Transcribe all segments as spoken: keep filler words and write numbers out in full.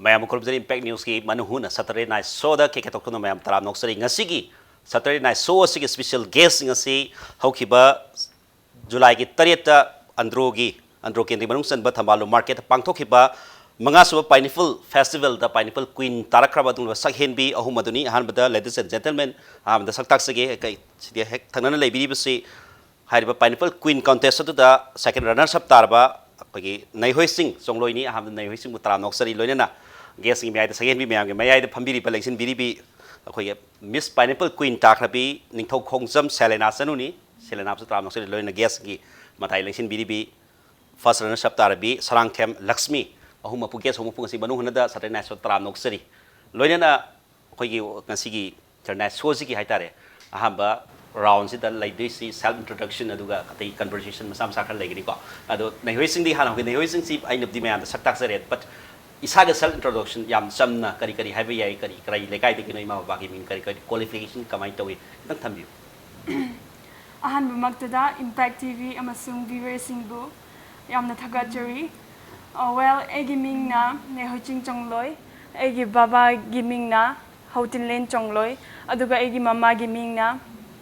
ꯃꯌꯥꯝ ꯈꯨꯔꯨꯝꯖꯔꯤ꯫ Impact Newsꯀꯤ ꯃꯅꯨꯡ ꯍꯨꯠꯅ Saturday Night Showꯗ cake cake ꯇꯧꯗꯨꯅ ꯃꯌꯥꯝ ꯇꯔꯥꯝꯅ ꯑꯣꯛꯆꯔꯤ꯫ ꯉꯁꯤꯒꯤ Saturday Night Show ꯑꯁꯤꯒꯤ special guestꯁꯤꯡ ꯑꯁꯤ ꯍꯧꯈꯤꯕ Julyꯒꯤ ꯇꯔꯦꯠꯇ ꯑꯟꯗ꯭ꯔꯣꯒꯤ, ꯑꯟꯗ꯭ꯔꯣ ꯀꯦꯟꯗ꯭ꯔꯒꯤ ꯃꯅꯨꯡ ꯆꯟꯕ ꯊꯝꯕꯥꯜꯂꯨ ꯃꯥꯔꯀꯦꯠꯇ ꯄꯥꯡꯊꯣꯛꯈꯤꯕ ꯃꯉꯥꯁꯨꯕ Pineapple Festivalꯗ Pineapple Queen ꯇꯥꯔꯛꯈ꯭ꯔꯕ ꯑꯗꯨꯒꯨꯝꯂꯕ ꯁꯛꯍꯦꯟꯕꯤ ꯑꯍꯨꯝ ꯑꯗꯨꯅꯤ꯫ ꯑꯍꯥꯟꯕꯗ, ladies and gentlemen, ꯑꯍꯥꯟꯕꯗ ꯁꯛ ꯇꯥꯛꯆꯒꯦ꯫ ꯀꯩ, ꯁꯤꯗꯤ ꯍꯦꯛ ꯊꯪꯅꯅ ꯂꯩꯕꯤꯔꯤꯕꯁꯤ ꯍꯥꯏꯔꯤꯕ Pineapple Queen contest ꯑꯗꯨꯗ second runners up ꯇꯥꯔꯕ ꯑꯩꯈꯣꯏꯒꯤ ꯅꯩꯍꯣꯏ ꯁꯤꯡ ꯆꯣꯡꯂꯣꯏꯅꯤ꯫ ꯑꯍꯥꯟꯕꯗ ꯅꯩꯍꯣꯏ ꯁꯤꯡꯕꯨ ꯇꯔꯥꯝꯅ ꯑꯣꯛꯆꯔꯤ꯫ ꯂꯣꯏꯅꯅ guestꯀꯤ ꯃꯌꯥꯏꯗ, ꯁꯛꯍꯦꯟꯕꯤ ꯃꯌꯥꯝꯒꯤ ꯃꯌꯥꯏꯗ ꯐꯝꯕꯤꯔꯤꯕ, ꯂꯦꯡꯁꯤꯟꯕꯤꯔꯤꯕꯤ ꯑꯩꯈꯣꯏꯒꯤ Miss Pineapple Queen ꯇꯥꯈ꯭ꯔꯕꯤ ꯅꯤꯡꯊꯧ ꯈꯣꯡꯖꯝ ꯁꯦꯂꯦꯅꯥ ꯆꯅꯨꯅꯤ꯫ ꯁꯦꯂꯦꯅꯥꯕꯨꯁꯨ ꯇꯔꯥꯝꯅ ꯑꯣꯛꯆꯔꯤ꯫ ꯂꯣꯏꯅꯅ guestꯀꯤ ꯃꯇꯥꯏ ꯂꯦꯡꯁꯤꯟꯕꯤꯔꯤꯕꯤ first runners up ꯇꯥꯔꯕꯤ Sarangthem Lakshmi. ꯑꯍꯨꯝꯃꯛꯄꯨ, guest ꯑꯍꯨꯝꯃꯛꯄꯨ ꯉꯁꯤ ꯃꯅꯨꯡ ꯍꯨꯠꯅꯗ Saturday Night Show ꯇꯔꯥꯝꯅ ꯑꯣꯛꯆꯔꯤ꯫ ꯂꯣꯏꯅꯅ ꯑꯩꯈꯣꯏꯒꯤ ꯉꯁꯤꯒꯤ Saturday Night Showꯁꯤꯒꯤ ꯍꯥꯏꯇꯥꯔꯦ, ꯑꯍꯥꯟꯕ roundꯁꯤꯗ ꯂꯩꯗꯣꯏꯁꯤ self introduction, ꯑꯗꯨꯒ ꯑꯇꯩ conversation ꯃꯆꯥ ꯃꯆꯥ ꯈꯔ ꯂꯩꯒꯅꯤꯀꯣ꯫ ꯑꯗꯣ ꯅꯩꯍꯣꯏꯁꯤꯡꯗꯤ ꯍꯥꯟꯅ ꯍꯧꯒꯦ꯫ ꯅꯩꯍꯣꯏꯁꯤꯡꯁꯤ ꯑꯩꯅꯕꯨꯗꯤ ꯃꯌꯥꯝꯗ ꯁꯛ ꯇꯥꯛꯆꯔꯦ, but ꯏꯁꯥꯒ self introduction ꯌꯥꯝ ꯆꯝꯅ, ꯀꯔꯤ ꯀꯔꯤ ꯍꯥꯏꯕ ꯌꯥꯏ, ꯀꯔꯤ, ꯀꯔꯤ ꯂꯩꯀꯥꯏꯗꯒꯤꯅꯣ, ꯏꯃꯥ ꯕꯕꯥꯒꯤ ꯃꯤꯡ ꯀꯔꯤ, ꯀꯔꯤ qualification ꯀꯃꯥꯏꯅ ꯇꯧꯏ, ꯈꯤꯇꯪ ꯊꯝꯕꯤꯌꯨ꯫ ꯑꯍꯥꯟꯕꯃꯛꯇꯗ Impact TV ꯑꯃꯁꯨꯡ viewerꯁꯤꯡꯕꯨ ꯌꯥꯝꯅ ꯊꯥꯒꯠꯆꯔꯤ꯫ ꯑ, well, ꯑꯩꯒꯤ ꯃꯤꯡꯅ ꯅꯦꯍꯣꯏꯆꯤꯡ ꯆꯣꯡꯂꯣꯏ, ꯑꯩꯒꯤ ꯕꯕꯥꯒꯤ ꯃꯤꯡꯅ ꯍꯧꯇꯤꯟꯂꯦꯟ ꯆꯣꯡꯂꯣꯏ, ꯑꯗꯨꯒ ꯑꯩꯒꯤ ꯃꯃꯥꯒꯤ ꯃꯤꯡꯅ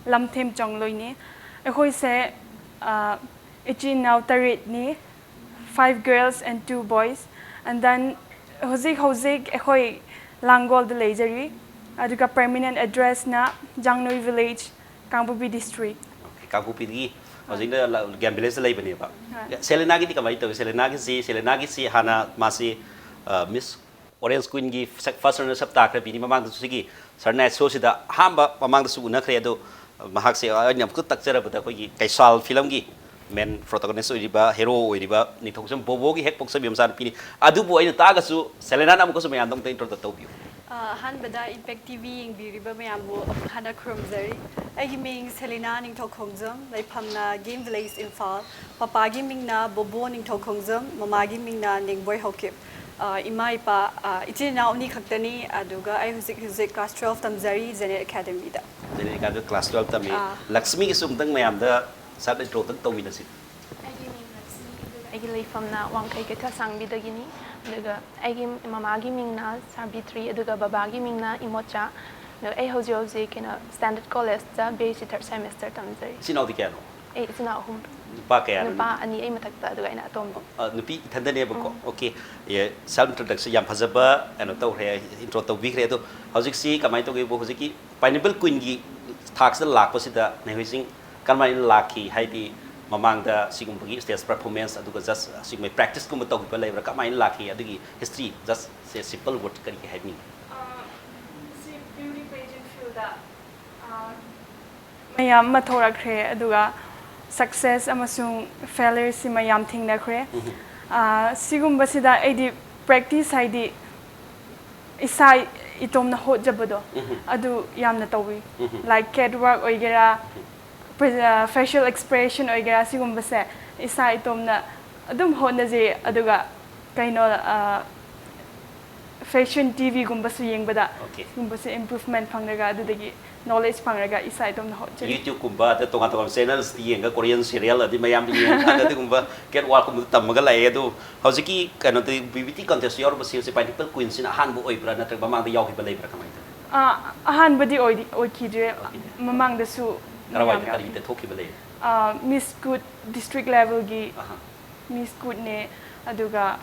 ꯂꯝꯊꯦꯝ ꯆꯣꯡꯂꯣꯏꯅꯤ꯫ ꯑꯩꯈꯣꯏꯁꯦ, ꯑ, ꯏꯆꯤꯟ ꯏꯅꯥꯎ ꯇꯔꯦꯠꯅꯤ, five girls and two boys, and then ꯍꯧꯖꯤꯛ ꯍꯧꯖꯤꯛ ꯑꯩꯈꯣꯏ ꯂꯥꯡꯒꯣꯜꯗ ꯂꯩꯖꯔꯤ, ꯑꯗꯨꯒ permanent addressꯅ ꯖꯥꯡꯅꯣꯏ village, ꯀꯥꯡꯄꯣꯛꯄꯤ district꯫ Okay, ꯀꯥꯡꯄꯣꯛꯄꯤꯗꯒꯤ ꯍꯧꯖꯤꯛꯅ ꯂ-, ꯒꯦꯝ ꯚꯤꯂꯦꯖꯇ ꯂꯩꯕꯅꯦꯕ꯫ ꯍꯣꯏ꯫ ꯁꯦꯂꯦꯅꯥꯒꯤꯗꯤ ꯀꯃꯥꯏꯅ ꯇꯧꯏ? ꯁꯦꯂꯦꯅꯥꯒꯤꯁꯤ, ꯁꯦꯂꯦꯅꯥꯒꯤꯁꯤ ꯍꯥꯟꯅ ꯃꯥꯁꯤ, ꯑ, Miss Orange Queenꯒꯤ ꯁꯛ-, first runners up ꯇꯥꯈ꯭ꯔꯕꯤꯅꯤ꯫ ꯃꯃꯥꯡꯗꯁꯨ ꯁꯤꯒꯤ Saturday Night Showꯁꯤꯗ ꯑꯍꯥꯟꯕ ꯃꯃꯥꯡꯗꯁꯨ ꯎꯅꯈ꯭ꯔꯦ꯫ ꯑꯗꯣ ꯃꯍꯥꯛꯁꯦ ꯑꯩꯅ ꯑꯃꯨꯛꯇ ꯇꯥꯛꯆꯔꯕꯗ ꯑꯩꯈꯣꯏꯒꯤ ꯀꯩꯁꯥꯜ ꯐꯤꯂꯝꯒꯤ main protagonist ꯑꯣꯏꯔꯤꯕ, hero ꯑꯣꯏꯔꯤꯕ ꯅꯤꯡꯊꯧꯖꯝ ꯕꯣꯕꯣꯒꯤ ꯍꯦꯛ ꯄꯣꯛꯆꯕꯤ ꯃꯆꯥꯅꯨꯄꯤꯅꯤ꯫ ꯑꯗꯨꯕꯨ ꯑꯩꯅ ꯇꯥꯛꯑꯒꯁꯨ ꯁꯦꯂꯦꯅꯥꯅ ꯑꯃꯨꯛꯀꯁꯨ ꯃꯌꯥꯝꯗ ꯑꯃꯨꯛꯇ introduce ꯇꯧꯕꯤꯌꯨ꯫ ꯑ, ꯑꯍꯥꯟꯕꯗ Impact TV ꯌꯦꯡꯕꯤꯔꯤꯕ ꯃꯌꯥꯝꯕꯨ ꯑꯃꯨꯛ ꯍꯟꯅ ꯈꯨꯔꯨꯝꯖꯔꯤ꯫ ꯑꯩꯒꯤ ꯃꯤꯡ ꯁꯦꯂꯤꯅꯥ ꯅꯤꯡꯊꯧ ꯈꯣꯡꯖꯝ, ꯂꯩꯐꯝꯅ Game Village, ꯏꯝꯐꯥꯜ꯫ ꯄꯄꯥꯒꯤ ꯃꯤꯡꯅ ꯕꯣꯕꯣ ꯅꯤꯡꯊꯧ ꯈꯣꯡꯖꯝ, ꯃꯃꯥꯒꯤ ꯃꯤꯡꯅ ꯅꯦꯡꯕꯣꯏ ꯍꯧꯈꯤꯞ꯫ ꯑ, ꯏꯃꯥ ꯏꯄꯥ, ꯑ, ꯏꯆꯤꯟ ꯏꯅꯥꯎ ꯑꯅꯤ ꯈꯛꯇꯅꯤ, ꯑꯗꯨꯒ ꯑꯩ ꯍꯧꯖꯤꯛ ꯍꯧꯖꯤꯛ class twelve ꯇꯝꯖꯔꯤ Zenith Academyꯗ꯫ ꯖꯦꯅꯦꯠ ꯑꯦꯀꯥꯗꯃꯤꯗ class twelve ꯇꯝꯃꯤ꯫ ꯑꯥ꯫ ꯂꯛꯁꯃꯤꯒꯤꯁꯨ ꯑꯃꯨꯛꯇꯪ ꯃꯌꯥꯝꯗ self introꯗꯪ ꯇꯧꯃꯤꯟꯅꯁꯤ꯫ ꯑꯩꯒꯤ ꯃꯤꯡ ꯂꯛꯁꯃꯤ, ꯑꯗꯨꯒ ꯑꯩꯒꯤ ꯂꯩꯐꯝꯅ ꯋꯥꯡꯈꯩ ꯀꯩꯊꯦꯜ ꯁꯥꯡꯕꯤꯗꯒꯤꯅꯤ꯫ ꯑꯗꯨꯒ ꯑꯩꯒꯤ ꯃꯃꯥꯒꯤ ꯃꯤꯡꯅ ꯁꯥꯕꯤꯇ꯭ꯔꯤ, ꯑꯗꯨꯒ ꯕꯕꯥꯒꯤ ꯃꯤꯡꯅ ꯏꯃꯣꯆꯥ꯫ ꯑꯗꯣ ꯑꯩ ꯍꯧꯖꯤꯛ ꯍꯧꯖꯤꯛ ꯀꯩꯅꯣ, ꯁ꯭ꯇꯦꯟꯗꯔꯗ ꯀꯣꯂꯦꯖꯇ B S C third semester ꯇꯝꯖꯔꯤ꯫ ꯏꯆꯤꯟ ꯏꯅꯥꯎꯗꯤ ꯀꯌꯥꯅꯣ? ꯑꯩ ꯏꯆꯤꯟ ꯏꯅꯥꯎ ꯑꯍꯨꯝ꯫ ꯅꯨꯄꯥ ꯀꯌꯥꯅꯣ? ꯅꯨꯄꯥ ꯑꯅꯤ, ꯑꯩ ꯃꯊꯛꯇ, ꯑꯗꯨꯒ ꯑꯩꯅ ꯑꯇꯣꯝꯕꯤ꯫ ꯑ, ꯅꯨꯄꯤ ꯏꯊꯟꯗꯅꯦꯕꯀꯣ꯫ ꯎꯝ꯫ ꯑꯣꯀꯦ꯫ ꯑꯦ, ꯁꯦꯜꯐ ꯏꯟꯇ꯭ꯔꯣꯗꯛꯁꯟ ꯌꯥꯝ ꯐꯖꯕ ꯀꯩꯅꯣ ꯇꯧꯈ꯭ꯔꯦ, ꯏꯟꯇ꯭ꯔꯣ ꯇꯧꯕꯤꯈ꯭ꯔꯦ꯫ ꯑꯗꯣ ꯍꯧꯖꯤꯛꯁꯤ ꯀꯃꯥꯏꯅ ꯇꯧꯒꯦꯕꯨ, ꯍꯧꯖꯤꯛꯀꯤ ꯄꯥꯏꯅꯦꯄꯜ ꯀ꯭ꯋꯤꯟꯒꯤ ꯊꯥꯛꯁꯤꯗ ꯂꯥꯛꯄꯁꯤꯗ ꯅꯦꯍꯣꯏꯁꯤꯡ ꯀꯔꯝꯍꯥꯏꯅ ꯂꯥꯛꯈꯤ? ꯍꯥꯏꯗꯤ ꯃꯃꯥꯡꯗ ꯁꯤꯒꯨꯝꯕꯒꯤ ꯁ꯭ꯇꯦꯖ ꯄꯔꯐꯣꯔꯃꯦꯟꯁ, ꯑꯗꯨꯒ ꯖꯁ ꯁꯤꯒꯨꯝꯕꯒꯤ ꯄ꯭ꯔꯦꯛꯇꯤꯁꯀꯨꯝꯕ ꯇꯧꯈꯤꯕ ꯂꯩꯕ꯭ꯔꯥ? ꯀꯃꯥꯏꯅ ꯂꯥꯛꯈꯤ? ꯑꯗꯨꯒꯤ ꯍꯤꯁꯇ꯭ꯔꯤ, ꯖꯁ ꯁꯦ ꯁꯤꯝꯄꯜ ꯋꯥꯔꯗ ꯀꯔꯤ ꯀꯔꯤ ꯍꯥꯏꯕꯤꯅꯤꯡꯉꯤ? ꯑ, ꯁꯤ ꯕ꯭ꯌꯨꯇꯤ ꯄꯦꯖꯦꯟ ꯐꯤꯜꯗ, ꯑ, ꯃꯌꯥꯝ ꯑꯃ ꯊꯣꯔꯛꯈ꯭ꯔꯦ, ꯑꯗꯨꯒ ꯁꯛꯁꯦꯁ ꯑꯃꯁꯨꯡ ꯐꯦꯂꯤꯌꯔꯁꯤ ꯃꯌꯥꯝ ꯊꯦꯡꯅꯈ꯭ꯔꯦ꯫ ꯎꯝꯍꯨꯝ꯫ ꯑ, ꯁꯤꯒꯨꯝꯕꯁꯤꯗ ꯑꯩꯗꯤ ꯄ꯭ꯔꯦꯛꯇꯤꯁ ꯍꯥꯏꯗꯤ ꯏꯁꯥ ꯏꯇꯣꯝꯅ ꯍꯣꯠꯖꯕꯗꯣ, ꯎꯝꯍꯨꯝ꯫ ꯑꯗꯨ ꯌꯥꯝꯅ ꯇꯧꯋꯤ꯫ ꯎꯝꯍꯨꯝ꯫ ꯂꯥꯏꯛ ꯀꯦꯠ ꯋꯥꯛ ꯑꯣꯏꯒꯦꯔꯥ, ꯎꯝꯍꯨꯝ꯫ ꯐꯦ-, ꯑ, ꯐꯦꯁꯤꯌꯦꯜ ꯑꯦꯛꯁꯄ꯭ꯔꯦꯁꯟ ꯑꯣꯏꯒꯦꯔꯥ, ꯁꯤꯒꯨꯝꯕꯁꯦ ꯏꯁꯥ ꯏꯇꯣꯝꯅ ꯑꯗꯨꯝ ꯍꯣꯠꯅꯖꯩ꯫ ꯑꯗꯨꯒ ꯀꯩꯅꯣ, ꯑ, ꯐꯦꯁꯟ ꯇꯤ ꯚꯤꯒꯨꯝꯕꯁꯨ ꯌꯦꯡꯕꯗ ꯑꯣꯀꯦ꯫ ꯁꯤꯒꯨꯝꯕꯁꯦ ꯏꯝꯄ꯭ꯔꯨꯚꯃꯦꯟ ꯐꯪꯔꯒ, ꯑꯗꯨꯗꯒꯤ ꯅꯣꯂꯦꯖ ꯐꯪꯔꯒ ꯏꯁꯥ ꯏꯇꯣꯝꯅ ꯍꯣꯠꯆꯔꯤ꯫ YouTube-ꯀꯨꯝꯕ, ꯑꯗ ꯇꯣꯉꯥꯟ ꯇꯣꯉꯥꯟꯕ ꯆꯦꯅꯦꯜꯁꯇ ꯌꯦꯡꯉꯒ, ꯀꯣꯔꯤꯌꯟ ꯁꯤꯔꯤꯌꯦꯜ, ꯑꯗꯩ ꯃꯌꯥꯝꯗ ꯌꯦꯡꯉꯀꯥꯟꯗ ꯑꯗꯨꯒꯨꯝꯕ ꯀꯦꯠ ꯋꯥꯛꯀꯨꯝꯕꯗ ꯇꯝꯃꯒ ꯂꯥꯛꯑꯦ꯫ ꯑꯗꯣ ꯍꯧꯖꯤꯛꯀꯤ ꯀꯩꯅꯣꯗꯤ, ꯕ꯭ꯌꯨꯇꯤ ꯀꯟꯇꯦꯁ ꯌꯥꯎꯔꯨꯕꯁꯤ ꯍꯧꯖꯤꯛ ꯄꯥꯏꯅꯦꯄꯜ ꯀ꯭ꯋꯤꯟꯁꯤꯅ ꯑꯍꯥꯟꯕ ꯑꯣꯏꯕ꯭ꯔꯥ, ꯅꯠꯇ꯭ꯔꯒ ꯃꯃꯥꯡꯗ ꯌꯥꯎꯈꯤꯕ ꯂꯩꯕ꯭ꯔꯥ, ꯀꯃꯥꯏꯅ ꯇꯧꯏ? ꯑ, ꯑꯍꯥꯟꯕꯗꯤ ꯑꯣꯏꯗꯤ-, ꯑꯣꯏꯈꯤꯗ꯭ꯔꯦ꯫ ꯑꯣꯏꯈꯤꯗ꯭ꯔꯦ꯫ ꯃꯃꯥꯡꯗꯁꯨ ꯀꯔꯥꯏꯋꯥꯏꯗ, ꯃꯌꯥꯝ ꯀꯔꯤꯗ ꯌꯥꯎꯈꯤ꯫ ꯊꯣꯛꯈꯤꯕ ꯂꯩ? ꯑ, ꯃꯤꯁ ꯀꯨꯠ ꯗꯤꯁꯇ꯭ꯔꯤꯛ ꯂꯦꯚꯦꯜꯒꯤ ꯑꯍꯥ꯫ ꯃꯤꯁ ꯀꯨꯠꯅꯦ, ꯑꯗꯨꯒ,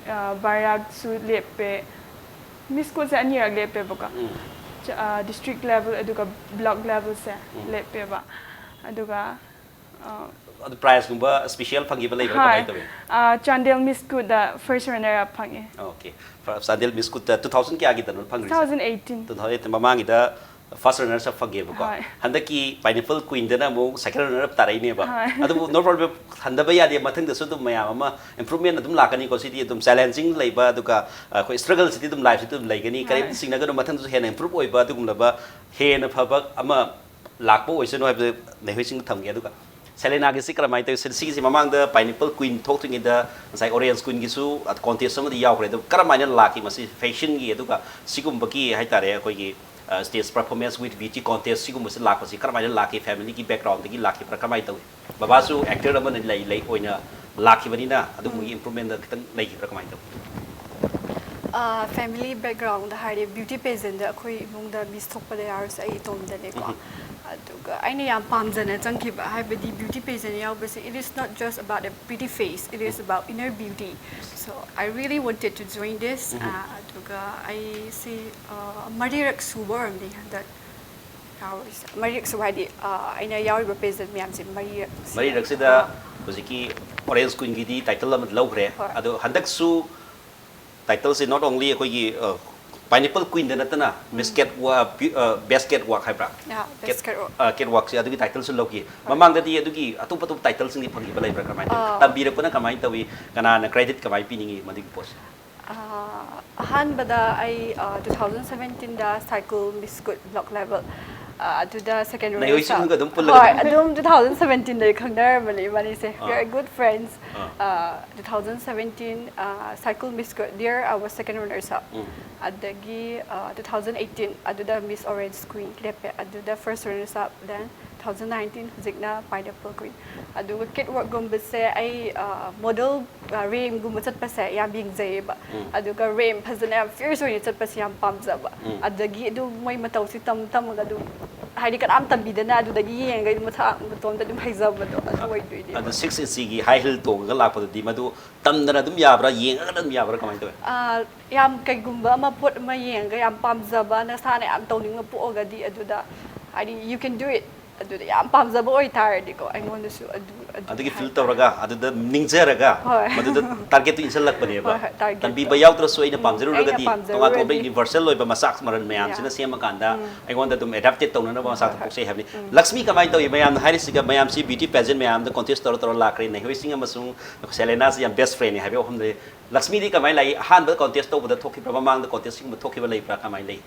ꯑ, ꯕꯥꯔꯥꯛꯁꯨ ꯂꯦꯞꯄꯦ꯫ ꯃꯤꯁ ꯀꯨꯠꯁꯦ ꯑꯅꯤꯔꯛ ꯂꯦꯞꯄꯦꯕꯀꯣ꯫ ꯎꯝ꯫ ꯆ-, ꯑ, ꯗꯤꯁꯇ꯭ꯔꯤꯛ ꯂꯦꯚꯦꯜ ꯑꯗꯨꯒ ꯕ꯭ꯂꯣꯛ ꯂꯦꯚꯦꯜꯁꯦ ꯎꯝ꯫ ꯂꯦꯞꯄꯦꯕ꯫ ꯑꯗꯨꯒ, ꯑ, ꯑꯗꯨ ꯄ꯭ꯔꯥꯏꯖꯀꯨꯝꯕ ꯁ꯭ꯄꯤꯁꯤꯌꯦꯜ ꯐꯪꯈꯤꯕ ꯂꯩꯕ꯭ꯔꯥ? ꯍꯣꯏ꯫ ꯀꯃꯥꯏꯅ ꯇꯧꯏ? ꯑ, ꯆꯥꯟꯗꯦꯜ ꯃꯤꯁ ꯀꯨꯠꯇ ꯐꯥꯔꯁ ꯔꯟꯅꯔ ꯑꯞ ꯐꯪꯉꯦ꯫ ꯑꯣꯀꯦ꯫ ꯐ-, ꯆꯥꯟꯗꯦꯜ ꯃꯤꯁ ꯀꯨꯠꯇ ꯇꯨ ꯊꯥꯎꯖꯟ ꯀꯌꯥꯒꯤꯗꯅꯣ ꯐꯪꯈ꯭ꯔꯤꯁꯦ? Two thousand eighteen. Two thousand eighteen ꯃꯃꯥꯡꯒꯤꯗ ꯐꯥꯔꯁ ꯔꯟꯅꯔꯁ ꯑꯞ ꯐꯪꯈꯤꯕꯀꯣ꯫ ꯍꯣꯏ꯫ ꯍꯟꯗꯛꯀꯤ ꯄꯥꯏꯅꯦꯄꯜ ꯀ꯭ꯋꯤꯟꯗꯅ ꯑꯃꯨꯛ ꯁꯦꯀꯦꯟ ꯔꯟꯅꯔ ꯑꯞ ꯇꯥꯔꯛꯏꯅꯦꯕ꯫ ꯍꯣꯏ꯫ ꯑꯗꯨꯕꯨ no problem, ꯍꯟꯊꯕ ꯌꯥꯗꯦ, ꯃꯊꯪꯗꯁꯨ ꯑꯗꯨꯝ ꯃꯌꯥꯝ ꯑꯃ ꯏꯝꯄ꯭ꯔꯨꯚꯃꯦꯟ ꯑꯗꯨꯝ ꯂꯥꯛꯀꯅꯤꯀꯣ꯫ ꯁꯤꯗꯤ ꯑꯗꯨꯝ ꯆꯦꯂꯦꯟꯖꯤꯡ ꯂꯩꯕ, ꯑꯗꯨꯒ ꯑꯩꯈꯣꯏ ꯁ꯭ꯇ꯭ꯔꯒꯜꯁꯤꯗꯤ ꯑꯗꯨꯝ ꯂꯥꯏꯐꯁꯤꯗ ꯑꯗꯨꯝ ꯂꯩꯒꯅꯤ꯫ ꯍꯣꯏ꯫ ꯀꯔꯤꯝꯇ ꯆꯤꯡꯅꯒꯅꯨ, ꯃꯊꯪꯗꯁꯨ ꯍꯦꯟꯅ ꯏꯝꯄ꯭ꯔꯨꯚ ꯑꯣꯏꯕ ꯑꯗꯨꯒꯨꯝꯂꯕ ꯍꯦꯟꯅ ꯐꯕ ꯑꯃ ꯂꯥꯛꯄ ꯑꯣꯏꯁꯅꯨ ꯍꯥꯏꯕꯗ ꯅꯦꯍꯣꯏꯁꯤꯡꯗ ꯊꯝꯒꯦ꯫ ꯑꯗꯨꯒ ꯁꯦꯂꯦꯅꯥꯒꯤꯁꯤ ꯀꯔꯝꯍꯥꯏꯅ ꯇꯧꯏ? ꯁꯤ-, ꯁꯤꯒꯤꯁꯤ ꯃꯃꯥꯡꯗ ꯄꯥꯏꯅꯦꯄꯜ ꯀ꯭ꯋꯤꯟ ꯊꯣꯛꯇ꯭ꯔꯤꯉꯩꯗ ꯉꯁꯥꯏ ꯑꯣꯔꯦꯟꯖ ꯀ꯭ꯋꯤꯟꯒꯤꯁꯨ ꯀꯣꯟꯇꯦꯁ ꯑꯃꯗꯤ ꯌꯥꯎꯈ꯭ꯔꯦ꯫ ꯑꯗꯣ ꯀꯔꯝꯍꯥꯏꯅ ꯂꯥꯛꯈꯤ ꯃꯁꯤ ꯐꯦꯁꯟꯒꯤ, ꯑꯗꯨꯒ ꯁꯤꯒꯨꯝꯕꯒꯤ ꯍꯥꯏꯇꯥꯔꯦ, ꯑꯩꯈꯣꯏꯒꯤ, ꯑ, stage performance with beauty contest ꯁꯤꯒꯨꯝꯕꯁꯤ ꯂꯥꯛꯄꯁꯤ ꯀꯔꯝꯍꯥꯏꯅ ꯂꯥꯛꯈꯤ? ꯐꯦꯃꯤꯂꯤꯒꯤ ꯕꯦꯛꯒ꯭ꯔꯥꯎꯟꯗꯒꯤ ꯂꯥꯛꯈꯤꯕ꯭ꯔꯥ? ꯀꯃꯥꯏꯅ ꯇꯧꯏ? ꯕꯕꯥꯁꯨ ꯑꯦꯛꯇꯔ ꯑꯃꯅ ꯂꯩ, ꯂꯩ ꯑꯣꯏꯅ ꯂꯥꯛꯈꯤꯕꯅꯤꯅ ꯑꯗꯨꯒꯨꯝꯕꯒꯤ improvement ꯈꯤꯇꯪ ꯂꯩꯈꯤꯕ꯭ꯔꯥ, ꯀꯃꯥꯏꯅ ꯇꯧꯏ? ꯐꯦꯃꯤꯂꯤ ꯕꯦꯛꯒ꯭ꯔꯥꯎꯟꯗ ꯍꯥꯏꯔꯗꯤ ꯕ꯭ꯌꯨꯇꯤ ꯄꯦꯖꯦꯟꯗ ꯑꯩꯈꯣꯏ ꯏꯃꯨꯡꯗ ꯃꯤꯁ ꯊꯣꯛꯄꯗ ꯌꯥꯎꯔꯤꯁꯦ ꯑꯩ ꯏꯇꯣꯝꯗꯅꯦꯀꯣ꯫ ꯑꯗꯨꯒ ꯑꯩꯅ ꯌꯥꯝ ꯄꯥꯝꯖꯅ ꯆꯪꯈꯤꯕ ꯍꯥꯏꯕꯗꯤ ꯕ꯭ꯌꯨꯇꯤ ꯄꯦꯖꯦꯟ ꯌꯥꯎꯕꯁꯦ, it is not just about a pretty face, it is about inner beauty. So I really wanted to join this. ꯑꯗꯨꯒ ꯑꯩꯁꯤ ꯃꯔꯤꯔꯛ ꯁꯨꯕ ꯑꯣꯏꯔꯝꯅꯤ ꯍꯟꯗꯛ ꯌꯥꯎꯔꯤꯁꯦ꯫ ꯃꯔꯤꯔꯛ ꯁꯨꯕ ꯍꯥꯏꯗꯤ ꯑꯩꯅ ꯌꯥꯎꯔꯤꯕ ꯄꯦꯖꯦꯟ ꯃꯌꯥꯝꯁꯦ ꯃꯔꯤꯔꯛ ꯃꯔꯤꯔꯛꯁꯤꯗ ꯍꯧꯖꯤꯛꯀꯤ ꯑꯣꯔꯦꯟꯖ ꯀ꯭ꯋꯤꯟꯒꯤꯗꯤ ꯇꯥꯏꯇꯜ ꯑꯃ ꯂꯧꯈ꯭ꯔꯦ꯫ ꯍꯣꯏ꯫ ꯑꯗꯣ ꯍꯟꯗꯛꯁꯨ ꯇꯥꯏꯇꯜꯁꯦ not only ꯑꯩꯈꯣꯏꯒꯤ ꯄꯥꯏꯅꯦꯄꯜ ꯀ꯭ꯋꯤꯟꯗ ꯅꯠꯇꯅ ꯃꯤꯁ ꯀꯦꯠ ꯕꯦꯁ ꯀꯦꯠ ꯋꯥꯛ ꯍꯥꯏꯕ꯭ꯔꯥ? Yeah, best cat walk. ꯀꯦꯠ ꯋꯥꯛꯁꯦ ꯑꯗꯨꯒꯤ ꯇꯥꯏꯇꯜꯁꯨ ꯂꯧꯈꯤ꯫ ꯃꯃꯥꯡꯗꯗꯤ ꯑꯗꯨꯒꯤ ꯑꯇꯣꯞ ꯑꯇꯣꯞꯄ ꯇꯥꯏꯇꯜꯁꯤꯡꯗꯤ ꯐꯪꯈꯤꯕ ꯂꯩꯕ꯭ꯔꯥ, ꯀꯃꯥꯏꯅ ꯇꯧꯏ? ꯑꯥ꯫ ꯇꯝꯕꯤꯔꯛꯄꯅ ꯀꯃꯥꯏꯅ ꯇꯧꯏ? ꯀꯅꯥꯅ ꯀ꯭ꯔꯦꯗꯤꯠ ꯀꯃꯥꯏꯅ ꯄꯤꯅꯤꯡꯉꯤ ꯃꯗꯨꯒꯤ ꯄꯣꯠꯁꯦ? ꯑꯍꯥꯟꯕꯗ ꯑꯩ two thousand ꯁꯕꯦꯟꯇꯤꯟꯗ ꯁꯥꯏꯀꯨꯜ Miss good block ꯂꯦꯕꯦꯜ, ꯑꯗꯨꯗ ꯁꯦꯀꯦꯟ ꯔꯅꯔꯁ ꯅꯩꯍꯣꯏꯁꯤꯡꯒ ꯑꯗꯨꯝ ꯍꯣꯏ, ꯄꯨꯜꯂꯒ ꯑꯗꯨꯝ ꯑꯗꯨꯝ ꯇꯨ ꯊꯥꯎꯖꯟ ꯁꯕꯦꯟꯇꯤꯟꯗꯒꯤ ꯈꯪꯅꯔꯝꯕꯅꯦ ꯏꯕꯥꯅꯤꯁꯦ꯫ We ah. are good friends. Ah. Two thousand seventeen Saikul Miss good, there I was second runners up. Um. ꯑꯗꯒꯤ ꯇꯨ ꯊꯥꯎꯖꯟ ꯑꯩꯠꯇꯤꯟ ꯑꯗꯨꯗ ꯃꯤꯁ ꯑꯣꯔꯦꯟꯖ ꯀ꯭ꯋꯤꯟ ꯂꯦꯞꯄꯦ, ꯑꯗꯨꯗ first runners up, then two thousand nineteen ꯍꯧꯖꯤꯛꯅ pineapple queen. ꯑꯗꯨꯒ ꯀꯦꯠ ꯋꯥꯛꯀꯨꯝꯕꯁꯦ ꯑꯩ model ꯔꯦꯝꯒꯨꯝꯕ ꯆꯠꯄꯁꯦ ꯌꯥꯝ ꯌꯦꯡꯖꯩꯌꯦꯕ꯫ ꯎꯝ꯫ ꯑꯗꯨꯒ ꯔꯦꯝ ꯐꯖꯅ ꯌꯥꯝ ꯐꯤꯌꯔꯁ ꯑꯣꯏꯅ ꯆꯠꯄꯁꯦ ꯌꯥꯝ ꯄꯥꯝꯖꯕ꯫ ꯎꯝ꯫ ꯑꯗꯒꯤ ꯑꯗꯨ ꯃꯣꯏ ꯃꯇꯧꯁꯤ ꯇꯝ ꯇꯝꯃꯒ ꯑꯗꯨꯝ ꯍꯥꯏꯗꯤ ꯀꯅꯥꯝ ꯇꯝꯕꯤꯗꯅ ꯑꯗꯨꯗꯒꯤ ꯌꯦꯡꯉꯒ ꯑꯗꯨꯝ ꯃꯊꯥ ꯃꯇꯣꯝꯇ ꯑꯗꯨꯝ ꯍꯩꯖꯕꯗꯣ ꯑꯗꯨ ꯑꯣꯏꯗꯣꯏꯅꯦ꯫ ꯑꯗꯨ ꯁꯤꯛꯁ ꯏꯟꯆꯤꯒꯤ ꯍꯥꯏ ꯍꯤꯜ ꯇꯣꯡꯉꯒ ꯂꯥꯛꯄꯗꯨꯗꯤ ꯃꯗꯨ ꯇꯝꯗꯅ ꯑꯗꯨꯝ ꯌꯥꯕ꯭ꯔꯥ, ꯌꯦꯡꯉꯒ ꯑꯗꯨꯝ ꯌꯥꯕ꯭ꯔꯥ, ꯀꯃꯥꯏꯅ ꯇꯧꯏ? ꯑꯥ, ꯌꯥꯝ ꯀꯩꯒꯨꯝꯕ ꯑꯃ ꯄꯣꯠ ꯑꯃ ꯌꯦꯡꯉꯒ ꯌꯥꯝ ꯄꯥꯝꯖꯕ ꯅꯁꯥꯅ ꯌꯥꯝ ꯇꯧꯅꯤꯡꯕ ꯄꯣꯛꯑꯒꯗꯤ ꯑꯗꯨꯗ ꯍꯥꯏꯗꯤ you can do it꯫ ꯑꯗꯨꯗ ꯌꯥꯝ ꯄꯥꯝꯖꯕ ꯑꯣꯏꯇꯥꯔꯗꯤꯀꯣ ꯑꯩꯉꯣꯟꯗꯁꯨ ꯑꯗꯨ ꯑꯗꯨ ꯑꯗꯨꯒꯤ ꯐꯤꯜ ꯍꯥꯏꯇꯥꯔꯦ꯫ ꯇꯧꯔꯒ ꯑꯗꯨꯗ ꯅꯤꯡꯖꯔꯒ ꯍꯣꯏ꯫ ꯃꯗꯨꯗ ꯇꯥꯔꯒꯦꯠꯇꯨ ꯏꯟꯁꯤꯜꯂꯛꯄꯅꯦꯕ꯫ ꯍꯣꯏ, ꯍꯣꯏ, ꯇꯥꯔꯒꯦꯠꯇꯣ꯫ ꯇꯝꯕꯤꯕ ꯌꯥꯎꯗ꯭ꯔꯁꯨ ꯑꯩꯅ ꯎꯝ, ꯄꯥꯝꯖꯔꯨꯔꯒꯗꯤ ꯑꯩꯅ ꯄꯥꯝꯖꯔꯨꯔꯒꯗꯤ꯫ ꯇꯣꯉꯥꯟ ꯇꯣꯉꯥꯟꯕ ꯌꯨꯅꯤꯚꯔꯁꯦꯜ ꯑꯣꯏꯕ ꯃꯆꯥꯛ ꯃꯔꯜ ꯃꯌꯥꯝꯁꯤꯅ Yeah. ꯁꯦꯝꯃꯀꯥꯟꯗ ꯎꯝ꯫ ꯑꯩꯉꯣꯟꯗ ꯑꯗꯨꯝ ꯑꯦꯗꯥꯞꯇꯦꯠ ꯇꯧꯅꯅꯕ ꯃꯆꯥꯛꯇ ꯍꯣꯏ, ꯍꯣꯏ꯫ ꯄꯣꯛꯆꯩ ꯍꯥꯏꯕꯅꯤ꯫ ꯎꯝ꯫ ꯂꯛꯁꯃꯤ ꯀꯃꯥꯏꯅ ꯇꯧꯏ? ꯃꯌꯥꯝꯅ ꯍꯥꯏꯔꯤꯁꯤꯒ, ꯃꯌꯥꯝꯁꯤ ꯕ꯭ꯌꯨꯇꯤ ꯄꯦꯖꯦꯟ ꯃꯌꯥꯝꯗ ꯀꯣꯟꯇꯦꯁ ꯇꯧꯔ ꯇꯧꯔ ꯂꯥꯛꯈ꯭ꯔꯦ, ꯅꯩꯍꯣꯏꯁꯤꯡ ꯑꯃꯁꯨꯡ ꯁꯦꯂꯦꯅꯥꯁꯤ ꯌꯥꯝ ꯕꯦꯁ ꯐ꯭ꯔꯦꯟꯅꯤ ꯍꯥꯏꯕ ꯋꯥꯐꯝꯗ ꯂꯩ꯫ ꯂꯛꯁꯃꯤꯗꯤ ꯀꯃꯥꯏꯅ ꯂꯥꯛꯏ? ꯑꯍꯥꯟꯕꯗ ꯀꯣꯟꯇꯦꯁ ꯇꯧꯕꯗ ꯊꯣꯛꯈꯤꯕ꯭ꯔꯥ, ꯃꯃꯥꯡꯗ ꯀꯣꯟꯇꯦꯁ ꯁꯤꯒꯨꯝꯕ ꯊꯣꯛꯈꯤꯕ ꯂꯩꯕ꯭ꯔꯥ, ꯀꯃꯥꯏꯅ ꯂꯩ?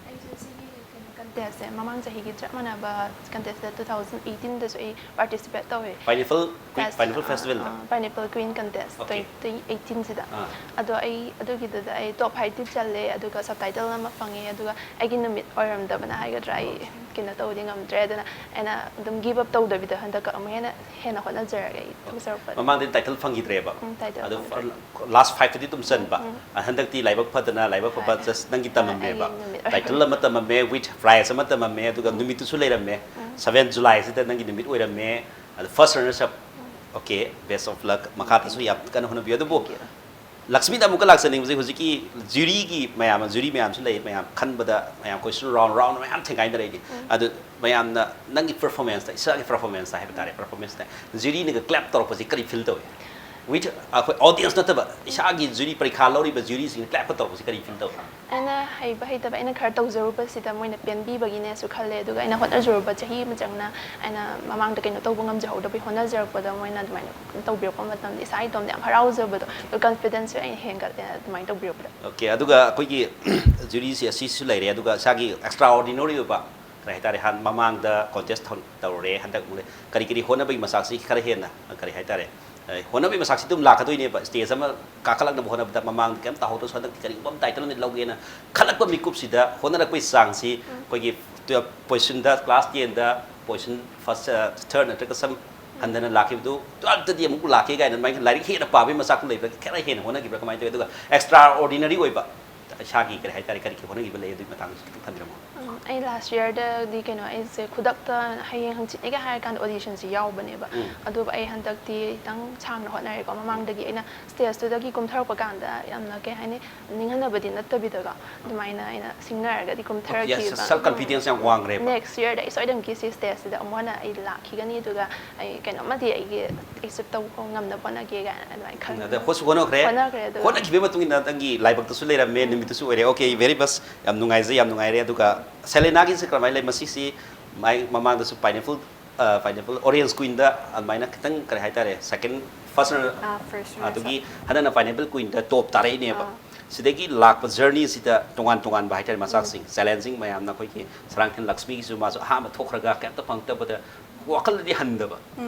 ꯑꯩꯁꯨ ꯁꯤꯒꯤ ꯀꯩꯅꯣ Contest ꯁꯦ ꯃꯃꯥꯡ ꯆꯍꯤꯒꯤ ꯆꯞ ꯃꯥꯟꯅꯕ contest ꯇ two thousand eighteen ꯗꯁꯨ ꯑꯩ participate ꯇꯧꯋꯦ꯫ Pineapple Queen, Fest- Pineapple ꯑ, Festival ꯗ? ꯑ, Pineapple Queen Contest Okay. twenty eighteen ꯁꯤꯗ꯫ ꯑꯥ. ꯑꯗꯣ ꯑꯩ ꯑꯗꯨꯒꯤꯗꯨꯗ ꯑꯩ top five ꯇꯤ ꯆꯜꯂꯦ, ꯑꯗꯨꯒ subtitle ꯑꯃ ꯐꯪꯉꯦ, ꯑꯗꯨꯒ ꯑꯩꯒꯤ ꯅꯨꯃꯤꯠ ꯑꯣꯏꯔꯝꯗꯕꯅ ꯍꯥꯏꯒꯗ꯭ꯔꯥ, ꯑꯩ ꯀꯩꯅꯣ ꯇꯧꯕꯗꯤ ꯉꯝꯗ꯭ꯔꯦ꯫ ꯑꯗꯨꯅ ꯑꯩꯅ ꯑꯗꯨꯝ give up ꯇꯧꯗꯕꯤꯗ ꯍꯟꯗꯛꯀ ꯑꯃꯨꯛ ꯍꯦꯟꯅ ꯍꯦꯟꯅ ꯍꯣꯠꯅꯖꯔꯒꯦ ꯑꯩ ꯊꯣꯛꯆꯔꯛꯄꯗ꯫ ꯃꯃꯥꯡꯗꯗꯤ title ꯐꯪꯈꯤꯗ꯭ꯔꯦꯕ? ꯎꯝ, title ꯑꯗꯨ ꯐꯪꯗ꯭ꯔꯦ꯫ Last five ꯇꯗꯤ ꯑꯗꯨꯝ ꯆꯟꯕ? ꯎꯝ. ꯑ, ꯍꯟꯗꯛꯇꯤ ꯂꯥꯏꯕꯛ ꯐꯗꯅ, ꯂꯥꯏꯕꯛ ꯐꯕ, ꯍꯣꯏ. Just ꯅꯪꯒꯤ ꯑ, ꯇꯝꯃꯝꯃꯦꯕ? ꯑꯩꯒꯤ ꯅꯨꯃꯤꯠ Title ꯑꯣꯏꯔꯝꯃꯦ꯫ ꯑꯃ ꯇꯝꯃꯝꯃꯦ, with prize ꯑꯃ ꯇꯝꯃꯝꯃꯦ, ꯑꯗꯨꯒ ꯅꯨꯃꯤꯠꯇꯨꯁꯨ ꯂꯩꯔꯝꯃꯦ, seven July ꯁꯤꯗ ꯅꯪꯒꯤ ꯅꯨꯃꯤꯠ ꯑꯣꯏꯔꯝꯃꯦ꯫ ꯑꯗꯨ first runners up. Okay, best of luck. ꯃꯈꯥꯗꯁꯨ ꯌꯥꯝ ꯀꯟꯅ ꯍꯣꯠꯅꯕꯤꯌꯨ꯫ ꯑꯗꯨꯕꯨ Thank you. ꯂꯛꯁꯃꯤꯗ ꯑꯃꯨꯛꯀ ꯂꯥꯛꯆꯅꯤꯡꯕꯁꯦ, ꯍꯧꯖꯤꯛꯀꯤ jury ꯒꯤ ꯃꯌꯥꯝ, jury ꯃꯌꯥꯝꯁꯨ ꯂꯩ, ꯃꯌꯥꯝ ꯈꯟꯕꯗ ꯃꯌꯥꯝ question round round ꯃꯌꯥꯝ ꯊꯦꯡꯒꯥꯏꯅꯔꯛꯏꯅꯤ꯫ ꯑꯗꯨ ꯃꯌꯥꯝꯅ ꯅꯪꯒꯤ performance ꯇ, ꯏꯁꯥꯒꯤ performance ꯇ ꯍꯥꯏꯕ ꯇꯥꯔꯦ, performance ꯇ jury ꯅꯒ clap ꯇꯧꯔꯛꯄꯁꯦ ꯀꯔꯤ feel ꯇꯧꯏ? With ꯑꯩꯈꯣꯏ audience ꯅꯠꯇꯕ, ꯏꯁꯥꯒꯤ jury, ꯄꯔꯤꯈꯥ ꯂꯧꯔꯤꯕ jury ꯁꯤꯡꯅ clap ꯀ ꯇꯧꯔꯛꯄꯁꯦ ꯀꯔꯤ feel ꯇꯧꯏ? ꯑꯩꯅ ꯍꯩꯕ ꯍꯩꯇꯕ ꯑꯩꯅ ꯈꯔ ꯇꯧꯖꯔꯨꯕꯁꯤꯗ ꯃꯣꯏꯅ ꯄꯦꯟꯕꯤꯕꯒꯤꯅꯦꯁꯨ ꯈꯜꯂꯦ꯫ ꯑꯗꯨꯒ ꯑꯩꯅ ꯍꯣꯠꯅꯖꯔꯨꯕ ꯆꯍꯤ ꯑꯃ ꯆꯪꯅ ꯑꯩꯅ ꯃꯃꯥꯡꯗ ꯀꯩꯅꯣ ꯇꯧꯕ ꯉꯝꯖꯍꯧꯗꯕꯒꯤ ꯍꯣꯠꯅꯖꯔꯛꯄꯗꯣ ꯃꯣꯏꯅ ꯑꯗꯨꯃꯥꯏꯅ ꯇꯧꯕꯤꯔꯛꯄ ꯃꯇꯝꯗ ꯏꯁꯥ ꯏꯇꯣꯝꯇ ꯌꯥꯝ ꯍꯔꯥꯎꯖꯕꯗꯣ, ꯑꯗꯨ confidence ꯁꯨ ꯑꯩꯅ ꯍꯦꯟꯒꯠꯂꯦ ꯑꯗꯨꯃꯥꯏꯅ ꯇꯧꯕꯤꯔꯛꯄꯗ꯫ Okay, ꯑꯗꯨꯒ ꯑꯩꯈꯣꯏꯒꯤ jury ꯁꯦ ꯑꯁꯤꯁꯨ ꯂꯩꯔꯦ, ꯑꯗꯨꯒ ꯏꯁꯥꯒꯤ extraordinary ꯑꯣꯏꯕ, ꯀꯔꯤ ꯍꯥꯏꯇꯥꯔꯦ, ꯍꯥꯟ ꯃꯃꯥꯡꯗ contest ꯊꯧ-, ꯇꯧꯔꯨꯔꯦ, ꯍꯟꯗꯛ ꯑꯃꯨꯛ ꯂꯩ꯫ ꯀꯔꯤ ꯀꯔꯤ ꯍꯣꯠꯅꯕꯒꯤ ꯃꯆꯥꯛꯁꯤ ꯈꯔ ꯍꯦꯟꯅ, ꯀꯔꯤ ꯍꯥꯏꯇꯥꯔꯦ, ꯑ, ꯍꯣꯠꯅꯕꯒꯤ ꯃꯆꯥꯛꯁꯤ ꯑꯗꯨꯝ ꯂꯥꯛꯀꯗꯣꯏꯅꯦꯕ꯫ Stage ꯑꯃ ꯀꯥꯈꯠꯂꯛꯅꯕ ꯍꯣꯠꯅꯕꯗ ꯃꯃꯥꯡꯗ ꯀꯩꯝ ꯇꯧꯍꯧꯗ꯭ꯔꯁꯨ ꯍꯟꯗꯛꯇꯤ ꯀꯔꯤꯒꯨꯝꯕ ꯑꯃ title ꯑꯃꯗꯤ ꯂꯧꯒꯦꯅ ꯈꯜꯂꯛꯄ ꯃꯤꯀꯨꯞꯁꯤꯗ ꯍꯣꯠꯅꯔꯛꯄꯒꯤ ꯆꯥꯡꯁꯤ ꯑꯩꯈꯣꯏꯒꯤ twelve position ꯗ, class ten ꯗ position first, ꯑ, third ꯅꯠꯇ꯭ꯔꯒ some ꯍꯟꯊꯅ ꯂꯥꯛꯈꯤꯕꯗꯨ twelve ꯇꯗꯤ ꯑꯃꯨꯛ ꯂꯥꯛꯀꯦ ꯀꯥꯏꯅ ꯑꯗꯨꯃꯥꯏꯅ ꯂꯥꯏꯔꯤꯛ ꯍꯦꯟꯅ ꯄꯥꯕꯒꯤ ꯃꯆꯥꯛꯇꯨ ꯂꯩꯕ꯭ꯔꯥ, ꯈꯔ ꯍꯦꯟꯅ ꯍꯣꯠꯅꯈꯤꯕ꯭ꯔꯥ, ꯀꯃꯥꯏꯅ ꯇꯧꯋꯤ? ꯑꯗꯨꯒ extraordinary ꯑꯣꯏꯕ ꯏꯁꯥꯒꯤ, ꯀꯔꯤ ꯍꯥꯏꯇꯥꯔꯦ, ꯀꯔꯤ ꯀꯔꯤ ꯍꯣꯠꯅꯈꯤꯕ ꯂꯩ, ꯑꯗꯨꯒꯤ ꯃꯇꯥꯡꯗꯁꯨ ꯈꯤꯇꯪ ꯊꯝꯕꯤꯔꯝꯃꯣ꯫ ꯎꯝ, ꯑꯩ last year ꯗꯗꯤ ꯀꯩꯅꯣ, ꯑꯩꯁꯦ ꯈꯨꯗꯛꯇ ꯍꯌꯦꯡ ꯍꯪꯆꯤꯠꯅꯦꯒ ꯍꯥꯏꯔ ꯀꯥꯟꯗ audition ꯁꯦ ꯌꯥꯎꯕꯅꯦꯕ꯫ ꯎꯝ. ꯑꯗꯨꯕꯨ ꯑꯩ ꯍꯟꯗꯛꯇꯤ ꯈꯤꯇꯪ ꯁꯥꯡꯅ ꯍꯣꯠꯅꯔꯦꯀꯣ꯫ ꯃꯃꯥꯡꯗꯒꯤ ꯑꯩꯅ stage ꯇꯨꯗꯒꯤ ꯀꯨꯝꯊꯔꯛꯄ ꯀꯥꯟꯗ ꯌꯥꯝꯅ, ꯀꯩ ꯍꯥꯏꯅꯤ, ꯅꯤꯡꯍꯟꯅꯕꯗꯤ ꯅꯠꯇꯕꯤꯗꯀꯣ, ꯑꯗꯨꯃꯥꯏꯅ ꯑꯩꯅ ꯁꯤꯡꯅꯔꯒꯗꯤ ꯀꯨꯝꯊꯔꯛꯈꯤꯕ꯫ Yes, self confidence ꯌꯥꯝ ꯋꯥꯡꯈ꯭ꯔꯦꯕ꯫ Next year ꯗ ꯑꯩ ꯁꯣꯏꯗꯅꯀꯤ ꯁꯤ stage ꯁꯤꯗ ꯑꯃꯨꯛ ꯍꯟꯅ ꯑꯩ ꯂꯥꯛꯈꯤꯒꯅꯤ, ꯑꯗꯨꯒ ꯑꯩ ꯀꯩꯅꯣꯝꯃꯗꯤ ꯑꯩꯒꯤ achieve ꯇꯧꯕ ꯉꯝꯅꯕ ꯍꯣꯠꯅꯒꯦ ꯀꯥꯏꯅ ꯑꯗꯨꯃꯥꯏꯅ ꯈꯟ- ꯑꯗ ꯍꯣꯠꯁꯨ ꯍꯣꯠꯅꯈ꯭ꯔꯦ꯫ ꯍꯣꯠꯅꯈ꯭ꯔꯦ, ꯑꯗꯨꯒ ꯍꯣꯠꯅꯈꯤꯕꯒꯤ ꯃꯇꯨꯡ ꯏꯟꯅ ꯅꯪꯒꯤ ꯂꯥꯏꯕꯛꯇꯁꯨ ꯂꯩꯔꯝꯃꯦ, ꯅꯨꯃꯤꯠꯇꯁꯨ ꯑꯣꯏꯔꯦ꯫ Okay, very best, ꯌꯥꯝ ꯅꯨꯡꯉꯥꯏꯖꯩ, ꯌꯥꯝ ꯅꯨꯡꯉꯥꯏꯔꯦ꯫ ꯑꯗꯨꯒ ꯁꯦꯂꯦꯅꯥꯒꯤꯁꯦ ꯀꯔꯝꯍꯥꯏꯅ ꯂꯩ? ꯃꯁꯤꯁꯤ ꯃꯥꯏ ꯃꯃꯥꯡꯗꯁꯨ Pineapple, ꯑ, Pineapple Orange Queen ꯗ ꯑꯗꯨꯃꯥꯏꯅ ꯈꯤꯇꯪ, ꯀꯔꯤ ꯍꯥꯏꯇꯥꯔꯦ, second, first runner, ꯑꯥ, first runner ꯑꯗꯨꯒꯤ ꯍꯟꯗꯛꯅ Pineapple Queen ꯗ top ꯇꯥꯔꯛꯏꯅꯦꯕ꯫ ꯑꯥ. ꯁꯤꯗꯒꯤ ꯂꯥꯛꯄ ꯖꯔꯅꯤꯁꯤꯗ ꯇꯣꯉꯥꯟ ꯇꯣꯉꯥꯟꯕ ꯍꯥꯏꯇꯥꯔꯦ, ꯃꯆꯥꯛꯁꯤꯡ ꯆꯦꯂꯦꯟꯖꯤꯡ ꯃꯌꯥꯝꯅ, ꯑꯩꯈꯣꯏꯒꯤ ꯁꯔꯥꯡꯊꯦꯝ ꯂꯛꯁꯃꯤꯒꯤꯁꯨ ꯃꯥꯁꯨ ꯑꯍꯥꯟꯕ ꯊꯣꯛꯈ꯭ꯔꯒ ꯀꯩꯝꯇ ꯐꯪꯉꯛꯇꯕꯗ ꯋꯥꯈꯜꯗꯗꯤ ꯍꯟꯗꯕ,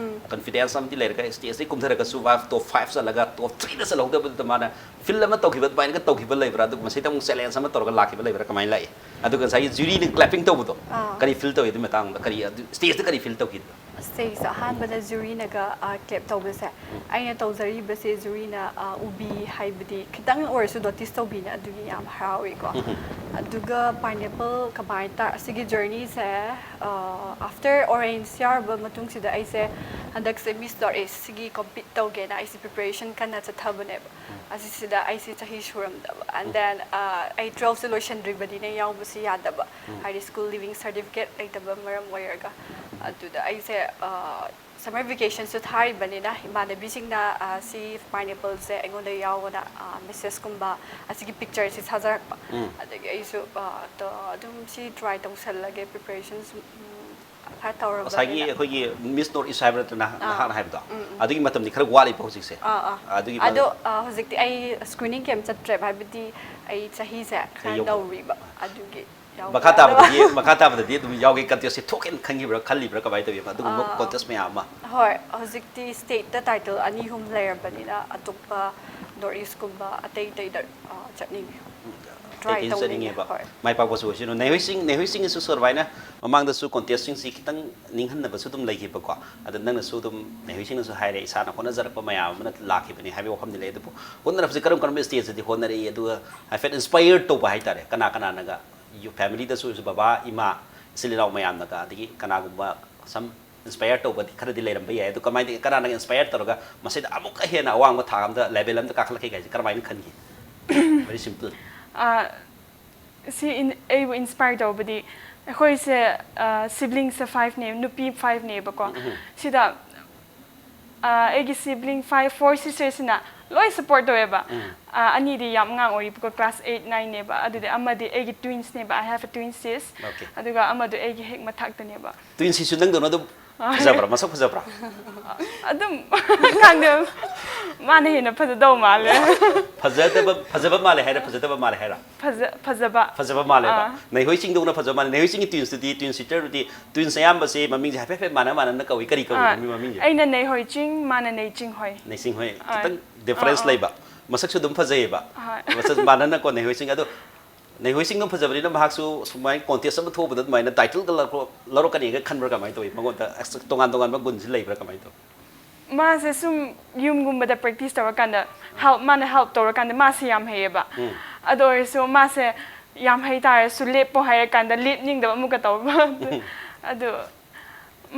ꯀꯟꯐꯤꯗꯦꯟꯁ ꯑꯃꯗꯤ ꯂꯩꯔꯒ ꯁ꯭ꯇꯦꯖꯇꯒꯤ ꯀꯨꯝꯊꯔꯒꯁꯨ ꯃꯥ ꯇꯣꯞ ꯐꯥꯏꯚ ꯆꯠꯂꯒ ꯇꯣꯞ ꯊ꯭ꯔꯤꯗ ꯆꯠꯍꯧꯗꯕꯗꯨꯗ ꯃꯥꯅ ꯐꯤꯜ ꯑꯃ ꯇꯧꯈꯤꯕ ꯑꯗꯨꯃꯥꯏꯅꯒ ꯇꯧꯈꯤꯕ ꯂꯩꯕ꯭ꯔꯥ? ꯑꯗꯨꯒ ꯃꯁꯤꯗ ꯑꯃꯨꯛ ꯆꯦꯂꯦꯟꯖ ꯑꯃ ꯇꯧꯔꯒ ꯂꯥꯛꯈꯤꯕ ꯂꯩꯕ꯭ꯔꯥ? ꯀꯃꯥꯏꯅ ꯂꯥꯛꯏ? ꯑꯗꯨꯒ ꯉꯁꯥꯏꯒꯤ ꯖꯨꯔꯤꯅ ꯀ꯭ꯂꯦꯄꯤꯡ ꯇꯧꯕꯗꯣ, ꯑꯥ꯫ ꯀꯔꯤ ꯐꯤꯜ ꯇꯧꯏ ꯑꯗꯨ ꯃꯇꯥꯡꯗ? ꯀꯔꯤ ꯑꯗꯨ ꯁ꯭ꯇꯦꯖꯇ ꯀꯔꯤ ꯐꯤꯜ ꯇꯧꯈꯤꯕ? ꯁ꯭ꯇꯦꯖꯇ ꯑꯍꯥꯟꯕꯗ ꯖꯨꯔꯤꯅꯒ ꯀ꯭ꯂꯦꯞ ꯇꯧꯕꯁꯦ, ꯑꯩꯅ ꯇꯧꯖꯔꯤꯕꯁꯦ ꯖꯨꯔꯤꯅ, ꯑ, ꯎꯕꯤ, ꯍꯥꯏꯕꯗꯤ ꯈꯤꯇꯪ ꯑꯣꯏꯔꯁꯨ ꯅꯣꯇꯤꯁ ꯇꯧꯕꯤꯅ, ꯑꯗꯨꯒꯤ ꯌꯥꯝ ꯍꯔꯥꯎꯏꯀꯣ꯫ ꯑꯗꯨꯒ ꯄꯥꯏꯅꯦꯄꯜ ꯀꯃꯥꯏꯅ ꯇꯥ-, ꯑꯁꯤꯒꯤ ꯖꯔꯅꯤꯁꯦ, ꯑ, ꯑꯥꯐꯇꯔ ꯑꯣꯔꯦꯟꯖ ꯌꯥꯎꯔꯕ ꯃꯇꯨꯡꯁꯤꯗ ꯑꯩꯁꯦ ꯍꯟꯗꯛꯁꯦ ꯃꯤꯁ ꯅꯣꯔꯠ ꯏꯁꯁꯤꯒꯤ ꯀꯣꯝꯄꯤꯠ ꯇꯧꯒꯦꯅ ꯑꯩꯁꯦ ꯄ꯭ꯔꯤꯄꯦꯔꯦꯁꯟ ꯀꯟꯅ ꯆꯠꯊꯕꯅꯦꯕ꯫ ꯑꯁꯤꯁꯤꯗ ꯑꯩꯁꯦ ꯆꯍꯤ ꯁꯨꯔꯝꯗꯕ, ꯑꯦꯟ ꯗꯦꯟ ꯑꯩ ꯇꯨꯋꯦꯜꯐꯁꯦ ꯂꯣꯏꯁꯟꯗ꯭ꯔꯤꯕꯅꯤꯅ ꯌꯥꯎꯕꯁꯤ ꯌꯥꯗꯕ꯫ ꯍꯥꯏꯗꯤ ꯁ꯭ꯀꯨꯜ ꯂꯤꯚꯤꯡ ꯁꯥꯔꯇꯤꯐꯤꯀꯦꯠ ꯂꯩꯇꯕ ꯃꯔꯝ ꯑꯣꯏꯔꯒ, ꯑꯗꯨꯗ ꯑꯩꯁꯦ, ꯑ, ꯁꯝꯃꯔ ꯚꯦꯀꯦꯁꯟꯁꯨ ꯊꯥꯔꯤꯕꯅꯤꯅ ꯏꯃꯥꯟꯅꯕꯤꯁꯤꯡꯅ, ꯑ, ꯁꯤ ꯄꯥꯏꯅꯦꯄꯜꯁꯦ ꯑꯩꯉꯣꯟꯗ ꯌꯥꯎꯑꯣꯅ, ꯑ, ꯃꯦꯁꯦꯁꯀꯨꯝꯕ, ꯑꯁꯤꯒꯤ ꯄꯤꯛꯆꯔꯁꯦ ꯊꯥꯖꯔꯛꯄ꯫ ꯑꯗꯒꯤ ꯑꯩꯁꯨ, ꯑ, ꯇ-, ꯑꯗꯨꯝ ꯁꯤ ꯇ꯭ꯔꯥꯏ ꯇꯧꯁꯜꯂꯒꯦ, ꯄ꯭ꯔꯤꯄꯦꯔꯦꯁꯟꯁꯨ, ꯎꯝ, ꯈꯔ ꯉꯁꯥꯏꯒꯤ ꯇꯧꯔꯕꯅꯤꯅ꯫ ꯑꯩꯈꯣꯏꯒꯤ ꯃꯤꯁ ꯅꯣꯔꯠ ꯏꯁ ꯍꯥꯏꯕ ꯅꯠꯇ꯭ꯔ ꯅꯍ-, ꯑꯥ꯫ ꯅꯍꯥꯛꯅ ꯍꯥꯏꯕꯗꯣ, ꯎꯝ, ꯎꯝ꯫ ꯑꯗꯨꯒꯤ ꯃꯇꯝꯗꯤ ꯈꯔ ꯋꯥꯠꯂꯤꯕ ꯍꯧꯖꯤꯛꯁꯦ? ꯑꯥ, ꯑꯥ꯫ ꯑꯗꯨꯒꯤ ꯑꯗꯣ, ꯃꯇꯝ- ꯑ, ꯍꯧꯖꯤꯛꯇꯤ ꯑꯩ ꯁ꯭ꯀ꯭ꯔꯤꯅꯤꯡ ꯀꯩꯝ ꯆꯠꯇ꯭ꯔꯦꯕ, ꯍꯥꯏꯕꯗꯤ ꯑꯩ ꯆꯍꯤꯁꯦ ꯈꯔ ꯌꯧꯕ- ꯅꯧꯔꯤꯕ, ꯑꯗꯨꯒꯤ ꯌꯥꯎꯕ ꯃꯈꯥ ꯌꯥꯗꯕ꯫ ꯇꯥꯕꯗꯗꯤ, ꯃꯈꯥ ꯇꯥꯕꯗꯗꯤ ꯑꯗꯨꯝ ꯌꯥꯎꯒꯦ, ꯀꯟꯇꯦꯁꯁꯦ ꯊꯣꯛꯀꯦꯅ ꯈꯟꯈꯤꯕ꯭ꯔꯥ, ꯈꯜꯂꯤꯕ꯭ꯔꯥ, ꯀꯃꯥꯏꯅ ꯇꯧꯋꯤ? ꯑꯗꯨꯒꯨꯝꯕ ꯑꯥ꯫ ꯀꯣꯟꯇꯦꯁ ꯃꯌꯥꯝ ꯑꯃ? ꯍꯣꯏ, ꯍꯧꯖꯤꯛꯇꯤ ꯁ꯭ꯇꯦꯠꯇ ꯇꯥꯏꯇꯜ ꯑꯅꯤ ꯑꯍꯨꯝ ꯂꯩꯔꯕꯅꯤꯅ ꯑꯇꯣꯞꯄ ꯅꯣꯔꯠ ꯏꯁꯀꯨꯝꯕ ꯑꯇꯩ ꯑꯇꯩꯗ, ꯑ, ꯆꯠꯅꯤꯡꯉꯦ꯫ ꯇ꯭ꯔꯥꯏ ꯀꯩꯀꯩꯁꯨ ꯇꯧꯅꯤꯡꯉꯦ꯫ ꯆꯠꯅꯤꯡꯉꯦꯕ꯫ ꯍꯣꯏ꯫ ꯃꯥꯏ ꯄꯥꯛꯄꯁꯨ ꯑꯣꯏꯁꯅꯨ꯫ ꯅꯦꯍꯣꯏꯁꯤꯡ, ꯅꯦꯍꯣꯏꯁꯤꯡꯒꯤꯁꯨ ꯑꯗꯨꯃꯥꯏꯅ ꯃꯃꯥꯡꯗꯁꯨ ꯀꯣꯟꯇꯦꯁꯁꯤꯡꯁꯤ ꯈꯤꯇꯪ ꯅꯤꯡꯍꯟꯅꯕꯁꯨ ꯑꯗꯨꯝ ꯂꯩꯈꯤꯕꯀꯣ꯫ ꯑꯗ ꯅꯪꯅꯁꯨ ꯑꯗꯨꯝ, ꯅꯦꯍꯣꯏꯁꯤꯡꯅꯁꯨ ꯍꯥꯏꯔꯦ, "ꯏꯁꯥꯅ ꯍꯣꯠꯅꯖꯔꯛꯄ ꯃꯌꯥꯝ ꯑꯃꯅ ꯂꯥꯛꯈꯤꯕꯅꯤ" ꯍꯥꯏꯕꯒꯤ ꯋꯥꯐꯝꯗꯤ ꯂꯩ꯫ ꯑꯗꯨꯕꯨ ꯍꯣꯠꯅꯔꯛꯄꯁꯦ ꯀꯔꯝ ꯀꯔꯝꯕ ꯁ꯭ꯇꯦꯖꯇꯗꯤ ꯍꯣꯠꯅꯔꯛꯏ? ꯑꯗꯨꯒ ꯍꯥꯏꯐꯦꯠ ꯏꯟꯁꯄꯥꯌꯔ ꯇꯧꯕ ꯍꯥꯏꯇꯥꯔꯦ, ꯀꯅꯥ ꯀꯅꯥꯅꯒ, ꯌꯨ-, ꯐꯦꯃꯤꯂꯤꯗꯁꯨ ꯕꯕꯥ, ꯏꯃꯥ, ꯏꯆꯤꯜ ꯏꯅꯥꯎ ꯃꯌꯥꯝꯅꯒ, ꯑꯗꯒꯤ ꯀꯅꯥꯒꯨꯝꯕ ꯁꯝ ꯏꯟꯁꯄꯥꯌꯔ ꯇꯧꯕꯗꯤ ꯈꯔꯗꯤ ꯂꯩꯔꯝꯕ ꯌꯥꯏ꯫ ꯑꯗꯣ ꯀꯃꯥꯏꯅ, ꯀꯅꯥꯅꯒ ꯏꯟꯁꯄꯥꯌꯔ ꯇꯧꯔꯒ ꯃꯁꯤꯗ ꯑꯃꯨꯛꯀ ꯍꯦꯟꯅ ꯑꯋꯥꯡꯕ ꯊꯥꯛ ꯑꯃꯗ, ꯂꯦꯚꯦꯜ ꯑꯃꯗ ꯀꯥꯈꯠꯂꯛꯀꯦ ꯀꯥꯏꯁꯦ ꯀꯔꯝꯍꯥꯏꯅ ꯈꯟꯈꯤ? Very simple. ꯑ, ꯁꯤ ꯏꯟ-, ꯑꯩꯕꯨ ꯏꯟꯁꯄꯥꯌꯔ ꯇꯧꯕꯗꯤ, ꯑꯩꯈꯣꯏꯁꯦ, ꯑ, ꯁꯤꯕ꯭ꯂꯤꯡꯁꯦ ꯐꯥꯏꯚꯅꯦ, ꯅꯨꯄꯤ ꯐꯥꯏꯚꯅꯦꯕꯀꯣ꯫ ꯁꯤꯗ, ꯑ, ꯑꯩꯒꯤ ꯁꯤꯕ꯭ꯂꯤꯡ ꯐꯥꯏꯚ, ꯐꯣꯔ ꯁꯤꯁꯇꯔꯁꯤꯅ ꯂꯣꯏ ꯁꯞꯄꯣꯔꯠ ꯇꯧꯋꯦꯕ꯫ ꯑ, ꯑꯅꯤꯗꯤ ꯌꯥꯝ ꯑꯉꯥꯡ ꯑꯣꯏꯔꯤꯕꯀꯣ, ꯀ꯭ꯂꯥꯁ ꯑꯩꯠ, ꯅꯥꯏꯟꯅꯦꯕ꯫ ꯑꯗꯨꯗꯤ ꯑꯃꯗꯤ ꯑꯩꯒꯤ ꯇ꯭ꯋꯤꯟꯁꯅꯦꯕ, I have a twin sis꯫ Okay. ꯑꯗꯨꯒ ꯑꯃꯗꯣ ꯑꯩꯒꯤ ꯍꯦꯛ ꯃꯊꯛꯇꯅꯦꯕ꯫ ꯇ꯭ꯋꯤꯟꯁꯤꯁꯨ ꯅꯪꯗꯧꯅ ꯑꯗꯨꯝ ꯐꯖꯕ꯭ꯔꯥ? ꯃꯁꯛ ꯐꯖꯕ꯭ꯔꯥ? ꯑꯗꯨꯝ ꯈꯪꯗꯦ, ꯃꯥꯅ ꯍꯦꯟꯅ ꯐꯖꯗꯧ ꯃꯥꯜꯂꯦ꯫ ꯐꯖꯗꯕ ꯐꯖꯕ ꯃꯥꯜꯂꯦ ꯍꯥꯏꯔ ꯐꯖꯗꯕ ꯃꯥꯜꯂꯦ ꯍꯥꯏꯔ? ꯐꯖ ꯐꯖꯕ꯫ ꯐꯖꯕ ꯃꯥꯜꯂꯦꯕ꯫ ꯑꯥ꯫ ꯅꯩꯍꯣꯏ ꯆꯤꯡꯗꯧꯅ ꯐꯖꯕ ꯃꯥꯜꯂꯦ꯫ ꯅꯩꯍꯣꯏ ꯆꯤꯡꯒꯤ twins ꯇꯨꯗꯤ, twin sister ꯗꯨꯗꯤ, twins ꯑꯌꯥꯝꯕꯁꯦ ꯃꯃꯤꯡꯁꯦ ꯍꯥꯏꯐꯦꯠ ꯍꯥꯏꯐꯦꯠ ꯃꯥꯟꯅ ꯃꯥꯟꯅꯅ ꯀꯧꯏ꯫ ꯀꯔꯤ ꯀꯧꯏ ꯑꯥ, ꯃꯃꯤꯡ ꯃꯃꯤꯡꯁꯦ? ꯑꯩꯅ ꯅꯩꯍꯣꯏ ꯆꯤꯡ, ꯃꯥꯅ ꯅꯩ ꯆꯤꯡꯍꯣꯏ꯫ ꯅꯩꯆꯤꯡ ꯍꯣꯏ꯫ ꯑꯥ꯫ ꯈꯤꯇꯪ difference ꯑꯥ, ꯑꯥ꯫ ꯂꯩꯕ꯫ ꯃꯁꯛꯁꯨ ꯑꯗꯨꯝ ꯐꯖꯩꯌꯦꯕ꯫ ꯍꯣꯏ꯫ ꯃꯁꯛ ꯃꯥꯟꯅꯅꯀꯣ ꯅꯩꯍꯣꯏ ꯆꯤꯡ꯫ ꯑꯗꯣ ꯅꯩꯍꯣꯏ ꯆꯤꯡꯗꯣ ꯐꯖꯕꯅꯤꯅ ꯃꯍꯥꯛꯁꯨ ꯁꯨꯃꯥꯏꯅ contest ꯑꯃ ꯊꯣꯛꯄꯗ ꯑꯗꯨꯃꯥꯏꯅ title ꯒ ꯂꯧꯔꯛ-, ꯂꯧꯔꯛꯀꯅꯤꯒ ꯈꯟꯕ꯭ꯔꯥ ꯀꯃꯥꯏꯅ ꯇꯧꯏ? ꯃꯉꯣꯟꯗ ꯑꯁ ꯇꯣꯉꯥꯟ ꯇꯣꯉꯥꯟꯕ ꯒꯨꯟꯁꯤ ꯂꯩꯕ꯭ꯔꯥ ꯀꯃꯥꯏꯅ ꯇꯧꯏ? ꯃꯥꯁꯦ ꯁꯨꯝ ꯌꯨꯝꯒꯨꯝꯕꯗ practice ꯇꯧꯔꯀꯥꯟꯗ help, ꯃꯥꯅ help ꯇꯧꯔꯀꯥꯟꯗ ꯃꯥꯁꯦ ꯌꯥꯝ ꯍꯩꯌꯦꯕ꯫ ꯎꯝ꯫ ꯑꯗꯨ ꯑꯣꯏꯔꯁꯨ ꯃꯥꯁꯦ ꯌꯥꯝ ꯍꯩ ꯇꯥꯔꯁꯨ ꯂꯦꯞꯄꯣ ꯍꯥꯏꯔꯀꯥꯟꯗ ꯂꯦꯞꯅꯤꯡꯗꯕ ꯑꯃꯨꯛꯀ ꯇꯧꯕ꯫ ꯑꯗꯨ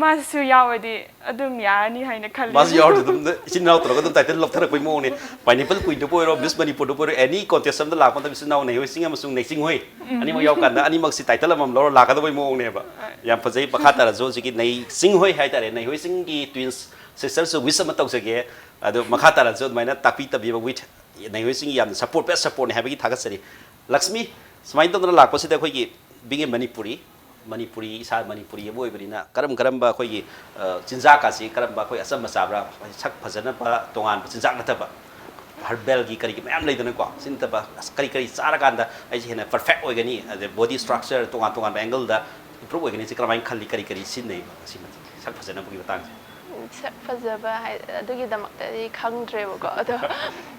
ꯃꯥꯁꯨ ꯌꯥꯎꯔꯗꯤ ꯑꯗꯨꯝ ꯌꯥꯔꯅꯤ ꯍꯥꯏꯅ ꯈꯜꯂꯤ꯫ ꯃꯥꯁꯨ ꯌꯥꯎꯔꯗꯤ ꯑꯗꯨꯝ ꯏꯆꯤꯟ ꯏꯅꯥꯎ ꯇꯧꯔꯒ ꯑꯗꯨꯝ title ꯂꯧꯊꯔꯛꯄꯒꯤ ꯃꯑꯣꯡꯅꯤ꯫ Pineapple ꯀꯨꯏꯗꯕꯨ ꯑꯣꯏꯔꯣ, Miss ꯃꯅꯤꯄꯨꯔꯗꯕꯨ ꯑꯣꯏꯔꯣ, any contest ꯑꯃꯗ ꯂꯥꯛꯄ ꯃꯇꯝꯗ ꯏꯆꯤꯟ ꯏꯅꯥꯎ ꯅꯩꯍꯣꯏ ꯆꯤꯡ ꯑꯃꯁꯨꯡ ꯅꯩꯆꯤꯡ ꯍꯣꯏ ꯑꯅꯤꯃꯛ ꯌꯥꯎꯔꯀꯥꯟꯗ ꯑꯅꯤꯃꯛꯁꯤ title ꯑꯃꯃꯝ ꯂꯧꯔ ꯂꯥꯛꯀꯗꯕꯒꯤ ꯃꯑꯣꯡꯅꯦꯕ꯫ ꯌꯥꯝ ꯐꯖꯩ꯫ ꯃꯈꯥ ꯇꯥꯔꯁꯨ ꯍꯧꯖꯤꯛꯀꯤ ꯅꯩꯆꯤꯡ ꯍꯣꯏ ꯍꯥꯏꯇꯥꯔꯦ, ꯅꯩꯍꯣꯏ ꯆꯤꯡꯒꯤ twins sister ꯁꯨ wish ꯑꯃ ꯇꯧꯖꯒꯦ꯫ ꯑꯗꯨ ꯃꯈꯥ ꯇꯥꯔꯁꯨ ꯑꯗꯨꯃꯥꯏꯅ ꯇꯥꯛꯄꯤ ꯇꯝꯕꯤꯕ with ꯅꯩꯍꯣꯏ ꯆꯤꯡꯒꯤ ꯌꯥꯝꯅ support, best support ꯅꯤ ꯍꯥꯏꯕꯒꯤ ꯊꯥꯒꯠꯆꯔꯤ꯫ ꯂꯛꯁꯃꯤ, ꯁꯨꯃꯥꯏꯅ ꯇꯧꯗꯅ ꯂꯥꯛꯄꯁꯤꯗ ꯑꯩꯈꯣꯏꯒꯤ being a Manipuri, ꯃꯅꯤꯄꯨꯔꯤ, ꯏꯁꯥ ꯃꯅꯤꯄꯨꯔꯤ ꯑꯃ ꯑꯣꯏꯕꯅꯤꯅ ꯀꯔꯝ ꯀꯔꯝꯕ ꯑꯩꯈꯣꯏꯒꯤ, ꯑ, ꯆꯤꯟꯖꯥꯛꯀꯁꯤ ꯀꯔꯝꯕ ꯑꯩꯈꯣꯏ ꯑꯆꯝꯕ ꯆꯥꯕ꯭ꯔꯥ? ꯁꯛ ꯐꯖꯅꯕ ꯇꯣꯉꯥꯟꯕ ꯆꯤꯟꯖꯥꯛ ꯅꯠꯇꯕ, herbal ꯒꯤ ꯀꯔꯤꯒꯤ ꯃꯌꯥꯝ ꯂꯩꯗꯅꯀꯣ, ꯁꯤ ꯅꯠꯇꯕ ꯑꯁ ꯀꯔꯤ ꯀꯔꯤ ꯆꯥꯔꯀꯥꯟꯗ ꯑꯩꯁꯦ ꯍꯦꯟꯅ perfect ꯑꯣꯏꯒꯅꯤ, ꯑꯗꯩ body structure ꯇꯣꯉꯥꯟ ꯇꯣꯉꯥꯟꯕ angle ꯗ improve ꯑꯣꯏꯒꯅꯤ, ꯁꯤ ꯀꯔꯝꯍꯥꯏꯅ ꯈꯜꯂꯤ? ꯀꯔꯤ ꯀꯔꯤ ꯁꯤꯖꯤꯟꯅꯩꯕ ꯁꯤꯃꯗꯤ, ꯁꯛ ꯐꯖꯅꯕꯒꯤ ꯃꯇꯥꯡꯁꯦ? ꯁꯛ ꯐꯖꯕ ꯍꯥꯏ, ꯑꯗꯨꯒꯤꯗꯃꯛꯇꯗꯤ ꯈꯪꯗ꯭ꯔꯦꯕꯀꯣ꯫ ꯑꯗꯣ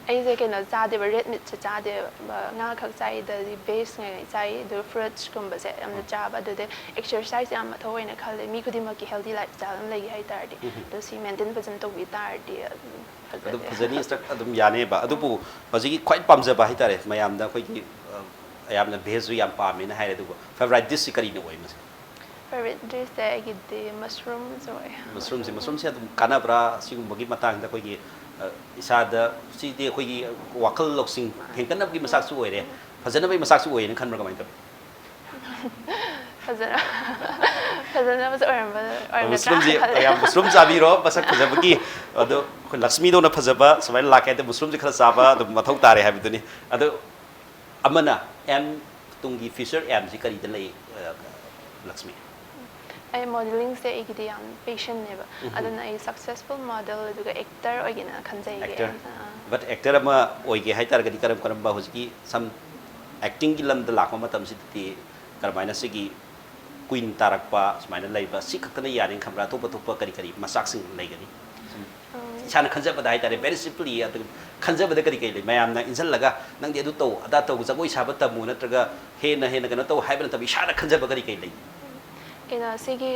ꯑꯩꯁꯦ ꯀꯩꯅꯣ ꯆꯥꯗꯦꯕ, red meat ꯁꯦ ꯆꯥꯗꯦꯕ꯫ ꯉꯥ ꯈꯛ ꯆꯥꯏ, ꯑꯗꯩ veg ꯉꯩ ꯆꯥꯏ, ꯑꯗꯨꯒ fruits ꯀꯨꯝꯕꯁꯦ ꯌꯥꯝꯅ ꯆꯥꯕ꯫ ꯑꯗꯨꯗꯩ exercise ꯌꯥꯝ ꯃꯊꯧ ꯑꯣꯏꯅ ꯈꯜꯂꯦ꯫ ꯃꯤ ꯈꯨꯗꯤꯡꯃꯛꯀꯤ healthy lifestyle ꯑꯃ ꯂꯩꯒꯦ ꯍꯥꯏ ꯇꯥꯔꯗꯤ, ꯑꯗꯣ ꯁꯤ maintain ꯐꯖꯅ ꯇꯧꯕꯤ ꯇꯥꯔꯗꯤ ꯑꯗꯨꯝ ꯑꯗꯨꯝ ꯐꯖꯅꯤ꯫ ꯐꯖꯅꯤ, ꯁꯛ ꯑꯗꯨꯝ ꯌꯥꯅꯦꯕ꯫ ꯑꯗꯨꯕꯨ ꯍꯧꯖꯤꯛꯀꯤ ꯈ꯭ꯋꯥꯏ ꯄꯥꯝꯖꯕ ꯍꯥꯏꯇꯥꯔꯦ, ꯃꯌꯥꯝꯗ ꯑꯩꯈꯣꯏꯒꯤ, ꯑ, ꯑꯌꯥꯝꯅ veg ꯁꯨ ꯌꯥꯝ ꯄꯥꯝꯃꯦꯅ ꯍꯥꯏꯔꯦ, ꯑꯗꯨꯕꯨ favourite dish ꯁꯤ ꯀꯔꯤꯅ ꯑꯣꯏ ꯃꯁꯤ? Favourite dish ꯁꯦ ꯑꯩꯒꯤꯗꯤ mushroom ꯁꯨ ꯑꯣꯏ꯫ Mushroom ꯁꯦ, mushroom ꯁꯦ ꯑꯗꯨꯝ ꯀꯥꯟꯅꯕ꯭ꯔꯥ? ꯁꯤꯒꯨꯝꯕꯒꯤ ꯃꯇꯥꯡꯗ ꯑꯩꯈꯣꯏꯒꯤ, ꯑ, ꯏꯁꯥꯗ ꯁꯤꯗꯤ ꯑꯩꯈꯣꯏꯒꯤ ꯋꯥꯈꯜ ꯂꯧꯁꯤꯡ ꯍꯦꯟꯒꯠꯅꯕꯒꯤ ꯃꯆꯥꯛꯁꯨ ꯑꯣꯏꯔꯦ, ꯐꯖꯅꯕꯒꯤ ꯃꯆꯥꯛꯁꯨ ꯑꯣꯏꯌꯦꯅ ꯈꯟꯕ꯭ꯔꯥ, ꯀꯃꯥꯏꯅ ꯇꯧꯏ? ꯐꯖꯅ, ꯐꯖꯅꯕꯁꯨ ꯑꯣꯏꯔꯝꯕ, ꯑꯣꯏꯔꯝꯒꯗ꯭ꯔꯥ Mushroom ꯁꯦ ꯈꯜꯂꯦ꯫ ꯌꯥꯝ mushroom ꯆꯥꯕꯤꯔꯣ, ꯃꯁꯛ ꯐꯖꯕꯒꯤ꯫ ꯑꯗꯣ ꯑꯩꯈꯣꯏ ꯂꯛꯁꯃꯤꯗꯧꯅ ꯐꯖꯕ ꯁꯨꯃꯥꯏꯅ ꯂꯥꯛꯀꯦ ꯍꯥꯏꯗꯤ mushroom ꯁꯦ ꯈꯔ ꯆꯥꯕ ꯑꯗꯨꯝ ꯃꯊꯧ ꯇꯥꯔꯦ ꯍꯥꯏꯕꯗꯨꯅꯤ꯫ ꯑꯗꯣ ꯑꯃꯅ aim, ꯇꯨꯡꯒꯤ future aim ꯁꯤ ꯀꯔꯤꯗ ꯂꯩ, ꯑ, ꯂꯛꯁꯃꯤ? ꯑꯩ ꯃꯣꯗꯦꯂꯤꯡꯁꯦ ꯑꯩꯒꯤꯗꯤ ꯌꯥꯝ ꯄꯦꯁꯟꯅꯦꯕ꯫ ꯑꯗꯨꯅ ꯑꯩ ꯁꯛꯁꯦꯁꯐꯨꯜ ꯃꯣꯗꯦꯜ ꯑꯗꯨꯒ ꯑꯦꯛꯇꯔ ꯑꯣꯏꯒꯦꯅ ꯈꯟꯖꯩꯌꯦ꯫ ꯑꯦꯛꯇꯔ꯫ ꯕꯠ ꯑꯦꯛꯇꯔ ꯑꯃ ꯑꯣꯏꯒꯦ ꯍꯥꯏꯇꯥꯔꯒꯗꯤ ꯀꯔꯝ ꯀꯔꯝꯕ ꯍꯧꯖꯤꯛꯀꯤ ꯁꯝ ꯑꯦꯛꯇꯤꯡꯒꯤ ꯂꯝꯗ ꯂꯥꯛꯄ ꯃꯇꯝꯁꯤꯗꯗꯤ ꯀꯔꯝꯍꯥꯏꯅ ꯁꯤꯒꯤ ꯀ꯭ꯋꯤꯟ ꯇꯥꯔꯛꯄ ꯁꯨꯃꯥꯏꯅ ꯂꯩꯕ ꯁꯤ ꯈꯛꯇꯅ ꯌꯥꯅꯤ ꯈꯟꯕ꯭ꯔꯥ? ꯑꯇꯣꯞ ꯑꯇꯣꯞꯄ ꯀꯔꯤ ꯀꯔꯤ ꯃꯆꯥꯛꯁꯤꯡ ꯂꯩꯒꯅꯤ? ꯁꯨꯝ ꯏꯁꯥꯅ ꯈꯟꯖꯕꯗ ꯍꯥꯏꯇꯥꯔꯦ, ꯚꯦꯔꯤ ꯁꯤꯝꯄꯂꯤ ꯑꯗꯨꯝ ꯈꯟꯖꯕꯗ ꯀꯔꯤ ꯀꯔꯤ ꯂꯩ? ꯃꯌꯥꯝꯅ ꯏꯟꯁꯤꯜꯂꯒ ꯅꯪꯗꯤ ꯑꯗꯨ ꯇꯧ, ꯑꯗꯥ ꯇꯧ, ꯖꯒꯣꯏ ꯁꯥꯕ ꯇꯝꯃꯨ, ꯅꯠꯇ꯭ꯔꯒ ꯍꯦꯟꯅ ꯍꯦꯟꯅ ꯀꯩꯅꯣ ꯇꯧ ꯍꯥꯏꯕ ꯅꯠꯇꯕ ꯏꯁꯥꯅ ꯈꯟꯖꯕ ꯀꯔꯤ ꯀꯔꯤ ꯂꯩ? ꯀꯩꯅꯣ ꯁꯤꯒꯤ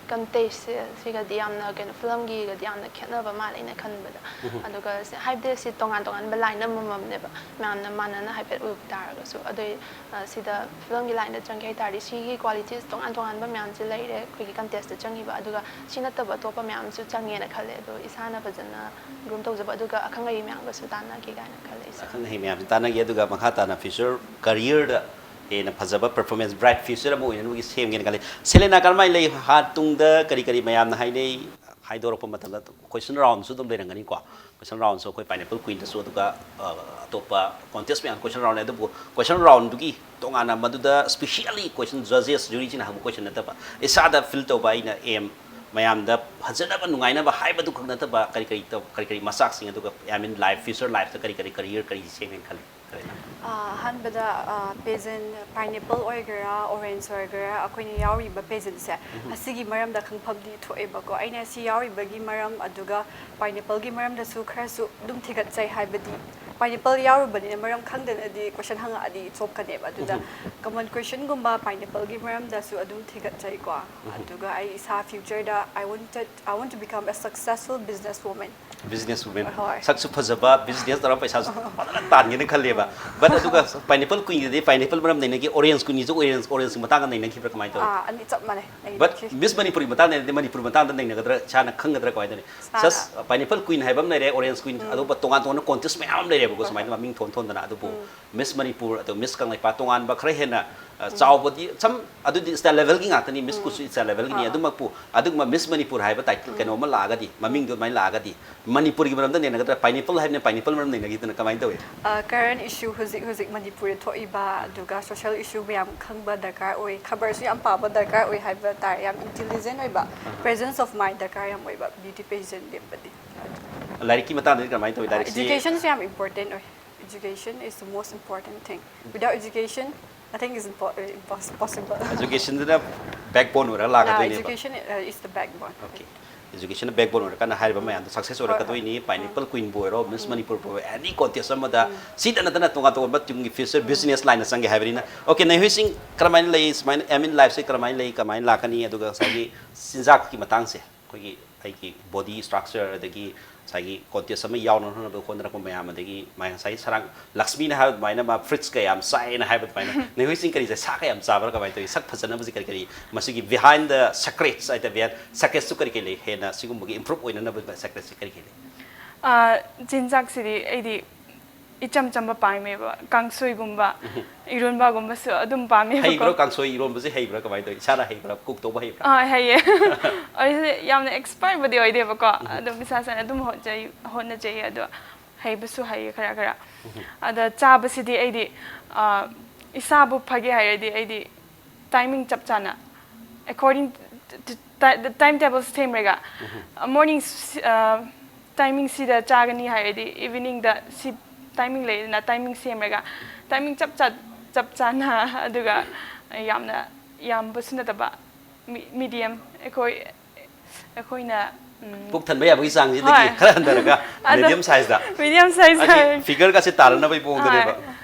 ꯀꯟꯇꯦꯁꯁꯦ ꯁꯤꯒꯗꯤ ꯌꯥꯝꯅ ꯀꯩꯅꯣ ꯐꯤꯂꯝꯒꯤꯒꯗꯤ ꯌꯥꯝꯅ ꯈꯦꯠꯅꯕ ꯃꯥꯜꯂꯦ ꯑꯩꯅ ꯈꯟꯕꯗ꯫ ꯑꯗꯨꯒ ꯁꯤ- ꯍꯥꯏꯕꯗꯤ ꯁꯤ ꯇꯣꯉꯥꯟ ꯇꯣꯉꯥꯟꯕ ꯂꯥꯏꯟ ꯑꯃꯃꯝꯅꯦꯕ, ꯃꯌꯥꯝꯅ ꯃꯥꯟꯅꯅ ꯍꯥꯏꯐꯦꯠ ꯎꯕ ꯇꯥꯔꯒꯁꯨ꯫ ꯑꯗꯨꯏ ꯑ, ꯁꯤꯗ ꯐꯤꯂꯝꯒꯤ ꯂꯥꯏꯟꯗ ꯆꯪꯒꯦ ꯍꯥꯏ ꯇꯥꯔꯗꯤ ꯁꯤꯒꯤ ꯀ꯭ꯋꯥꯂꯤꯇꯤꯁ ꯇꯣꯉꯥꯟ ꯇꯣꯉꯥꯟꯕ ꯃꯌꯥꯝꯁꯦ ꯂꯩꯔꯦ ꯑꯩꯈꯣꯏꯒꯤ ꯀꯟꯇꯦꯁꯇ ꯆꯪꯉꯤꯕ꯫ ꯑꯗꯨꯒ ꯁꯤ ꯅꯠꯇꯕ ꯑꯇꯣꯞꯄ ꯃꯌꯥꯝꯁꯨ ꯆꯪꯉꯦꯅ ꯈꯜꯂꯦ꯫ ꯑꯗꯣ ꯏꯁꯥꯅ ꯐꯖꯅ ꯒ꯭ꯔꯨꯝ ꯇꯧꯖꯕ ꯑꯗꯨꯒ ꯑꯈꯪ ꯑꯍꯩ ꯃꯌꯥꯝꯒꯁꯨ ꯇꯥꯟꯅꯒꯦ ꯀꯥꯏꯅ ꯈꯜꯂꯦ ꯏꯁꯥ꯫ ꯑꯈꯪ ꯑꯍꯩ ꯃꯌꯥꯝꯁꯤ ꯇꯥꯟꯅꯒꯦ, ꯑꯗꯨꯒ ꯃꯈꯥ ꯇꯥꯅ ꯐ꯭ꯌꯨꯆꯔ ꯀꯔꯤꯌꯔꯗ ꯍꯦꯟꯅ ꯐꯖꯕ ꯄꯔꯐꯣꯔꯃꯦꯟꯁ, ꯕ꯭ꯔꯥꯏꯠ ꯐ꯭ꯌꯨꯆꯔ ꯑꯃ ꯑꯣꯏꯅꯅꯕꯒꯤ ꯁꯦꯝꯒꯦꯅ ꯈꯜꯂꯤ꯫ ꯁꯦꯂꯦꯅꯥ ꯀꯔꯝꯍꯥꯏꯅ ꯂꯩ? ꯍꯥ, ꯇꯨꯡꯗ ꯀꯔꯤ ꯀꯔꯤ ꯃꯌꯥꯝꯅ ꯍꯥꯏꯅꯩ? ꯍꯥꯏꯗꯣꯔꯛꯄ ꯃꯇꯝꯗ ꯀꯣꯏꯁꯟ ꯔꯥꯎꯟꯁꯨ ꯑꯗꯨꯝ ꯂꯩꯔꯝꯒꯅꯤꯀꯣ꯫ ꯀꯣꯏꯁꯟ ꯔꯥꯎꯟꯁꯨ ꯑꯩꯈꯣꯏ ꯄꯥꯏꯅꯦꯄꯜ ꯀ꯭ꯋꯤꯟꯗꯁꯨ, ꯑꯗꯨꯒ ꯑ, ꯑꯇꯣꯞꯄ ꯀꯣꯟꯇꯦꯁ ꯃꯌꯥꯝ ꯀꯣꯏꯁꯟ ꯔꯥꯎꯟ ꯂꯩ꯫ ꯑꯗꯨꯕꯨ ꯀꯣꯏꯁꯟ ꯔꯥꯎꯟꯗꯨꯒꯤ ꯇꯣꯉꯥꯟꯅ ꯃꯗꯨꯗ ꯁ꯭ꯄꯤꯁꯤꯌꯦꯜꯂꯤ ꯀꯣꯏꯁꯟ ꯖꯖꯦꯁ ꯖꯨꯔꯤꯁꯤꯅ ꯍꯪꯕ ꯀꯣꯏꯁꯟ ꯅꯠꯇꯕ, ꯏꯁꯥꯗ ꯐꯤꯜ ꯇꯧꯕ, ꯑꯩꯅ ꯑꯦꯝ ꯃꯌꯥꯝꯗ ꯐꯖꯅꯕ ꯅꯨꯡꯉꯥꯏꯅꯕ ꯍꯥꯏꯕꯗꯨ ꯈꯛ ꯅꯠꯇꯕ, ꯀꯔꯤ ꯀꯔꯤ ꯇꯧ-, ꯀꯔꯤ ꯀꯔꯤ ꯃꯆꯥꯛꯁꯤꯡ, ꯑꯗꯨꯒ ꯑꯥꯏ ꯃꯤꯟ ꯂꯥꯏꯐ, ꯐ꯭ꯌꯨꯆꯔ ꯂꯥꯏꯐꯇ ꯀꯔꯤ ꯀꯔꯤ ꯀꯔꯤꯌꯔ ꯀꯔꯤ ꯁꯦꯝꯒꯦꯅ ꯈꯜꯂꯤ? ꯀꯔꯤ? ꯑꯍꯥꯟꯕꯗ ꯄꯦꯖꯦꯟ, ꯄꯥꯏꯅꯦꯄꯜ ꯑꯣꯏꯒꯦꯔꯥ, ꯑꯣꯔꯦꯟꯖ ꯑꯣꯏꯒꯦꯔꯥ, ꯑꯩꯈꯣꯏꯅ ꯌꯥꯎꯔꯤꯕ ꯄꯦꯖꯦꯟꯁꯦ ꯑꯁꯤꯒꯤ ꯃꯔꯝꯗ ꯈꯪꯐꯝꯗꯤ ꯊꯣꯛꯑꯦꯕꯀꯣ꯫ ꯑꯩꯅ ꯁꯤ ꯌꯥꯎꯔꯤꯕꯒꯤ ꯃꯔꯝ, ꯑꯗꯨꯒ ꯄꯥꯏꯅꯦꯄꯜꯒꯤ ꯃꯔꯝꯗꯁꯨ ꯈꯔꯁꯨ ꯑꯗꯨꯝ ꯊꯤꯒꯠꯆꯩ꯫ ꯍꯥꯏꯕꯗꯤ ꯄꯥꯏꯅꯦꯄꯜ ꯌꯥꯎꯔꯨꯕꯅꯤꯅ ꯃꯔꯝ ꯈꯪꯗꯅꯗꯤ ꯀꯣꯏꯁꯟ ꯍꯪꯉꯛꯑꯗꯤ ꯆꯣꯞꯀꯅꯦꯕ꯫ ꯑꯗꯨꯗ ꯀꯃꯟ ꯀꯣꯏꯁꯟꯒꯨꯝꯕ ꯄꯥꯏꯅꯦꯄꯜꯒꯤ ꯃꯔꯝꯗꯁꯨ ꯑꯗꯨꯝ ꯊꯤꯒꯠꯆꯩꯀꯣ꯫ ꯑꯗꯨꯒ ꯑꯩ ꯏꯁꯥ ꯐ꯭ꯌꯨꯆꯔꯗ I wanted, I want to become a successful business woman. Business women. ꯍꯣꯏ꯫ ꯁꯛꯁꯨ ꯐꯖꯕ, ꯕꯤꯖꯤꯅꯦꯁ ꯇꯧꯔꯒ ꯄꯩꯁꯥꯁꯨ ꯐꯖꯅ ꯇꯥꯟꯒꯦꯅ ꯈꯜꯂꯦꯕ꯫ ꯕꯠ ꯑꯗꯨꯒ ꯄꯥꯏꯅꯦꯄꯜ ꯀ꯭ꯋꯤꯟꯒꯤꯗꯤ ꯄꯥꯏꯅꯦꯄꯜ ꯃꯔꯝ ꯅꯩꯅꯈꯤ, ꯑꯣꯔꯦꯟꯖ ꯀ꯭ꯋꯤꯟꯒꯤꯁꯨ ꯑꯣꯔꯦꯟꯖ, ꯑꯣꯔꯦꯟꯖꯀꯤ ꯃꯇꯥꯡꯗ ꯅꯩꯅꯈꯤꯕ꯭ꯔꯥ ꯀꯃꯥꯏꯅ ꯇꯧꯋꯤ? ꯑꯥ, ꯑꯅꯤ ꯆꯞ ꯃꯥꯟꯅꯩ꯫ ꯑꯩ ꯕꯠ ꯅꯩꯅꯈꯤ꯫ ꯃꯤꯁ ꯃꯅꯤꯄꯨꯔꯒꯤ ꯃꯇꯥꯡꯗ ꯅꯩꯅꯗꯤ ꯃꯅꯤꯄꯨꯔ ꯃꯇꯥꯡꯗ ꯅꯩꯅꯒꯗ꯭ꯔꯥ, ꯏꯁꯥꯅ ꯈꯪꯒꯗ꯭ꯔꯥ, ꯀꯃꯥꯏꯅ ꯇꯧꯅꯤ? ꯏꯁꯥꯅ꯫ ꯖꯁ ꯄꯥꯏꯅꯦꯄꯜ ꯀ꯭ꯋꯤꯟ ꯍꯥꯏꯕ ꯑꯃ ꯂꯩꯔꯦ, ꯑꯣꯔꯦꯟꯖ ꯀ꯭ꯋꯤꯟ, ꯑꯇꯣꯞꯄ ꯇꯣꯉꯥꯟ ꯇꯣꯉꯥꯟꯕ ꯀꯣꯟꯇꯦꯁ ꯃꯌꯥꯝ ꯑꯃ ꯂꯩꯔꯦ꯫ ꯌꯥꯎꯋꯦꯕꯀꯣ, ꯁꯨꯃꯥꯏꯅ ꯃꯃꯤꯡ ꯊꯣꯟ ꯊꯣꯟꯗꯅ꯫ ꯑꯗꯨꯕꯨ Miss Manipur ꯑꯗꯨ Miss ꯀꯪꯂꯩꯄꯥꯛ ꯇꯣꯉꯥꯟꯕ ꯈꯔ ꯍꯦꯟꯅ, ꯑ, ꯆꯥꯎꯕꯗꯤ ꯁꯝ ꯑꯗꯨꯗꯤ ꯏꯁꯇꯥꯏꯜ ꯂꯦꯚꯦꯜꯒꯤ ꯉꯥꯛꯇꯅꯤ, Miss ꯀꯨꯠꯁꯨ ꯏꯁꯇꯥꯏꯜ ꯂꯦꯚꯦꯜꯒꯤꯅꯤ꯫ ꯑꯗꯨꯃꯛꯄꯨ ꯑꯗꯨꯒꯨꯝꯕ Miss Manipur ꯍꯥꯏꯕ ꯇꯥꯏꯇꯜ ꯀꯩꯅꯣ ꯑꯃ ꯂꯥꯛꯑꯒꯗꯤ, ꯃꯃꯤꯡꯗꯣ ꯑꯗꯨꯃꯥꯏꯅ ꯂꯥꯛꯑꯒꯗꯤ, ꯃꯅꯤꯄꯨꯔꯒꯤ ꯃꯔꯝꯗ ꯅꯩꯅꯒꯗ꯭ꯔꯥ? Pineapple ꯍꯥꯏꯕꯅꯤꯅ pineapple ꯃꯔꯝ ꯅꯩꯅꯈꯤꯗꯅ ꯀꯃꯥꯏꯅ ꯇꯧꯏ? ꯀꯔꯦꯟ ꯏꯁꯨ ꯍꯧꯖꯤꯛ ꯍꯧꯖꯤꯛ ꯃꯅꯤꯄꯨꯔꯗ ꯊꯣꯛꯏꯕ, ꯑꯗꯨꯒ ꯁꯣꯁꯤꯌꯦꯜ ꯏꯁꯨ ꯃꯌꯥꯝ ꯈꯪꯕ ꯗꯔꯀꯥꯔ ꯑꯣꯏ, ꯈꯕꯔꯁꯨ ꯌꯥꯝ ꯄꯥꯕ ꯗꯔꯀꯥꯔ ꯑꯣꯏ ꯍꯥꯏꯕ ꯇꯥꯔꯦ꯫ ꯌꯥꯝ ꯏꯟꯇꯦꯂꯤꯖꯦꯟ ꯑꯣꯏꯕ, ꯄ꯭ꯔꯦꯖꯦꯟꯁ ꯑꯣꯐ ꯃꯥꯏꯟ ꯗꯔꯀꯥꯔ ꯌꯥꯝ ꯑꯣꯏꯕ ꯕ꯭ꯌꯨꯇꯤ ꯄꯦꯖꯦꯟ ꯂꯦꯞꯄꯗꯤ꯫ ꯂꯥꯏꯔꯤꯛꯀꯤ ꯃꯇꯥꯡꯗꯗꯤ ꯀꯃꯥꯏꯅ ꯇꯧꯏ? ꯂꯥꯏꯔꯤꯛꯁꯤ ꯑꯦꯖꯨꯀꯦꯁꯟꯁꯨ ꯌꯥꯝ ꯏꯝꯄꯣꯔꯇꯦꯟ ꯑꯣꯏ꯫ Education is the most important thing. Without education, nothing is impo- uh, impos- possible. ꯑꯦꯖꯨꯀꯦꯁꯟꯗꯨꯅ ꯕꯦꯛꯕꯣꯟ ꯑꯣꯏꯔꯒ ꯂꯥꯛꯀꯗꯣꯏꯅꯦꯕ꯫ Education uh, is the backbone. Okay. ꯑꯦꯖꯨꯀꯦꯁꯟꯅ ꯕꯦꯛꯕꯣꯟ ꯑꯣꯏꯔꯀꯥꯟꯗ ꯍꯥꯏꯔꯤꯕ ꯃꯌꯥꯝꯗꯣ ꯁꯛꯁꯦꯁ ꯑꯣꯏꯔꯛꯀꯗꯣꯏꯅꯤ꯫ ꯄꯥꯏꯅꯦꯄꯜ ꯀ꯭ꯋꯤꯟꯕꯨ ꯑꯣꯏꯔꯣ, ꯃꯤꯁ ꯃꯅꯤꯄꯨꯔꯕꯨ ꯑꯣꯏꯔꯣ, ꯑꯦꯅꯤ ꯀꯣꯟꯇꯦꯁ ꯑꯃꯗ ꯁꯤꯗ ꯅꯠꯇꯅ ꯇꯣꯉꯥꯟ ꯇꯣꯉꯥꯟꯕ ꯇꯨꯡꯒꯤ ꯐ꯭ꯌꯨꯆꯔ ꯕꯤꯖꯤꯅꯦꯁ ꯂꯥꯏꯟꯗ ꯆꯪꯒꯦ ꯍꯥꯏꯕꯅꯤꯅ꯫ ꯑꯣꯀꯦ, ꯅꯩꯍꯨꯏ ꯁꯤꯡ ꯀꯔꯝꯍꯥꯏꯅ ꯂꯩ, ꯁꯨꯃꯥꯏꯅ ꯑꯦꯝ ꯏꯟ ꯂꯥꯏꯐꯁꯦ ꯀꯔꯝꯍꯥꯏꯅ ꯂꯩ, ꯀꯃꯥꯏꯅ ꯂꯥꯛꯀꯅꯤ, ꯑꯗꯨꯒ ꯉꯁꯥꯏꯒꯤ ꯆꯤꯟꯖꯥꯛꯀꯤ ꯃꯇꯥꯡꯁꯦ, ꯑꯩꯈꯣꯏꯒꯤ ꯑꯩꯒꯤ ꯕꯣꯗꯤ ꯁ꯭ꯇ꯭ꯔꯛꯆꯔ, ꯑꯗꯒꯤ ꯉꯁꯥꯏꯒꯤ ꯀꯣꯟꯇꯦꯁ ꯑꯃ ꯌꯥꯎꯅꯕ ꯍꯣꯠꯅꯔꯛꯄ ꯃꯌꯥꯝ, ꯑꯗꯒꯤ ꯃꯥꯏ ꯉꯁꯥꯏ ꯁꯔꯥꯡ ꯂꯛꯁꯃꯤꯅ ꯍꯥꯏꯕ ꯑꯗꯨꯃꯥꯏꯅ ꯃꯥ ꯐ꯭ꯔꯨꯏꯠꯁ ꯀꯌꯥ ꯌꯥꯝ ꯆꯥꯏꯅ ꯍꯥꯏꯕ ꯑꯗꯨꯃꯥꯏꯅ, ꯅꯈꯣꯏꯁꯤꯡ ꯀꯔꯤꯁꯦ, ꯁꯥ ꯀꯌꯥ ꯌꯥꯝ ꯆꯥꯕ꯭ꯔꯥ, ꯀꯃꯥꯏꯅ ꯇꯧꯏ? ꯁꯛ ꯐꯖꯅꯕꯁꯤ ꯀꯔꯤ ꯀꯔꯤ, ꯃꯁꯤꯒꯤ ꯕꯤꯍꯥꯏꯟ ꯗ ꯁꯤꯀ꯭ꯔꯦꯠꯁ ꯍꯥꯏꯇꯥꯔꯦ, ꯕꯤꯍꯥꯏꯟ ꯁꯤꯀ꯭ꯔꯦꯠꯁꯇꯨ ꯀꯔꯤ ꯀꯔꯤ ꯂꯩ? ꯍꯦꯟꯅ ꯁꯤꯒꯨꯝꯕꯒꯤ ꯏꯝꯄ꯭ꯔꯨꯞ ꯑꯣꯏꯅꯅꯕ ꯁꯤꯀ꯭ꯔꯦꯠꯁꯤ ꯀꯔꯤ ꯀꯔꯤ ꯂꯩ? ꯑꯥ, ꯆꯤꯟꯖꯥꯛꯁꯤꯗꯤ ꯑꯩꯗꯤ ꯏꯆꯝ ꯆꯝꯕ ꯄꯥꯝꯃꯦꯕ, ꯀꯥꯡꯁꯣꯏꯒꯨꯝꯕ, ꯏꯔꯣꯟꯕꯒꯨꯝꯕꯁꯨ ꯑꯗꯨꯝ ꯄꯥꯝꯃꯦꯕꯀꯣ꯫ ꯍꯩꯕ꯭ꯔꯣ? ꯀꯥꯡꯁꯣꯏ ꯏꯔꯣꯟꯕꯁꯦ ꯍꯩꯕ꯭ꯔꯥ? ꯀꯃꯥꯏꯅ ꯇꯧꯏ? ꯏꯁꯥꯅ ꯍꯩꯕ꯭ꯔꯥ? ꯀꯨꯛ ꯇꯧꯕ ꯍꯩꯕ꯭ꯔꯥ? ꯑꯥ, ꯍꯩꯌꯦ꯫ ꯑꯩꯁꯦ ꯌꯥꯝꯅ ꯑꯦꯛꯁꯄꯔꯠꯕꯨꯗꯤ ꯑꯣꯏꯗꯦꯕꯀꯣ, ꯑꯗꯨꯝ ꯏꯁꯥ ꯏꯁꯥꯅ ꯑꯗꯨꯝ ꯍꯣꯠꯖꯩ, ꯍꯣꯠꯅꯖꯩ꯫ ꯑꯗꯣ ꯍꯩꯕꯁꯨ ꯍꯩꯌꯦ ꯈꯔ ꯈꯔ꯫ ꯑꯗ ꯆꯥꯕꯁꯤꯗꯤ ꯑꯩꯗꯤ, ꯑꯥ, ꯏꯁꯥꯕꯨ ꯐꯒꯦ ꯍꯥꯏꯔꯗꯤ ꯑꯩꯗꯤ ꯇꯥꯏꯃꯤꯡ ꯆꯞ ꯆꯥꯅ, according to time table ꯁꯦꯝꯔꯒ, ꯃꯣꯔꯅꯤꯡ ꯇꯥꯏꯃꯤꯡꯁꯤꯗ ꯆꯥꯒꯅꯤ ꯍꯥꯏꯔꯗꯤ ꯏꯚꯤꯅꯤꯡꯗ ꯁꯤ ꯇꯥꯏꯃꯤꯡ ꯂꯩꯗꯅ, ꯇꯥꯏꯃꯤꯡ ꯁꯦꯝꯔꯒ, ꯇꯥꯏꯃꯤꯡ ꯆꯞ ꯆꯥ ꯆꯞ ꯆꯥꯅ, ꯑꯗꯨꯒ ꯌꯥꯝꯅ ꯌꯥꯝꯕꯁꯨ ꯅꯠꯇꯕ, ꯃꯤꯗꯤꯌꯝ, ꯑꯩꯈꯣꯏ ꯑꯩꯈꯣꯏꯅ, ꯎꯝ, ꯄꯨꯛ ꯊꯟꯕ ꯌꯥꯕꯒꯤ ꯆꯥꯡꯁꯤꯗꯒꯤ ꯍꯣꯏ꯫ ꯈꯔ ꯍꯟꯊꯔꯒ ꯑꯗꯣ ꯃꯤꯗꯤꯌꯝ ꯁꯥꯏꯖꯇ꯫ ꯃꯤꯗꯤꯌꯝ ꯁꯥꯏꯖ ꯍꯥꯏ꯫ ꯐꯤꯒꯔꯒꯁꯦ ꯇꯥꯔꯅꯕꯒꯤ ꯃꯑꯣꯡꯗꯅꯦꯕ꯫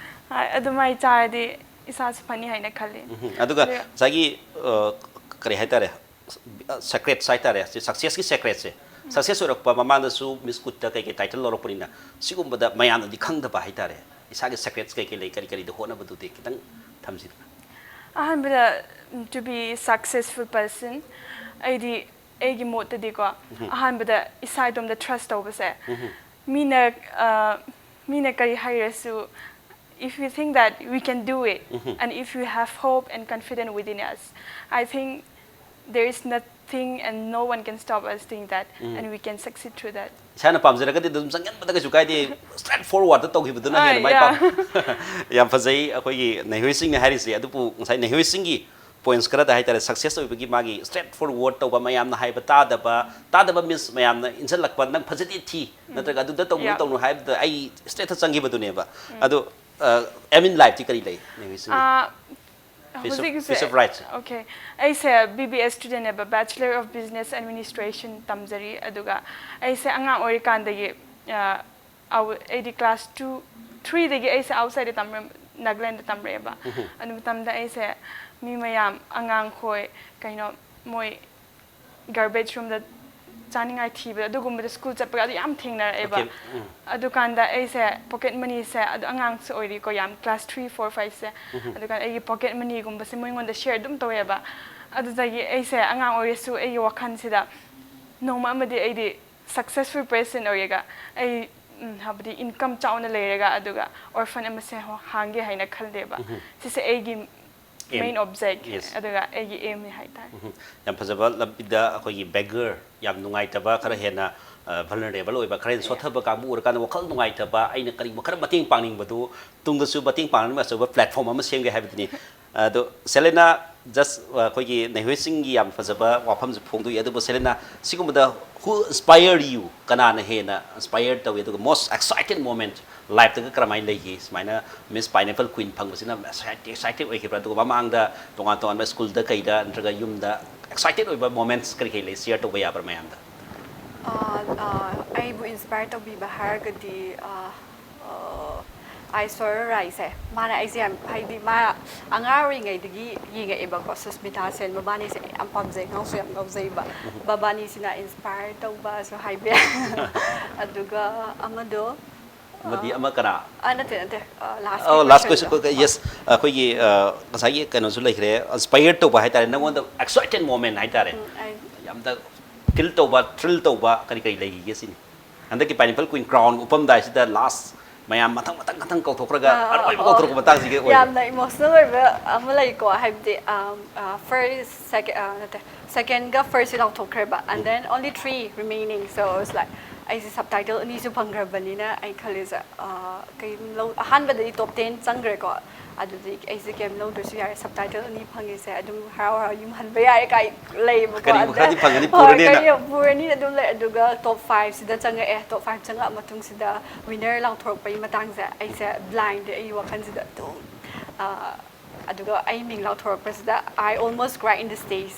ꯍꯣꯏ, ꯑꯗꯨꯃꯥꯏꯅ ꯆꯥꯔꯗꯤ ꯏꯁꯥꯁꯨ ꯐꯅꯤ ꯍꯥꯏꯅ ꯈꯜꯂꯤ꯫ ꯎꯝ, ꯑꯗꯨꯒ ꯑꯗꯨ ꯉꯁꯥꯏꯒꯤ, ꯑ, ꯀꯔꯤ ꯍꯥꯏꯇꯥꯔꯦ, ꯁꯤꯀ꯭ꯔꯦꯠꯁ ꯍꯥꯏꯇꯥꯔꯦ, ꯁꯛꯁꯦꯁꯀꯤ ꯁꯤꯀ꯭ꯔꯦꯠꯁꯦ, ꯁꯛꯁꯦꯁ ꯑꯣꯏꯔꯛꯄ ꯃꯃꯥꯡꯗꯁꯨ ꯃꯤꯁ ꯀꯨꯠꯇ ꯀꯩꯀꯩ ꯇꯥꯏꯇꯜ ꯂꯧꯔꯛꯄꯅꯤꯅ, ꯁꯤꯒꯨꯝꯕꯗ ꯃꯌꯥꯝꯅꯗꯤ ꯈꯪꯗꯕ ꯍꯥꯏꯇꯥꯔꯦ, ꯏꯁꯥꯒꯤ ꯁꯤꯀ꯭ꯔꯦꯠꯁ ꯀꯩꯀꯩ ꯂꯩ, ꯀꯔꯤ ꯀꯔꯤꯗ ꯍꯣꯠꯅꯕꯗꯨꯗꯤ ꯈꯤꯇꯪ ꯊꯝꯁꯤꯗꯅ꯫ ꯑꯍꯥꯟꯕꯗ, to be successful person, ꯑꯩꯗꯤ, ꯑꯩꯒꯤ ꯃꯣꯠꯇꯗꯤꯀꯣ, ꯑꯍꯥꯟꯕꯗ ꯏꯁꯥ ꯏꯇꯣꯝꯗ ꯇ꯭ꯔꯁ ꯇꯧꯕꯁꯦ, ꯃꯤꯅ, ꯑ, ꯃꯤꯅ ꯀꯔꯤ ꯍꯥꯏꯔꯁꯨ, if we think that we can do it, and if we have hope and confidence within us, I think there is nothing and no one can stop us doing that, and we can succeed through that. ꯏꯁꯥꯅ ꯄꯥꯝꯖꯔꯒꯗꯤ ꯑꯗꯨꯝ ꯆꯪꯁꯤꯟꯕꯗ ꯀꯩꯁꯨ ꯀꯥꯏꯗꯦ, straight forward ꯇꯧꯈꯤꯕꯗꯨꯅ ꯑꯥ, ꯍꯦꯟꯅ ꯃꯥꯏ yeah. ꯄꯥꯛ ꯌꯥꯝ ꯐꯖꯩ ꯑꯩꯈꯣꯏꯒꯤ ꯅꯩꯍꯣꯏꯁꯤꯡꯅ ꯍꯥꯏꯔꯤꯁꯦ꯫ ꯑꯗꯨꯕꯨ ꯉꯁꯥꯏ ꯅꯩꯍꯣꯏꯁꯤꯡꯒꯤ points ꯈꯔꯗ ꯍꯥꯏꯇꯥꯔꯦ, success ꯑꯣꯏꯕꯒꯤ ꯃꯥꯒꯤ straight forward ꯇꯧꯕ, ꯃꯌꯥꯝꯅ ꯍꯥꯏꯕ ꯇꯥꯗꯕ, ꯇꯥꯗꯕ means ꯃꯌꯥꯝꯅ ꯏꯟꯁꯤꯜꯂꯛꯄ, ꯅꯪ ꯐꯖꯗꯦ, ꯊꯤ, ꯅꯠꯇ꯭ꯔꯒ ꯑꯗꯨꯗ ꯇꯧꯅꯨ Yeah. ꯇꯧꯅꯨ ꯍꯥꯏꯕꯗ ꯑꯩ straight ꯆꯪꯈꯤꯕꯗꯨꯅꯦꯕ꯫ ꯑꯗꯣ aim in life ꯇꯤ ꯀꯔꯤ ꯂꯩ ꯅꯩꯍꯣꯏꯁꯤꯡꯒꯤ? ꯑꯥ, Piece of- ꯍꯧꯖꯤꯛꯁꯦ piece of rights. Okay, ꯑꯩꯁꯦ B B A student ꯅꯦꯕ, Bachelor of Business Administration ꯇꯝꯖꯔꯤ꯫ ꯑꯗꯨꯒ ꯑꯩꯁꯦ ꯑꯉꯥꯡ ꯑꯣꯏꯔꯤꯀꯥꯟꯗꯒꯤ, ꯑꯥ, ꯑꯧ-, ꯑꯩꯗꯤ class two, three ꯗꯒꯤ ꯑꯩꯁꯦ outside ꯗ ꯇꯝꯔꯝ-, ꯅꯥꯒꯥꯂꯦꯟꯗ ꯇꯝꯔꯛꯑꯦꯕ꯫ ꯑꯗꯨ ꯃꯇꯝꯗ ꯑꯩꯁꯦ ꯃꯤ ꯃꯌꯥꯝ, ꯑꯉꯥꯡꯈꯣꯏ, ꯀꯩꯅꯣ, ꯃꯣꯏ garbage room ꯗ ꯆꯥꯅꯤꯡꯉꯥꯏ ꯊꯤꯕꯗ, ꯑꯗꯨꯒꯨꯝꯕꯗ school ꯆꯠꯄꯒ ꯑꯗꯨ ꯌꯥꯝ ꯊꯦꯡꯅꯔꯛꯑꯦꯕ꯫ Okay, ꯎꯝ꯫ ꯑꯗꯨꯀꯥꯟꯗ ꯑꯩꯁꯦ pocket money ꯁꯦ, ꯑꯗꯨ ꯑꯉꯥꯡꯁꯨ ꯑꯣꯏꯔꯤꯀꯣ, ꯌꯥꯝ class three, four, five ꯁꯦ꯫ ꯑꯗꯨꯀꯥꯟꯗ ꯑꯩꯒꯤ pocket money ꯒꯨꯝꯕꯁꯦ ꯃꯣꯏꯉꯣꯟꯗ share ꯑꯗꯨꯝ ꯇꯧꯋꯦꯕ꯫ ꯑꯗꯨꯗꯒꯤ ꯑꯩꯁꯦ ꯑꯉꯥꯡ ꯑꯣꯏꯔꯁꯨ ꯑꯩꯒꯤ ꯋꯥꯈꯜꯁꯤꯗ ꯅꯣꯡꯃ ꯑꯃꯗꯤ ꯑꯩꯗꯤ successful person ꯑꯣꯏꯔꯒ ꯑꯩ, ꯎꯝ, ꯍꯥꯏꯕꯗꯤ income ꯆꯥꯎꯅ ꯂꯩꯔꯒ ꯑꯗꯨꯒ orphan ꯑꯃꯁꯦ ꯍꯣ-, ꯍꯥꯡꯒꯦ ꯍꯥꯏꯅ ꯈꯜꯂꯦꯕ꯫ ꯁꯤꯁꯦ ꯑꯩꯒꯤ Aim. main object, Yes. ꯑꯗꯨꯒ ꯑꯩꯒꯤ aim ꯅꯤ ꯍꯥꯏꯇꯥꯔꯦ꯫ ꯎꯝ, ꯌꯥꯝ ꯐꯖꯕ ꯂꯝꯕꯤꯗ ꯑꯩꯈꯣꯏꯒꯤ beggar, ꯌꯥꯝ ꯅꯨꯡꯉꯥꯏꯇꯕ, ꯈꯔ ꯍꯦꯟꯅ vulnerable ꯑꯣꯏꯕ, ꯈꯔ ꯍꯦꯟꯅ ꯁꯣꯠꯊꯕ ꯀꯥꯡꯕꯨ ꯎꯔꯀꯥꯟꯗ ꯋꯥꯈꯜ ꯅꯨꯡꯉꯥꯏꯇꯕ, ꯑꯩꯅ ꯀꯔꯤꯒꯨꯝꯕ ꯈꯔ ꯃꯇꯦꯡ ꯄꯥꯡꯅꯤꯡꯕꯗꯨ, ꯇꯨꯡꯗꯁꯨ ꯃꯇꯦꯡ ꯄꯥꯡꯅꯕ ꯑꯆꯧꯕ platform ꯑꯃ ꯁꯦꯝꯒꯦ ꯍꯥꯏꯕꯗꯨꯅꯤ꯫ ꯑꯗꯣ ꯁꯦꯂꯦꯅꯥ, just ꯑꯩꯈꯣꯏꯒꯤ ꯅꯩꯍꯣꯏꯁꯤꯡꯒꯤ ꯌꯥꯝ ꯐꯖꯕ ꯋꯥꯐꯝꯁꯨ ꯐꯣꯡꯗꯣꯛꯏ꯫ ꯑꯗꯨꯕꯨ ꯁꯦꯂꯦꯅꯥ, ꯁꯤꯒꯨꯝꯕꯗ who inspire you, ꯀꯅꯥꯅ ꯍꯦꯟꯅ inspire ꯇꯧꯏ, ꯑꯗꯨꯒ most excited moment life ꯇꯒ ꯀꯔꯝꯍꯥꯏꯅ ꯂꯩꯈꯤ? ꯁꯨꯃꯥꯏꯅ Miss Pineapple Queen ꯐꯪꯕꯁꯤꯅ excited, excited ꯑꯣꯏꯈꯤꯕ꯭ꯔꯥ? ꯑꯗꯨꯒ ꯃꯃꯥꯡꯗ ꯇꯣꯉꯥꯟ ꯇꯣꯉꯥꯟꯕ school ꯗ ꯀꯩꯗ ꯅꯠꯇ꯭ꯔꯒ ꯌꯨꯝꯗ excited ꯑꯣꯏꯕ moments ꯀꯔꯤ ꯀꯔꯤ ꯂꯩ, share ꯇꯧꯕ ꯌꯥꯕ꯭ꯔꯥ ꯃꯌꯥꯝꯗ? ꯑꯥ, ꯑꯥ, ꯑꯩꯕꯨ inspire ꯇꯧꯕꯤꯕ ꯍꯥꯏꯔꯒꯗꯤ, ꯑꯥ, ꯑꯥ, ꯑꯥꯏꯁ꯭ꯋꯔ ꯔꯥꯏꯁꯦ, ꯃꯥꯅ ꯑꯩꯁꯦ ꯌꯥꯝ, ꯍꯥꯏꯗꯤ, ꯃꯥ ꯑꯉꯥꯡ ꯑꯣꯏꯔꯤꯉꯩꯗꯒꯤ ꯌꯦꯡꯉꯛꯑꯦꯕꯀꯣ, ꯁꯨꯁꯃꯤꯇꯥ ꯁꯦꯟ ꯃꯕꯥꯅꯤꯁꯦ ꯌꯥꯝ ꯄꯥꯝꯖꯩ, ꯉꯥꯎꯁꯨ ꯌꯥꯝ ꯉꯥꯎꯖꯩꯕ꯫ ꯃꯕꯥꯅꯤꯁꯤꯅ inspire ꯇꯧꯕꯁꯨ ꯍꯥꯏꯕ ꯌꯥꯏ꯫ ꯑꯗꯨꯒ ꯑꯃꯗꯣ, ꯑꯃꯗꯤ ꯑꯃ ꯀꯅꯥ? ꯑꯥ, ꯅꯠꯇꯦ, ꯅꯠꯇꯦ, ꯑꯥ, last ꯑꯣ, last question, question-ꯗꯣ꯫ Yes, ꯑꯩꯈꯣꯏꯒꯤ, ꯑ, ꯉꯁꯥꯏꯒꯤ ꯀꯩꯅꯣꯁꯨ ꯂꯩꯈ꯭ꯔꯦ, inspire ꯇꯧꯕ ꯍꯥꯏꯇꯥꯔꯦ, ꯅꯉꯣꯟꯗ excited moment ꯍꯥꯏꯇꯥꯔꯦ, ꯎꯝ, ꯑꯩ ꯌꯥꯝꯅ feel ꯇꯧꯕ, thrill ꯇꯧꯕ ꯀꯔꯤ ꯀꯔꯤ ꯂꯩꯈꯤꯒꯦ ꯁꯤꯅꯤ? ꯍꯟꯗꯛꯀꯤ Pineapple Queen crown ꯎꯞꯄꯝꯗꯥꯏꯁꯤꯗ last ꯃꯌꯥꯝ ꯃꯊꯪ ꯃꯊꯪ ꯃꯊꯪ ꯀꯧꯊꯣꯛꯈ꯭ꯔꯒ ꯑꯥ, ꯑꯔꯣꯏꯕ ꯑꯣ꯫ ꯀꯧꯊꯣꯔꯛꯄ ꯃꯇꯥꯡꯁꯤꯒꯤ ꯑꯣꯏꯕ꯫ ꯌꯥꯝꯅ ꯏꯃꯣꯁꯅꯦꯜ ꯑꯣꯏꯕ ꯑꯃ ꯂꯩꯀꯣ, ꯍꯥꯏꯕꯗꯤ ꯐꯥꯔꯁ ꯁꯦꯀꯦꯟ ꯅꯠꯇꯦ, ꯁꯦꯀꯦꯟꯒ ꯐꯥꯔꯁꯁꯤ ꯂꯥꯎꯊꯣꯛꯈ꯭ꯔꯦꯕ, and then only three remaining, so it's like ꯑꯩꯁꯦ ꯁꯕꯇꯥꯏꯇꯜ ꯑꯅꯤꯁꯨ ꯐꯪꯈ꯭ꯔꯕꯅꯤꯅ ꯑꯩ ꯈꯜꯂꯤꯁꯦ, ꯑꯥ, ꯀꯩ ꯂꯧ ꯑꯍꯥꯟꯕꯗꯗꯤ ꯇꯣꯞ ꯇꯦꯟ ꯆꯪꯈ꯭ꯔꯦꯀꯣ, ꯑꯗꯨꯗꯤ ꯑꯩꯁꯦ ꯀꯩꯝ ꯂꯧꯗ꯭ꯔꯁꯨ ꯌꯥꯔꯦ, ꯁꯕꯇꯥꯏꯇꯜ ꯑꯅꯤ ꯐꯪꯉꯤꯁꯦ ꯑꯗꯨꯝ ꯍꯔꯥꯎ ꯍꯔꯥꯎ ꯌꯨꯝ ꯍꯟꯕ ꯌꯥꯔꯦ ꯀꯥꯏ ꯂꯩꯌꯦꯕꯀꯣ꯫ ꯀꯔꯤꯕꯨ ꯑꯗ ꯈꯔꯗꯤ ꯐꯪꯒꯅꯤ ꯍꯣꯏ, ꯄꯨꯔꯅꯦꯅ꯫ ꯀꯔꯤ ꯄꯨꯔꯅꯤ ꯑꯗꯨꯝ ꯂꯩ꯫ ꯑꯗꯨꯒ ꯇꯣꯞ ꯐꯥꯏꯚꯁꯤꯗ ꯆꯪꯉꯛꯑꯦ꯫ ꯇꯣꯞ ꯐꯥꯏꯚ ꯆꯪꯉꯛꯑ ꯃꯇꯨꯡꯁꯤꯗ ꯋꯤꯅꯔ ꯂꯥꯎꯊꯣꯔꯛꯄꯒꯤ ꯃꯇꯥꯡꯁꯦ ꯑꯩꯁꯦ ꯕ꯭ꯂꯥꯏꯟꯗꯤ ꯑꯩꯒꯤ ꯋꯥꯈꯜꯁꯤꯗ ꯑꯗꯨꯝ, ꯑꯥ, ꯑꯗꯨꯒ ꯑꯩ ꯃꯤꯡ ꯂꯥꯎꯊꯣꯔꯛꯄꯁꯤꯗ I almost cry in the stage꯫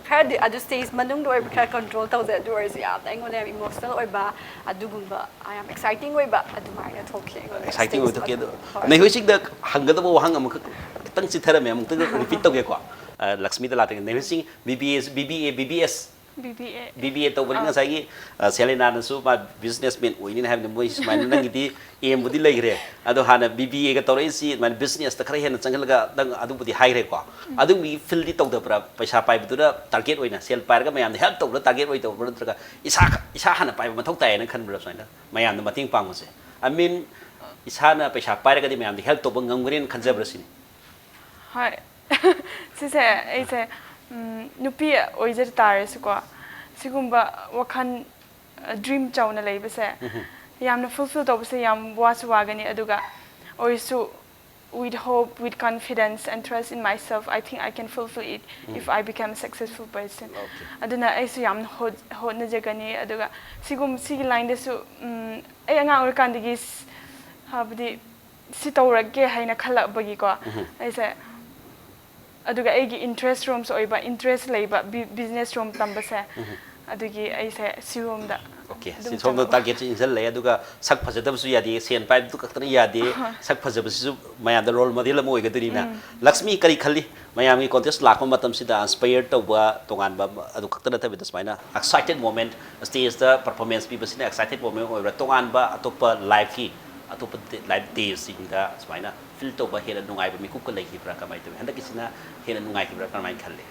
ꯈꯔꯗꯤ ꯑꯗꯨ ꯁ꯭ꯇꯦꯖ ꯃꯅꯨꯡꯗ ꯑꯣꯏꯕ ꯈꯔ ꯀꯟꯇ꯭ꯔꯣꯜ ꯇꯧꯖꯩ, ꯑꯗꯨ ꯑꯣꯏꯔꯁꯨ ꯌꯥꯝꯅ ꯑꯩꯉꯣꯟꯗ ꯌꯥꯝ ꯏꯃꯣꯁꯅꯦꯜ ꯑꯣꯏꯕ ꯑꯗꯨꯒꯨꯝꯕ, ꯑꯥ, ꯌꯥꯝ ꯑꯦꯛꯁꯥꯏꯇꯤꯡ ꯑꯣꯏꯕ ꯑꯗꯨꯃꯥꯏꯅ ꯊꯣꯛꯈꯤ ꯑꯩꯉꯣꯟꯗ ꯑꯦꯛꯁꯥꯏꯇꯤꯡ ꯑꯣꯏꯕ ꯁ꯭ꯇꯦꯖ ꯊꯣꯛꯈꯤ꯫ ꯑꯗꯣ ꯃꯇꯝꯗ꯫ ꯍꯣꯏ꯫ ꯅꯩꯍꯣꯏꯁꯤꯡꯗ ꯍꯪꯒꯗꯕ ꯋꯥꯍꯪ ꯑꯃꯈꯛ ꯈꯤꯇꯪ ꯆꯤꯊꯔꯝꯃꯦ, ꯑꯃꯨꯛꯇꯪ ꯔꯤꯄꯤꯠ ꯇꯧꯒꯦꯀꯣ꯫ ꯑ, ꯂꯛꯁꯃꯤꯗ ꯂꯥꯛꯇꯦ꯫ ꯅꯩꯍꯣꯏꯁꯤꯡ B B S, B B A, B B S, B B A. B B A ꯇꯧꯕꯅꯤ꯫ ꯉꯁꯥꯏꯒꯤ, ꯑ, ꯁꯦꯂꯦꯅꯥꯅꯁꯨ ꯃꯥ ꯕꯤꯖꯤꯅꯦꯁ ꯃꯦꯟ ꯑꯣꯏꯅꯤꯅ ꯍꯥꯏꯕꯅꯤ꯫ ꯃꯣꯏ ꯁꯨꯃꯥꯏꯅ ꯅꯪꯒꯤꯗꯤ ꯑꯦꯝꯕꯨꯗꯤ ꯂꯩꯈ꯭ꯔꯦ, ꯑꯗꯣ ꯍꯥꯟꯅ ꯕꯤ ꯕꯤ ꯑꯦꯒ ꯇꯧꯔꯛꯏꯁꯤ ꯑꯗꯨꯃꯥꯏꯅ ꯕꯤꯖꯤꯅꯦꯁꯇ ꯈꯔ ꯍꯦꯟꯅ ꯆꯪꯍꯜꯂꯒ ꯅꯪ ꯑꯗꯨꯕꯨꯗꯤ ꯍꯥꯏꯈ꯭ꯔꯦꯀꯣ꯫ ꯑꯗꯨꯒꯤ ꯐꯤꯜꯗꯤ ꯇꯧꯗꯕ꯭ꯔꯥ? ꯄꯩꯁꯥ ꯄꯥꯏꯕꯗꯨꯅ ꯇꯥꯔꯒꯦꯠ ꯑꯣꯏꯅ, ꯁꯦꯜ ꯄꯥꯏꯔꯒ ꯃꯌꯥꯝꯗ ꯍꯦꯜꯞ ꯇꯧꯕꯗ ꯇꯥꯔꯒꯦꯠ ꯑꯣꯏ ꯇꯧꯕ꯭ꯔꯥ, ꯅꯠꯇ꯭ꯔꯒ ꯏꯁꯥ, ꯏꯁꯥ ꯍꯥꯟꯅ ꯄꯥꯏꯕ ꯃꯊꯧ ꯇꯥꯏꯌꯦꯅ ꯈꯟꯕ꯭ꯔꯥ? ꯁꯨꯃꯥꯏꯅ ꯃꯌꯥꯝꯗ ꯃꯇꯦꯡ ꯄꯥꯡꯕꯁꯦ, I mean, ꯏꯁꯥꯅ ꯄꯩꯁꯥ ꯄꯥꯏꯔꯒꯗꯤ ꯃꯌꯥꯝꯗ ꯍꯦꯜꯞ ꯇꯧꯕ ꯉꯝꯒꯅꯤꯅ ꯈꯟꯖꯕ꯭ꯔꯥ ꯁꯤꯅꯤ꯫ ꯍꯣꯏ꯫ ꯁꯤꯁꯦ ꯑꯩꯁꯦ, ꯎꯝ, ꯅꯨꯄꯤ ꯑꯣꯏꯖ ꯇꯥꯔꯁꯨꯀꯣ, ꯁꯤꯒꯨꯝꯕ ꯋꯥꯈꯜ, ꯗ꯭ꯔꯤꯝ ꯆꯥꯎꯅ ꯂꯩꯕꯁꯦ, ꯌꯥꯝꯅ ꯐꯨꯜꯐꯤꯜ ꯇꯧꯕꯁꯦ ꯌꯥꯝ ꯋꯥꯁꯨ ꯋꯥꯒꯅꯤ, ꯑꯗꯨꯒ ꯑꯣꯏꯔꯁꯨ with hope, with confidence and trust in myself, I think I can fulfill it if I become a successful person. Okay. ꯑꯗꯨꯅ ꯑꯩꯁꯨ ꯌꯥꯝꯅ ꯍꯣꯠ-, ꯍꯣꯠꯅꯖꯒꯅꯤ꯫ ꯑꯗꯨꯒ ꯁꯤꯒꯨꯝ-, ꯁꯤꯒꯤ ꯂꯥꯏꯟꯗꯁꯨ, ꯎꯝ, ꯑꯩ ꯑꯉꯥꯡ ꯑꯣꯏꯔꯤꯀꯥꯟꯗꯒꯤ ꯁ-, ꯍꯥꯏꯕꯗꯤ ꯁꯤ ꯇꯧꯔꯒꯦ ꯍꯥꯏꯅ ꯈꯜꯂꯛꯄꯒꯤꯀꯣ, ꯑꯩꯁꯦ, ꯑꯗꯨꯒ ꯑꯩꯒꯤ ꯏꯟꯇꯔꯦꯁ ꯔꯣꯝꯁꯨ ꯑꯣꯏꯕ, ꯏꯟꯇꯔꯦꯁ ꯂꯩꯕ ꯕꯤ-, ꯕꯤꯖꯤꯅꯦꯁ ꯔꯣꯝ ꯇꯝꯕꯁꯦ, ꯑꯗꯨꯒꯤ ꯑꯩꯁꯦ ꯁꯤꯔꯣꯝꯗ ꯑꯣꯀꯦ, ꯑꯗꯨꯝ ꯁꯤ ꯁꯣꯝꯗ ꯆꯪꯉꯛꯄ꯫ ꯇꯥꯔꯒꯦꯠꯁꯤ ꯏꯟꯁꯤꯜꯂꯛꯑꯦ, ꯑꯗꯨꯒ ꯁꯛ ꯐꯖꯗꯕꯁꯨ ꯌꯥꯗꯦ, ꯁꯦꯟ ꯄꯥꯏꯕꯗꯨ ꯈꯛꯇꯅ ꯌꯥꯗꯦ, ꯁꯛ ꯐꯖꯕꯁꯤꯁꯨ ꯃꯌꯥꯝꯗ ꯔꯣꯜ ꯃꯣꯗꯦꯜ ꯑꯃ ꯑꯣꯏꯒꯗꯣꯏꯅꯤꯅ꯫ ꯂꯛꯁꯃꯤ ꯀꯔꯤ ꯈꯜꯂꯤ? ꯃꯌꯥꯝꯒꯤ ꯀꯣꯟꯇꯦꯁ ꯂꯥꯛꯄ ꯃꯇꯝꯁꯤꯗ ꯏꯟꯁꯄꯌꯔ ꯇꯧꯕ ꯇꯣꯉꯥꯟꯕ ꯑꯃ, ꯑꯗꯨ ꯈꯛꯇ ꯅꯠꯇꯕꯤꯗ ꯁꯨꯃꯥꯏꯅ ꯑꯦꯛꯁꯥꯏꯇꯦꯠ ꯃꯣꯃꯦꯟꯠ, ꯁ꯭ꯇꯦꯖꯇ ꯄꯔꯐꯣꯔꯃꯦꯟꯁ ꯄꯤꯕꯁꯤꯅ ꯑꯦꯛꯁꯥꯏꯇꯦꯠ ꯃꯣꯃꯦꯟꯠ ꯑꯣꯏꯕ꯭ꯔꯥ? ꯇꯣꯉꯥꯟꯕ ꯑꯇꯣꯞꯄ ꯂꯥꯏꯐꯀꯤ, ꯑꯇꯣꯞꯄ ꯗꯦ-, ꯂꯥꯏꯐ ꯗꯦꯁꯤꯡꯗ ꯁꯨꯃꯥꯏꯅ ꯐꯤꯜ ꯇꯧꯕ ꯍꯦꯟꯅ ꯅꯨꯡꯉꯥꯏꯕ ꯃꯤꯀꯨꯞꯀ ꯂꯩꯈꯤꯕ꯭ꯔꯥ? ꯀꯃꯥꯏꯅ ꯇꯧꯋꯤ? ꯍꯟꯗꯛꯀꯤꯁꯤꯅ ꯍꯦꯟꯅ ꯅꯨꯡꯉꯥꯏꯈꯤꯕ꯭ꯔꯥ? ꯀꯃꯥꯏꯅ ꯈꯜꯂꯤ?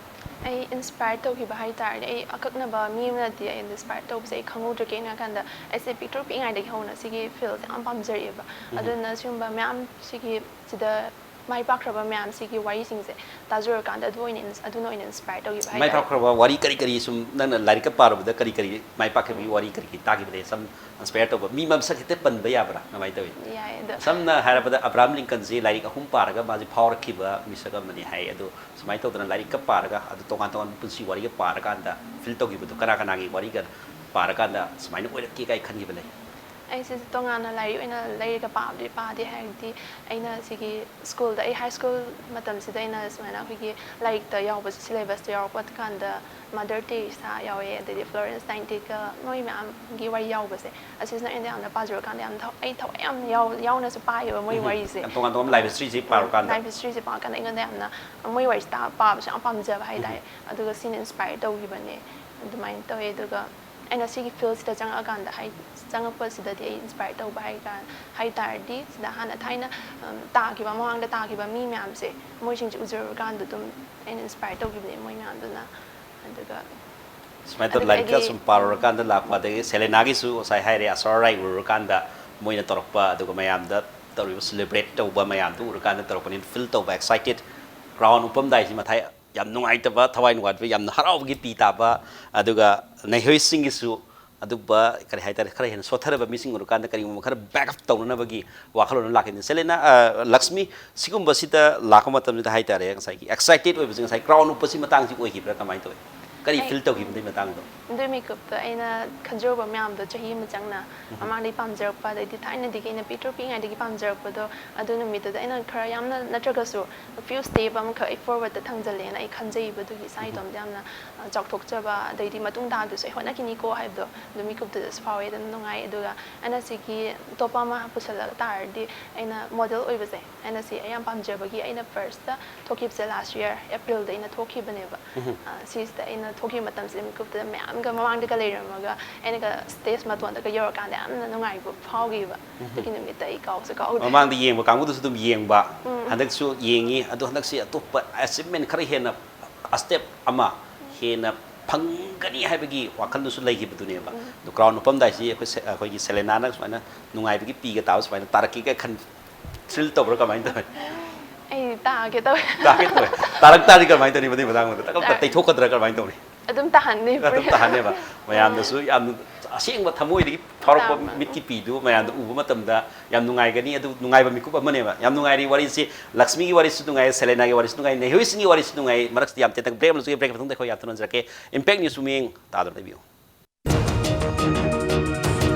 ꯑꯩ ꯏꯟꯁꯄꯥꯌꯔ ꯇꯧꯈꯤꯕ ꯍꯥꯏ ꯇꯥꯔꯗꯤ, ꯑꯩ ꯑꯀꯛꯅꯕ ꯃꯤ ꯑꯃꯅꯗꯤ ꯑꯩ ꯏꯟꯁꯄꯥꯌꯔ ꯇꯧꯕꯁꯦ ꯑꯩ ꯈꯪꯍꯧꯗ꯭ꯔꯦ꯫ ꯀꯩꯒꯤꯅꯣ ꯍꯥꯏ ꯀꯥꯟꯗ, ꯑꯩꯁꯦ ꯄꯤꯛꯇ꯭ꯔꯨ ꯄꯤꯛꯏꯉꯩꯗꯒꯤ ꯍꯧꯅ ꯁꯤꯒꯤ ꯐꯤꯜꯁꯦ ꯌꯥꯝ ꯄꯥꯝꯖꯔꯛꯑꯦꯕ꯫ ꯑꯗꯨꯅ ꯁꯤꯒꯨꯝꯕ ꯃꯌꯥꯝ, ꯁꯤꯒꯤ, ꯁꯤꯗ ꯃꯥꯏ ꯄꯥꯛꯈ꯭ꯔꯕ ꯃꯌꯥꯝꯁꯤꯒꯤ ꯋꯥꯔꯤꯁꯤꯡꯁꯦ ꯇꯥꯖꯔꯀꯥꯟꯗ, ꯑꯗꯨ ꯑꯣꯏꯅ ꯏꯟꯁ-, ꯑꯗꯨꯅ ꯑꯣꯏꯅ ꯏꯟꯁꯄꯥꯌꯔ ꯇꯧꯈꯤꯕ ꯃꯥꯏ ꯍꯥꯏꯇꯥꯔꯦ꯫ ꯄꯥꯛꯈ꯭ꯔꯕ ꯋꯥꯔꯤ ꯀꯔꯤ ꯀꯔꯤ, ꯁꯨꯝ ꯅꯪꯅ ꯂꯥꯏꯔꯤꯛꯀ ꯄꯥꯔꯨꯕꯗ ꯀꯔꯤ ꯀꯔꯤ ꯃꯥꯏ ꯄꯥꯛꯈꯤꯕꯒꯤ ꯋꯥꯔꯤ ꯀꯔꯤ ꯀꯔꯤ ꯇꯥꯈꯤꯕ ꯂꯩ? ꯁꯝ ꯏꯟꯁꯄꯥꯌꯔ ꯇꯧꯕ ꯃꯤ ꯃꯁꯛ ꯍꯦꯛꯇ ꯄꯟꯕ ꯌꯥꯕ꯭ꯔꯥ? ꯀꯃꯥꯏꯅ ꯇꯧꯏ? ꯌꯥꯏ ꯑꯗꯣ꯫ ꯁꯝꯅ ꯍꯥꯏꯔꯕꯗ, ꯑꯕ꯭ꯔꯥꯍꯝ ꯂꯤꯡꯀꯟꯁꯤ ꯂꯥꯏꯔꯤꯛ ꯑꯍꯨꯝ ꯄꯥꯔꯒ ꯃꯥꯁꯤ ꯐꯥꯎꯔꯛꯈꯤꯕ ꯃꯤꯁꯛ ꯑꯃꯅꯤ ꯍꯥꯏ꯫ ꯑꯗꯣ ꯁꯨꯃꯥꯏꯅ ꯇꯧꯗꯅ ꯂꯥꯏꯔꯤꯛꯀ ꯄꯥꯔꯒ, ꯑꯗꯨ ꯇꯣꯉꯥꯟ ꯇꯣꯉꯥꯟꯕ ꯄꯨꯟꯁꯤ ꯋꯥꯔꯤꯒ ꯄꯥꯔꯀꯥꯟꯗ ꯐꯤꯜ ꯇꯧꯈꯤꯕꯗꯣ, ꯀꯅꯥ ꯀꯅꯥꯒꯤ ꯋꯥꯔꯤꯒ ꯄꯥꯔꯀꯥꯟꯗ ꯁꯨꯃꯥꯏꯅ ꯑꯣꯏꯔꯛꯀꯦ ꯀꯥꯏ ꯈꯟꯈꯤꯕ ꯂꯩ? ꯑꯩꯁꯦ ꯇꯣꯉꯥꯟꯅ ꯂꯥꯏꯔꯤꯛ ꯑꯣꯏꯅ ꯂꯩꯔꯒ ꯄꯥꯕꯗꯤ ꯄꯥꯗꯦ꯫ ꯍꯥꯏꯕꯗꯤ, ꯑꯩꯅ ꯁꯤꯒꯤ ꯁ꯭ꯀꯨꯜꯗ, ꯑꯩ ꯍꯥꯏ ꯁ꯭ꯀꯨꯜ ꯃꯇꯝꯁꯤꯗ ꯑꯩꯅ ꯁꯨꯃꯥꯏꯅ ꯑꯩꯈꯣꯏꯒꯤ ꯂꯥꯏꯔꯤꯛꯇ ꯌꯥꯎꯕꯁꯦ, ꯁꯤꯂꯦꯕꯁꯇ ꯌꯥꯎꯔꯛꯄ ꯀꯥꯟꯗ ꯃꯥꯗꯔ ꯇꯦꯔꯦꯁꯥ ꯌꯥꯎꯋꯦ, ꯑꯗꯩꯗꯤ ꯐ꯭ꯂꯣꯔꯦꯟꯁ ꯅꯥꯏꯟꯇꯤꯒꯦꯜ, ꯃꯣꯏ ꯃꯌꯥꯝꯒꯤ ꯋꯥꯔꯤ ꯌꯥꯎꯕꯁꯦ, ꯑꯁꯤꯁꯤꯅ ꯑꯩꯉꯣꯟꯗ ꯌꯥꯝꯅ ꯄꯥꯖꯔꯀꯥꯟꯗ ꯌꯥꯝ ꯊ-, ꯑꯩ ꯊꯋꯥꯏ ꯌꯥꯝ ꯌꯥꯎ-, ꯌꯥꯎꯅꯁꯨ ꯄꯥꯏꯌꯦꯕ ꯃꯣꯏ ꯋꯥꯔꯤꯁꯦ꯫ ꯌꯥꯝ ꯇꯣꯉꯥꯟ ꯇꯣꯉꯥꯟꯕ ꯂꯥꯏꯐ ꯍꯤꯁꯇ꯭ꯔꯤꯁꯤ ꯄꯥꯔꯨꯀꯥꯟꯗ꯫ ꯂꯥꯏꯐ ꯍꯤꯁꯇ꯭ꯔꯤꯁꯦ ꯄꯥꯔꯀꯥꯟꯗ ꯑꯩꯉꯣꯟꯗ ꯌꯥꯝꯅ, ꯃꯣꯏ ꯋꯥꯔꯤꯁꯦ ꯇꯥ-, ꯄꯥꯕꯁꯨ ꯌꯥꯝ ꯄꯥꯝꯖꯕ ꯍꯥꯏꯇꯥꯔꯦ꯫ ꯑꯗꯨꯒ ꯁꯤꯅ ꯏꯟꯁꯄꯥꯌꯔ ꯇꯧꯈꯤꯕꯅꯦ꯫ ꯑꯗꯨꯃꯥꯏꯅ ꯇꯧꯋꯦ꯫ ꯑꯗꯨꯒ ꯑꯩꯅ ꯁꯤꯒꯤ ꯐꯤꯜꯁꯤꯗ ꯆꯪꯉꯛꯑꯀꯥꯟꯗ ꯍꯥꯏ-, ꯆꯪꯉꯛꯄꯁꯤꯗꯗꯤ ꯑꯩ ꯏꯟꯁꯄꯥꯌꯔ ꯇꯧꯕ ꯍꯥꯏ ꯀꯥꯟ-, ꯍꯥꯏ ꯇꯥꯔꯗꯤ, ꯁꯤꯗ ꯍꯥꯟꯅ ꯊꯥꯏꯅ, ꯎꯝ, ꯇꯥꯈꯤꯕ, ꯃꯃꯥꯡꯗ ꯇꯥꯈꯤꯕ ꯃꯤ ꯃꯌꯥꯝꯁꯦ, ꯃꯣꯏꯁꯤꯡꯁꯦ ꯎꯖꯔꯨꯔꯀꯥꯟꯗ ꯑꯗꯨꯝ ꯑꯩꯅ ꯏꯟꯁꯄꯥꯌꯔ ꯇꯧꯈꯤꯕꯅꯦ ꯃꯣꯏ ꯃꯌꯥꯝꯗꯨꯅ꯫ ꯑꯗꯨꯒ ꯁꯨꯃꯥꯏꯅ ꯇꯧꯗꯅ ꯑꯗꯨꯒ ꯂꯥꯏꯔꯤꯛꯀ ꯑꯩꯗꯤ ꯁꯨꯝ ꯄꯥꯔꯨꯔꯀꯥꯟꯗ ꯂꯥꯛꯄ, ꯑꯗꯒꯤ ꯁꯦꯂꯦꯅꯥꯒꯤꯁꯨ ꯉꯁꯥꯏ ꯍꯥꯏꯔꯦ, ꯑꯁꯣꯔꯥ ꯔꯥꯏ ꯎꯔꯨꯔꯀꯥꯟꯗ ꯃꯣꯏꯅ ꯇꯧꯔꯛꯄ, ꯑꯗꯨꯒ ꯃꯌꯥꯝꯗ ꯇꯧꯔꯤꯕ ꯁꯦꯂꯦꯕ꯭ꯔꯦꯠ ꯇꯧꯕ ꯃꯌꯥꯝꯗꯨ ꯎꯔꯀꯥꯟꯗ ꯇꯧꯔꯛꯄꯅꯤꯅ, ꯐꯤꯜ ꯇꯧꯕ, ꯑꯦꯛꯁꯥꯏꯇꯦꯠ, ꯀ꯭ꯔꯥꯎꯟ ꯎꯞꯄꯝꯗꯥꯏꯁꯤ ꯃꯊꯥꯏ ꯌꯥꯝ ꯅꯨꯡꯉꯥꯏꯇꯕ, ꯊꯋꯥꯏ ꯅꯨꯡꯉꯥꯏꯇꯕ, ꯌꯥꯝꯅ ꯍꯔꯥꯎꯕꯒꯤ ꯄꯤ ꯇꯥꯕ, ꯑꯗꯨꯒ ꯅꯩꯍꯣꯏꯁꯤꯡꯒꯤꯁꯨ ꯑꯗꯨꯒꯨꯝꯕ, ꯀꯔꯤ ꯍꯥꯏꯇꯥꯔꯦ, ꯈꯔ ꯍꯦꯟꯅ ꯁꯣꯠꯊꯔꯕ ꯃꯤꯁꯤꯡ ꯎꯔꯀꯥꯟꯗ ꯀꯔꯤꯒꯨꯝꯕ ꯈꯔ ꯕꯦꯛ ꯑꯞ ꯇꯧꯅꯅꯕꯒꯤ ꯋꯥꯈꯜꯂꯣꯟ ꯑꯃ ꯂꯥꯛꯈꯤꯅꯤ꯫ ꯁꯦꯂꯦꯅꯥ, ꯑ, ꯂꯛꯁꯃꯤ, ꯁꯤꯒꯨꯝꯕꯁꯤꯗ ꯂꯥꯛꯄ ꯃꯇꯝꯁꯤꯗ ꯍꯥꯏꯇꯥꯔꯦ, ꯉꯁꯥꯏꯒꯤ ꯑꯦꯛꯁꯥꯏꯇꯦꯠ ꯑꯣꯏꯕꯁꯤ ꯉꯁꯥꯏ ꯀ꯭ꯔꯥꯎꯟ ꯎꯞꯄꯁꯤ ꯃꯇꯥꯡꯁꯤ ꯑꯣꯏꯈꯤꯕ꯭ꯔꯥ, ꯀꯃꯥꯏꯅ ꯇꯧꯏ? ꯀꯔꯤ ꯑꯩ ꯐꯤꯜ ꯇꯧꯈꯤꯕ ꯑꯗꯨꯒꯤ ꯃꯇꯥꯡꯗꯣ? ꯑꯗꯨꯒꯤ ꯃꯤꯀꯨꯞꯇ ꯑꯩꯅ ꯈꯟꯖꯔꯨꯕ ꯃꯌꯥꯝꯗꯣ ꯆꯍꯤ ꯑꯃ ꯆꯪꯅ ꯃꯃꯥꯡꯗꯒꯤ ꯄꯥꯝꯖꯔꯛꯄ, ꯑꯗꯩꯗꯤ ꯊꯥꯏꯅꯗꯒꯤ ꯑꯩꯅ ꯄꯤꯛꯇ꯭ꯔꯨ ꯄꯤꯛꯏꯉꯩꯗꯒꯤ ꯄꯥꯝꯖꯔꯛꯄꯗꯣ, ꯑꯗꯨ ꯅꯨꯃꯤꯠꯇꯨꯗ ꯑꯩꯅ ꯈꯔ ꯌꯥꯝꯅ ꯅꯠꯇ꯭ꯔꯒꯁꯨ ꯐ꯭ꯌꯨ ꯁ꯭ꯇꯦꯞ ꯑꯃꯈꯛ ꯑꯩ ꯐꯣꯔꯋꯥꯔꯗꯇ ꯊꯥꯡꯖꯜꯂꯦꯅ ꯑꯩ ꯈꯟꯖꯩꯕ꯫ ꯑꯗꯨꯒꯤ ꯏꯁꯥ ꯏꯇꯣꯝꯇ ꯌꯥꯝꯅ, ꯑ, ꯆꯥꯎꯊꯣꯛꯆꯕ, ꯑꯗꯩꯗꯤ ꯃꯇꯨꯡ ꯇꯥꯕꯗꯁꯨ ꯑꯩ ꯍꯣꯠꯅꯈꯤꯅꯤꯀꯣ ꯍꯥꯏꯕꯗꯣ ꯑꯗꯨ ꯃꯤꯀꯨꯞꯇꯨꯗꯁꯨ ꯐꯥꯎꯋꯦ꯫ ꯑꯗꯨꯝ ꯅꯨꯡꯉꯥꯏ꯫ ꯑꯗꯨꯒ ꯑꯩꯅ ꯁꯤꯒꯤ ꯑꯇꯣꯞꯄ ꯑꯃ ꯄꯨꯁꯜꯂꯛ ꯇꯥꯔꯗꯤ, ꯑꯩꯅ ꯃꯣꯗꯦꯜ ꯑꯣꯏꯕꯁꯦ, ꯑꯩꯅ ꯁꯤ ꯑꯩ ꯌꯥꯝ ꯄꯥꯝꯖꯕꯒꯤ ꯑꯩꯅ ꯐꯥꯔꯁꯇ ꯊꯣꯛꯈꯤꯕꯁꯦ ꯂꯥꯁ ꯌꯤꯌꯔ ꯑꯦꯄ꯭ꯔꯤꯜꯗ ꯑꯩꯅ ꯊꯣꯛꯈꯤꯕꯅꯦꯕ꯫ ꯑ, ꯁꯤꯁꯤꯗ ꯑꯩꯅ ꯊꯣꯛꯈꯤꯕ ꯃꯇꯝꯁꯤꯗ ꯃꯤꯀꯨꯞꯇ ꯃꯌꯥꯝꯒ ꯃꯃꯥꯡꯗꯒ ꯂꯩꯔꯝꯃꯒ ꯑꯩꯅꯒ ꯁ꯭ꯇꯦꯖ ꯃꯇꯣꯟꯗꯒ ꯌꯧꯔꯀꯥꯟꯗ ꯌꯥꯝꯅ ꯅꯨꯡꯉꯥꯏꯕ ꯐꯥꯎꯈꯤꯕꯕ꯫ ꯑꯗꯨꯒꯤ ꯅꯨꯃꯤꯠꯇ ꯑꯩ ꯀꯥꯎꯁꯨ ꯀꯥꯎꯗ꯭ꯔꯦ꯫ ꯃꯃꯥꯡꯗ ꯌꯦꯡꯕ ꯀꯥꯡꯕꯨꯗꯨꯁꯨ ꯑꯗꯨꯝ ꯌꯦꯡꯕ, ꯍꯟꯗꯛꯁꯨ ꯌꯦꯡꯉꯤ, ꯑꯗꯣ ꯍꯟꯗꯛꯁꯤ ꯑꯇꯣꯞꯄ ꯑꯦꯆꯤꯞꯃꯦꯟ ꯈꯔ ꯍꯦꯟꯅ step ꯑꯃ ꯍꯦꯟꯅ ꯐꯪꯒꯅꯤ ꯍꯥꯏꯕꯒꯤ ꯋꯥꯈꯜꯗꯨꯁꯨ ꯂꯩꯈꯤꯕꯗꯨꯅꯦꯕ꯫ ꯑꯗꯨ ꯀ꯭ꯔꯥꯎꯟ ꯎꯞꯄꯝꯗꯥꯏꯁꯤ ꯑꯩꯈꯣꯏ ꯁꯦ-, ꯑꯩꯈꯣꯏꯒꯤ ꯁꯦꯂꯦꯅꯥꯅ ꯁꯨꯃꯥꯏꯅ ꯅꯨꯡꯉꯥꯏꯕꯒꯤ ꯄꯤꯒ ꯇꯥꯕ ꯁꯨꯃꯥꯏꯅ ꯇꯥꯔꯛꯀꯦꯒ ꯈꯟ, ꯊ꯭ꯔꯤꯜ ꯇꯧꯕ꯭ꯔꯥ ꯀꯃꯥꯏꯅ ꯇꯧꯋꯤ? ꯑꯩ ꯇꯥꯒꯦ ꯇꯧꯋꯦ꯫ ꯇꯥꯒꯦ ꯇꯧꯋꯦ꯫ ꯇꯥꯔꯛ ꯇꯥꯔꯗꯤ ꯀꯃꯥꯏꯅ ꯇꯧꯅꯤ? ꯃꯗꯨꯒꯤ ꯃꯇꯥꯡꯗꯨꯗ ꯇꯛ ꯇꯛ ꯇꯥꯔꯦ꯫ ꯇꯩꯊꯣꯛꯀꯗ꯭ꯔꯥ ꯀꯃꯥꯏꯅ ꯇꯧꯅꯤ? ꯑꯗꯨꯝ ꯇꯥꯍꯟꯅꯤ꯫ ꯑꯗꯨꯝ ꯇꯥꯍꯟꯅꯦꯕ꯫ ꯃꯌꯥꯝꯗꯁꯨ ꯌꯥꯝ ꯑꯁꯦꯡꯕ ꯊꯃꯣꯏꯗꯒꯤ ꯐꯥꯎꯔꯛꯄ ꯇꯥꯕ꯫ ꯃꯤꯠꯀꯤ ꯄꯤꯗꯨ ꯃꯌꯥꯝꯗ ꯎꯕ ꯃꯇꯝꯗ ꯌꯥꯝ ꯅꯨꯡꯉꯥꯏꯒꯅꯤ꯫ ꯑꯗꯨ ꯅꯨꯡꯉꯥꯏꯕ ꯃꯤꯀꯨꯞ ꯑꯃꯅꯦꯕ꯫ ꯌꯥꯝ ꯅꯨꯡꯉꯥꯏꯔꯤ ꯋꯥꯔꯤꯁꯤ꯫ ꯂꯛꯁꯃꯤꯒꯤ ꯋꯥꯔꯤꯁꯨ ꯅꯨꯡꯉꯥꯏ, ꯁꯦꯂꯦꯅꯥꯒꯤ ꯋꯥꯔꯤꯁꯨ ꯅꯨꯡꯉꯥꯏ, ꯅꯦꯍꯣꯏ ꯁꯤꯡꯒꯤ ꯋꯥꯔꯤꯁꯨ ꯅꯨꯡꯉꯥꯏ꯫ ꯃꯔꯛꯁꯤꯗ ꯌꯥꯝ ꯇꯦꯟꯇꯛ ꯕ꯭ꯔꯦꯛ ꯑꯃ ꯂꯧꯖꯒꯦ꯫ ꯕ꯭ꯔꯦꯛꯀꯤ ꯃꯇꯨꯡꯗ ꯑꯩꯈꯣꯏ ꯌꯥꯝ ꯊꯨꯅ ꯍꯟꯖꯔꯛꯀꯦ꯫ ꯏꯝꯄꯦꯛ ꯅ꯭ꯌꯨꯁ ꯃꯤꯠꯌꯦꯡ ꯇꯥꯗꯨꯅ ꯂꯩꯕꯤꯌꯨ꯫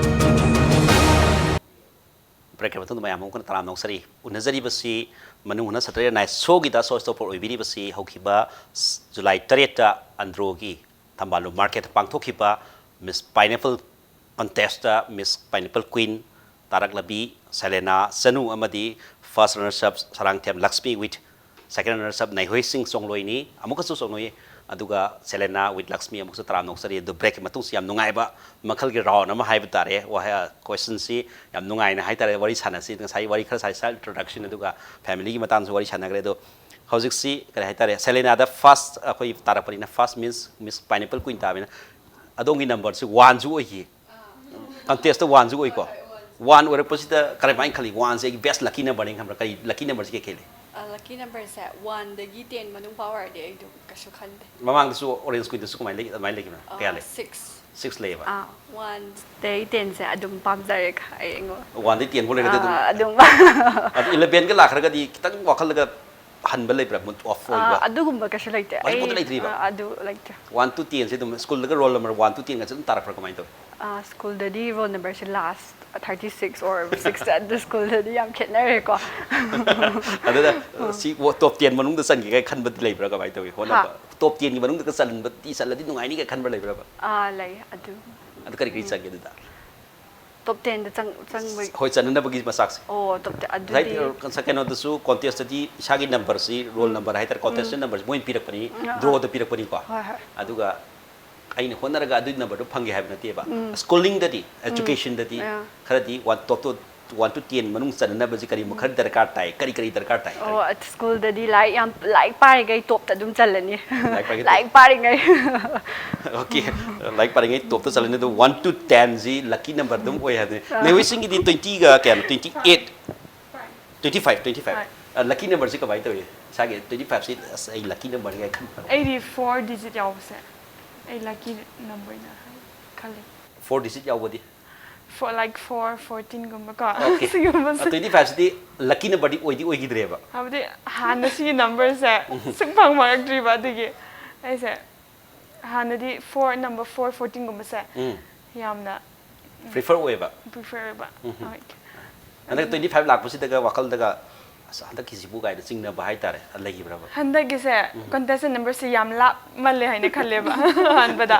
ꯕ꯭ꯔꯦꯛꯀꯤ ꯃꯇꯨꯡꯗ ꯃꯌꯥꯝ ꯑꯃꯨꯛ ꯍꯟꯅ ꯇꯔꯥꯝ ꯅꯧꯖꯔꯤ꯫ ꯎꯅꯖꯔꯤꯕꯁꯤ ꯃꯅꯨꯡ ꯍꯨꯠꯅ ꯁꯇꯔꯗꯦ ꯅꯥꯏꯠ ꯁꯣꯒꯤ ꯗ ꯁꯣ ꯁ꯭ꯇꯣꯄꯔ ꯑꯣꯏꯕꯤꯔꯤꯕꯁꯤ ꯍꯧꯈꯤꯕ ꯖꯨꯂꯥꯏ ꯇꯔꯦꯠꯇ ꯑꯟꯗ꯭ꯔꯣꯒꯤ ꯊꯝꯕꯥꯜꯂꯨ ꯃꯥꯔꯀꯦꯠꯇ ꯄꯥꯡꯊꯣꯛꯈꯤꯕ Miss pineapple contest Miss pineapple queen ꯇꯥꯔꯛꯂꯕꯤ ꯁꯦꯂꯦꯅꯥ ꯆꯅꯨ ꯑꯃꯗꯤ first runners up Sarangthem Lakshmi with second runners up ꯅꯩꯍꯣꯏ ꯁꯤꯡ ꯆꯣꯡꯂꯣꯏꯅꯤ꯫ ꯑꯃꯨꯛꯀꯁꯨ ꯆꯣꯡꯂꯣꯏ꯫ ꯑꯗꯨꯒ ꯁꯦꯂꯦꯅꯥ ꯋꯤꯠ ꯂꯛꯁꯃꯤ ꯑꯃꯨꯛꯁꯨ ꯇꯔꯥꯝ ꯅꯣꯛꯆꯔꯤ꯫ ꯑꯗꯨ ꯕ꯭ꯔꯦꯛꯀꯤ ꯃꯇꯨꯡꯁꯨ ꯌꯥꯝ ꯅꯨꯡꯉꯥꯏꯕ ꯃꯈꯜꯒꯤ ꯔꯥꯎꯟ ꯑꯃ ꯍꯥꯏꯕ ꯇꯥꯔꯦ꯫ ꯋꯥꯍꯩ, ꯀꯣꯏꯁꯟꯁꯤ ꯌꯥꯝ ꯅꯨꯡꯉꯥꯏꯅ ꯍꯥꯏ ꯇꯥꯔꯦ ꯋꯥꯔꯤ ꯁꯥꯟꯅꯁꯤ꯫ ꯉꯁꯥꯏ ꯋꯥꯔꯤ ꯈꯔ ꯁꯥꯏ, ꯁꯦꯜꯐ ꯏꯟꯇ꯭ꯔꯣꯗꯛꯁꯟ ꯑꯗꯨꯒ ꯐꯦꯃꯤꯂꯤꯒꯤ ꯃꯇꯥꯡꯁꯨ ꯋꯥꯔꯤ ꯁꯥꯟꯅꯈ꯭ꯔꯦ꯫ ꯑꯗꯣ ꯍꯧꯖꯤꯛꯁꯤ ꯀꯔꯤ ꯍꯥꯏꯇꯥꯔꯦ, ꯁꯦꯂꯦꯅꯥꯗ ꯐꯥꯔꯁ ꯑꯩꯈꯣꯏ ꯇꯥꯔꯛꯄꯅꯤꯅ ꯐꯥꯔꯁ ꯃꯤꯁ, ꯃꯤꯁ ꯄꯥꯏꯅꯦꯄꯜ ꯀ꯭ꯋꯤꯟ ꯇꯥꯕꯅꯤꯅ ꯑꯗꯣꯝꯒꯤ ꯅꯝꯕꯔꯁꯤ ꯋꯥꯟꯁꯨ ꯑꯣꯏꯈꯤ꯫ ꯀꯟꯇꯦꯁꯇ ꯋꯥꯟꯁꯨ ꯑꯣꯏꯀꯣ꯫ ꯋꯥꯟ ꯑꯣꯏꯔꯛꯄꯁꯤꯗ ꯀꯔꯝꯍꯥꯏꯅ ꯈꯜꯂꯤ? ꯋꯥꯟꯁꯦ ꯑꯩꯒꯤ ꯕꯦꯁ ꯂꯛꯀꯤ ꯅꯝꯕꯔꯅꯤ ꯈꯟꯕ꯭ꯔꯥ? ꯀꯔꯤ ꯂꯛꯀꯤ ꯅꯝꯕꯔꯁꯤ ꯀꯩ ꯀꯩ ꯂꯩ? ꯂꯛꯀꯤ ꯅꯝꯕꯔꯁꯦ ꯋꯥꯟꯗꯒꯤ ꯇꯦꯟ ꯃꯅꯨꯡ ꯐꯥꯎ ꯑꯣꯏꯔꯗꯤ ꯑꯩ ꯑꯗꯨꯝ ꯀꯩꯁꯨ ꯈꯟꯗꯦ꯫ ꯃꯃꯥꯡꯗꯁꯨ ꯑꯣꯔꯦꯟꯖ ꯀ꯭ꯋꯤꯟꯗꯁꯨ ꯀꯃꯥꯏꯅ ꯂꯩ, ꯑꯗꯨꯃꯥꯏꯅ ꯂꯩꯈꯤꯕ꯭ꯔꯥ? ꯀꯌꯥ ꯂꯩ? ꯁꯤꯛꯁ꯫ ꯁꯤꯛꯁ ꯂꯩꯌꯦꯕ꯫ ꯑꯥ, ꯋꯥꯟꯗꯩ ꯇꯦꯟꯁꯦ ꯑꯗꯨꯝ ꯄꯥꯝꯖꯔꯦ ꯈ-, ꯑꯩ ꯑꯩꯉꯣꯟꯗ꯫ ꯋꯥꯟꯗꯩ ꯇꯦꯟꯐꯥꯎ ꯂꯩꯔꯒꯗꯤ ꯑꯗꯨꯝ ꯑꯥ, ꯑꯗꯨꯝ꯫ ꯑꯗꯨ ꯏꯂꯚꯦꯟꯒ ꯂꯥꯛꯈ꯭ꯔꯒꯗꯤ ꯈꯤꯇꯪ ꯋꯥꯈꯜꯗꯒ ꯍꯟꯕ ꯂꯩꯕ꯭? ꯔꯥ? ꯃꯨꯠ ꯑꯣꯐ ꯑꯣꯏꯕ? ꯑꯥ, ꯑꯗꯨꯒꯨꯝꯕ ꯀꯩꯁꯨ ꯂꯩꯇꯦ꯫ ꯍꯧꯖꯤꯛꯐꯥꯎꯗꯤ ꯑꯩ, ꯂꯩꯇ꯭ꯔꯤꯕ? ꯑꯥ, ꯑꯗꯨ ꯂꯩꯇꯦ꯫ ꯋꯥꯟ ꯇꯨ ꯇꯦꯟꯁꯦ ꯑꯗꯨꯝ ꯁ꯭ꯀꯨꯜꯗꯒ ꯔꯣꯜ ꯅꯝꯕꯔ ꯋꯥꯟ ꯇꯨ ꯇꯦꯟꯒꯁꯦ ꯑꯗꯨꯝ ꯇꯥꯔꯛꯄ꯭ꯔꯥ? ꯀꯃꯥꯏꯅ ꯇꯧꯏ? ꯑꯥ, ꯁ꯭ꯀꯨꯜꯗꯗꯤ ꯔꯣꯜ ꯅꯝꯕꯔꯁꯦ ꯂꯥꯁ ꯊꯥꯔꯇꯤ ꯁꯤꯛꯁ ꯑꯣꯔ ꯁꯤꯛꯁꯇ, ꯑꯗꯨ ꯁ꯭ꯀꯨꯜꯗꯗꯤ ꯌꯥꯝ ꯈꯦꯠꯅꯔꯦꯀꯣ꯫ ꯑꯗꯨꯗ ꯁꯤ ꯇꯣꯞ ꯇꯦꯟ ꯃꯅꯨꯡꯗ ꯆꯟꯒꯦ ꯀꯥꯏ ꯈꯟꯕꯗꯤ ꯂꯩꯕ꯭ꯔꯥ? ꯀꯃꯥꯏꯅ ꯇꯧꯏ? ꯍꯣꯠꯅꯕ ꯍꯥ? ꯇꯣꯞ ꯇꯦꯟꯒꯤ ꯃꯅꯨꯡꯗꯒ ꯆꯟꯕꯗꯤ ꯆꯜꯂꯗꯤ ꯅꯨꯡꯉꯥꯏꯅꯤ ꯀꯥꯏ ꯈꯟꯕ ꯂꯩꯕ꯭ꯔꯕ? ꯑꯥ, ꯂꯩ ꯑꯗꯨ꯫ ꯑꯗꯨ ꯀꯔꯤ ꯀꯔꯤ ꯆꯟꯒꯦ ꯑꯗꯨꯗ? ꯇꯣꯞ ꯇꯦꯟꯗ ꯆꯪ-, ꯆꯪꯕꯒꯤ꯫ ꯍꯣꯏ, ꯆꯟꯅꯅꯕꯒꯤ ꯃꯆꯥꯛꯁꯦ꯫ ꯑꯣ, ꯇꯣꯞ ꯇꯦꯟ ꯉꯁꯥꯏ ꯑꯗꯨꯗꯤ꯫ ꯉꯁꯥꯏ ꯀꯩꯅꯣꯗꯁꯨ ꯀꯣꯟꯇꯦꯁꯇꯗꯤ ꯏꯁꯥꯒꯤ ꯅꯝꯕꯔꯁꯤ, ꯔꯣꯜ ꯅꯝꯕꯔ ꯍꯥꯏꯇꯥꯔꯦ, ꯀꯣꯟꯇꯦꯁꯇꯦꯟ ꯅꯝꯕꯔꯁꯤ ꯃꯣꯏꯅ ꯄꯤꯔꯛꯄꯅꯤ, ꯎꯝ, ꯑꯥ, ꯗ꯭ꯔꯣꯗ ꯄꯤꯔꯛꯄꯅꯤꯀꯣ꯫ ꯍꯣꯏ, ꯍꯣꯏ꯫ ꯑꯗꯨꯒ ꯑꯩꯅ ꯍꯣꯠꯅꯔꯒ ꯑꯗꯨꯒꯤ ꯅꯝꯕꯔꯗꯨ ꯐꯪꯒꯦ ꯍꯥꯏꯕ ꯅꯠꯇꯦꯕ꯫ ꯁ꯭ꯀꯨꯂꯤꯡꯗꯗꯤ, ꯑꯦꯖꯨꯀꯦꯁꯟꯗꯗꯤ ꯑꯥ꯫ ꯈꯔꯗꯤ ꯋꯥꯟ ꯇꯣꯞꯇꯣ ꯋꯥꯟ ꯇꯨ ꯇꯦꯟ ꯃꯅꯨꯡ ꯆꯟꯅꯅꯕꯁꯤ ꯀꯔꯤꯒꯨꯝꯕ ꯈꯔ ꯗꯔꯀꯥꯔ ꯇꯥꯏ? ꯀꯔꯤ ꯀꯔꯤ ꯗꯔꯀꯥꯔ ꯇꯥꯏ? ꯑꯣ, ꯁ꯭ꯀꯨꯜꯗꯗꯤ ꯂꯥꯏꯔꯤꯛ ꯌꯥꯝ, ꯂꯥꯏꯔꯤꯛ ꯄꯥꯔꯤꯉꯩ ꯇꯣꯞꯇ ꯑꯗꯨꯝ ꯆꯜꯂꯅꯤ꯫ ꯂꯥꯏꯔꯤꯛ ꯄꯥꯔꯤꯉꯩ ꯂꯥꯏꯔꯤꯛ ꯄꯥꯔꯤꯉꯩ꯫ ꯑꯣꯀꯦ, ꯂꯥꯏꯔꯤꯛ ꯄꯥꯔꯤꯉꯩ ꯇꯣꯞꯇ ꯆꯠꯂꯅꯤ꯫ ꯑꯗꯣ ꯋꯥꯟ ꯇꯨ ꯇꯦꯟꯁꯤ ꯂꯛꯀꯤ ꯅꯝꯕꯔ ꯑꯗꯨꯝ ꯑꯣꯏ ꯍꯥꯏꯕꯅꯤ꯫ ꯅꯦꯍꯣꯏꯁꯤꯡꯒꯤꯗꯤ ꯇ꯭ꯋꯦꯟꯇꯤꯒ ꯀꯌꯥꯅꯣ? Twenty eight, twenty five, twenty five. Lucky ꯅꯝꯕꯔꯁꯤ ꯀꯃꯥꯏꯅ ꯇꯧꯏ? ꯏꯁꯥꯒꯤ ꯇ꯭ꯋꯦꯟꯇꯤ ꯐꯥꯏꯚꯁꯤ ꯑꯁ ꯑꯩ ꯂꯛꯀꯤ ꯅꯝꯕꯔꯅꯤ ꯀꯥꯏꯅ ꯈꯟꯕ? ꯑꯩꯗꯤ ꯐꯣꯔ ꯗꯤꯖꯤꯠ ꯌꯥꯎꯕꯁꯦ ꯑꯩ ꯂꯛꯀꯤ ꯅꯝꯕꯔꯅ ꯈꯜꯂꯤ꯫ ꯐꯣꯔ ꯗꯤꯖꯤꯠ ꯌꯥꯎꯕꯗꯤ? ꯐꯣꯔ, ꯂꯥꯏꯛ, ꯐꯣꯔ ꯐꯣꯔꯇꯤꯟꯒꯨꯝꯕꯀꯣ꯫ ꯑꯣꯀꯦ꯫ ꯁꯤꯒꯨꯝꯕꯁꯦ꯫ ꯇ꯭ꯋꯦꯟꯇꯤ ꯐꯥꯏꯚꯁꯤꯗꯤ ꯂꯛꯀꯤ ꯅꯝꯕꯔꯗꯤ ꯑꯣꯏꯗꯤ ꯑꯣꯏꯈꯤꯗ꯭ꯔꯦꯕ? ꯍꯥꯏꯕꯗꯤ ꯍꯥꯟꯅ ꯁꯤꯒꯤ ꯅꯝꯕꯔꯁꯦ ꯁꯨꯡꯐꯪ ꯐꯪꯉꯛꯇ꯭ꯔꯤꯕ, ꯑꯗꯨꯒꯤ ꯑꯩꯁꯦ ꯍꯥꯟꯅꯗꯤ ꯐꯣꯔ, ꯅꯝꯕꯔ ꯐꯣꯔ ꯐꯣꯔꯇꯤꯟꯒꯨꯝꯕꯁꯦ ꯎꯝ꯫ ꯌꯥꯝꯅ ꯄ꯭ꯔꯤꯐꯔ ꯑꯣꯏꯌꯦꯕ? ꯄ꯭ꯔꯤꯐꯔ ꯑꯣꯏꯕ꯫ ꯎꯝ꯫ ꯍꯣꯏ꯫ ꯍꯟꯗꯛ ꯇ꯭ꯋꯦꯟꯇꯤ ꯐꯥꯏꯚ ꯂꯥꯛꯄꯁꯤꯗꯒ ꯋꯥꯈꯜꯗꯒ ꯑꯁ ꯍꯟꯗꯛꯀꯤꯁꯤꯕꯨ ꯀꯥꯏꯅ ꯆꯤꯡꯅꯕ ꯍꯥꯏꯇꯥꯔꯦ, ꯂꯩꯈꯤꯕ꯭ꯔꯕ? ꯍꯟꯗꯛꯀꯤꯁꯦ ꯀꯣꯟꯇꯦꯁꯇꯦꯟ ꯅꯝꯕꯔꯁꯦ ꯌꯥꯝ ꯂꯥꯞꯃꯜꯂꯦ ꯍꯥꯏꯅ ꯈꯜꯂꯦꯕ ꯑꯍꯥꯟꯕꯗ꯫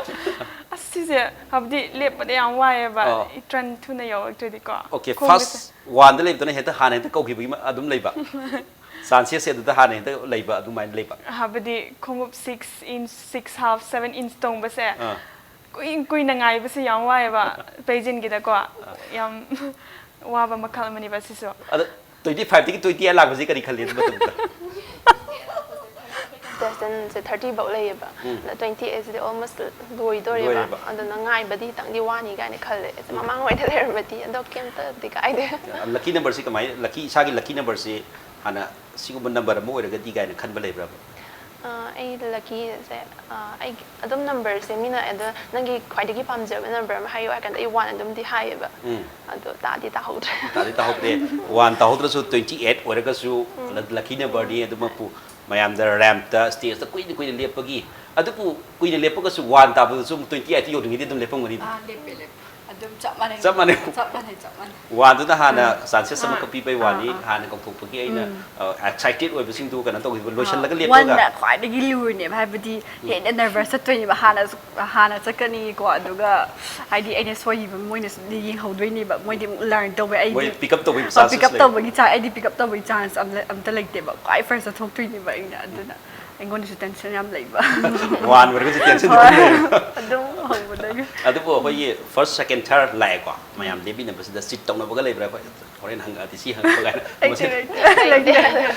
ꯑꯁ, ꯁꯤꯁꯦ ꯍꯥꯏꯕꯗꯤ ꯂꯦꯞꯄꯗ ꯌꯥꯝ ꯋꯥꯏꯑꯦꯕ꯫ ꯑꯣ꯫ ꯇꯔꯟ ꯊꯨꯅ ꯌꯧꯔꯛꯇ꯭ꯔꯗꯤꯀꯣ꯫ ꯑꯣꯀꯦ, ꯈꯣꯡꯒꯤꯁꯦ꯫ ꯐꯥꯔꯁ ꯋꯥꯟꯗ ꯂꯩꯕꯗꯨꯅ ꯍꯦꯛꯇ ꯍꯥꯟꯅ ꯍꯦꯛꯇ ꯀꯧꯈꯤꯕꯒꯤ ꯃ-, ꯑꯗꯨꯝ ꯂꯩꯕ? ꯆꯥꯟꯁꯦꯁꯁꯦ ꯑꯗꯨꯗ ꯍꯥꯟꯅ ꯍꯦꯛꯇ ꯂꯩꯕ, ꯑꯗꯨꯃꯥꯏꯅ ꯂꯩꯕ? ꯍꯥꯏꯕꯗꯤ ꯈꯣꯡꯎꯞ six inch, six half, seven inch ꯇꯣꯡꯕꯁꯦ ꯑꯥ꯫ ꯀꯨꯏ ꯀꯨꯏꯅ ꯉꯥꯏꯕꯁꯦ ꯌꯥꯝ ꯋꯥꯏꯑꯦꯕ ꯄꯦꯖꯦꯟꯒꯤꯗꯀꯣ꯫ ꯌꯥꯝ ꯋꯥꯕ ꯃꯈꯜ ꯑꯃꯅꯦꯕ ꯁꯤꯁꯨ꯫ ꯑꯗꯣ ꯇ꯭ꯋꯦꯟꯇꯤ ꯐꯥꯏꯚꯇꯒꯤ ꯇ꯭ꯋꯦꯟꯇꯤ ꯑꯩꯠ ꯂꯥꯛꯄꯁꯤ ꯀꯔꯤ ꯈꯜꯂꯤ ꯑꯗꯨ ꯃꯇꯝꯗ? ꯀꯣꯟꯇꯦꯁꯇꯦꯟꯁꯦ ꯊꯥꯔꯇꯤ ꯐꯥꯎ ꯂꯩꯌꯦꯕ꯫ ꯎꯝ꯫ ꯑꯗ ꯇ꯭ꯋꯦꯟꯇꯤ ꯑꯩꯠꯁꯤꯗꯤ ꯑꯣꯜꯃꯣꯁ ꯂꯣꯏꯗꯣꯔꯦꯕ꯫ ꯂꯣꯏꯔꯦꯕ꯫ ꯑꯗꯨꯅ ꯉꯥꯏꯕꯗꯤ ꯈꯤꯇꯪꯗꯤ ꯋꯥꯅꯤ ꯀꯥꯏꯅ ꯈꯜꯂꯦ꯫ ꯃꯃꯥꯡ ꯑꯣꯏꯅ ꯂꯩꯔꯝꯃꯗꯤ ꯑꯗꯣ ꯀꯩꯝꯇꯗꯤ ꯀꯥꯏꯗꯦ꯫ ꯂꯛꯀꯤ ꯅꯝꯕꯔꯁꯤ ꯀꯃꯥꯏꯅ, ꯂꯛꯀꯤ, ꯏꯁꯥꯒꯤ ꯂꯛꯀꯤ ꯅꯝꯕꯔꯁꯤ ꯍꯥꯟꯅ ꯁꯤꯒꯨꯝꯕ ꯅꯝꯕꯔ ꯑꯃ ꯑꯣꯏꯔꯒꯗꯤ ꯀꯥꯏꯅ ꯈꯟꯕ ꯂꯩꯕ꯭ꯔꯕ? ꯑ, ꯑꯩ ꯂꯛꯀꯤꯁꯦ, ꯑ, ꯑꯩ ꯑꯗꯨꯝ ꯅꯝꯕꯔꯁꯦ ꯃꯤꯅ ꯑꯗꯣ ꯅꯪꯒꯤ ꯈ꯭ꯋꯥꯏꯗꯒꯤ ꯄꯥꯝꯖꯕ ꯅꯝꯕꯔ ꯑꯃ ꯍꯥꯏꯌꯨ ꯍꯥꯏ ꯀꯥꯟꯗ ꯑꯩ ꯋꯥꯟ ꯑꯗꯨꯝꯗꯤ ꯍꯥꯏꯌꯦꯕ꯫ ꯎꯝ꯫ ꯑꯗꯣ ꯇꯥꯗꯤ ꯇꯥꯍꯧꯗ꯭ꯔꯦ꯫ ꯇꯥꯗꯤ ꯇꯥꯍꯧꯗ꯭ꯔꯦ꯫ ꯋꯥꯟ ꯇꯥꯍꯧꯗ꯭ꯔꯁꯨ ꯇ꯭ꯋꯦꯟꯇꯤ ꯑꯩꯠ ꯑꯣꯏꯔꯒꯁꯨ ꯂꯛꯀꯤ ꯅꯝꯕꯔꯅꯤ꯫ ꯑꯗꯨꯃꯛꯄꯨ ꯃꯌꯥꯝꯗ ꯔꯦꯝꯞꯇ, ꯁ꯭ꯇꯦꯖꯇ ꯀꯨꯏꯅ ꯀꯨꯏꯅ ꯂꯦꯞꯄꯒꯤ, ꯑꯗꯨꯕꯨ ꯀꯨꯏꯅ ꯂꯦꯞꯄꯒꯁꯨ ꯋꯥꯟ ꯇꯥꯕꯗꯁꯨ ꯇ꯭ꯋꯦꯟꯇꯤ ꯑꯩꯠꯇ ꯌꯧꯅꯤꯡꯉꯗꯤ ꯑꯗꯨꯝ ꯂꯦꯞꯄꯝꯒꯅꯤ꯫ ꯑꯥ, ꯂꯦꯞꯄꯦ, ꯂꯦꯞꯄꯦ꯫ ꯑꯗꯨꯝ ꯆꯞ ꯃꯥꯟꯅꯩ꯫ ꯆꯞ ꯃꯥꯟꯅꯩ꯫ ꯆꯞ ꯃꯥꯟꯅꯩ, ꯆꯞ ꯃꯥꯟꯅꯩ꯫ ꯋꯥꯟꯗꯨꯅ ꯍꯥꯟꯅ ꯆꯥꯟꯁꯦꯁ ꯑꯥ, ꯑꯃꯈꯛ ꯄꯤꯕꯩ ꯑꯥ, ꯋꯥꯅꯤ, ꯑꯥ꯫ ꯍꯥꯟꯅ ꯀꯧꯊꯣꯛꯄꯒꯤ ꯑꯩꯅ ꯑꯦꯛꯁꯥꯏꯇꯦꯠ ꯑꯣꯏꯕꯁꯤꯡꯗꯨ ꯀꯩꯅꯣ ꯇꯧꯈꯤꯕ, ꯂꯣꯏꯁꯤꯜꯂꯒ ꯑꯥ, ꯂꯦꯞꯄꯒ꯫ ꯋꯥꯟꯅ ꯈ꯭ꯋꯥꯏꯗꯒꯤ ꯂꯨꯔꯤꯅꯦꯕ, ꯍꯥꯏꯕꯗꯤ ꯍꯦꯟꯅ ꯅꯔꯚꯁ ꯆꯠꯇꯣꯏꯅꯦꯕ꯫ ꯍꯥꯟꯅ, ꯍꯥꯟꯅ ꯆꯠꯀꯅꯤꯀꯣ, ꯑꯗꯨꯒ ꯍꯥꯏꯗꯤ ꯑꯩꯅ ꯁꯣꯏꯈꯤꯕ ꯃꯣꯏꯅꯁꯨ ꯌꯦꯡꯍꯧꯗꯣꯏꯅꯦꯕ, ꯃꯣꯏꯗꯤ ꯑꯃꯨꯛ ꯂꯔꯟ ꯇꯧꯕ, ꯑꯩꯗꯤ ꯃꯣꯏ ꯄꯤꯛ ꯑꯞ ꯇꯧꯕꯒꯤ ꯑꯣ, ꯆꯥꯟꯁꯦꯁ ꯄꯤꯛ ꯑꯞ ꯂꯩ꯫ ꯇꯧꯕꯒꯤ ꯆꯥꯟꯁ, ꯑꯩꯗꯤ ꯄꯤꯛ ꯑꯞ ꯇꯧꯕꯒꯤ ꯆꯥꯟꯁ ꯑꯝꯇ, ꯑꯝꯇ ꯂꯩꯇꯦꯕ꯫ ꯈ꯭ꯋꯥꯏ ꯐꯥꯔꯁꯇ ꯊꯣꯛꯇꯣꯏꯅꯦꯕ ꯑꯩꯅ꯫ ꯑꯗꯨꯅ ꯑꯩꯉꯣꯟꯗꯁꯨ tension ꯌꯥꯝ ꯂꯩꯕ꯫ ꯋꯥꯟ ꯑꯣꯏꯔꯒꯁꯨ tension ꯑꯗꯨꯝ ꯂꯩꯕ꯫ ꯑꯗꯨꯝ ꯍꯧꯕꯗꯒꯤ꯫ ꯑꯗꯨꯕꯨ ꯑꯩꯈꯣꯏꯒꯤ first, second, third ꯂꯥꯛꯑꯦꯀꯣ, ꯃꯌꯥꯝ ꯂꯦꯞꯃꯤꯟꯅꯕꯁꯤꯗ cheat ꯇꯧꯅꯕꯒ ꯂꯩꯕ꯭ꯔꯥ? ꯑꯩꯈꯣꯏ ꯍꯣꯔꯦꯟ ꯍꯪꯉꯛꯑꯗꯤ ꯁꯤ ꯍꯪꯉꯛꯄ ꯀꯥꯏꯅ ꯂꯩꯇꯦ, ꯃꯁꯤ ꯂꯩꯇꯦ, ꯂꯩꯇꯦ꯫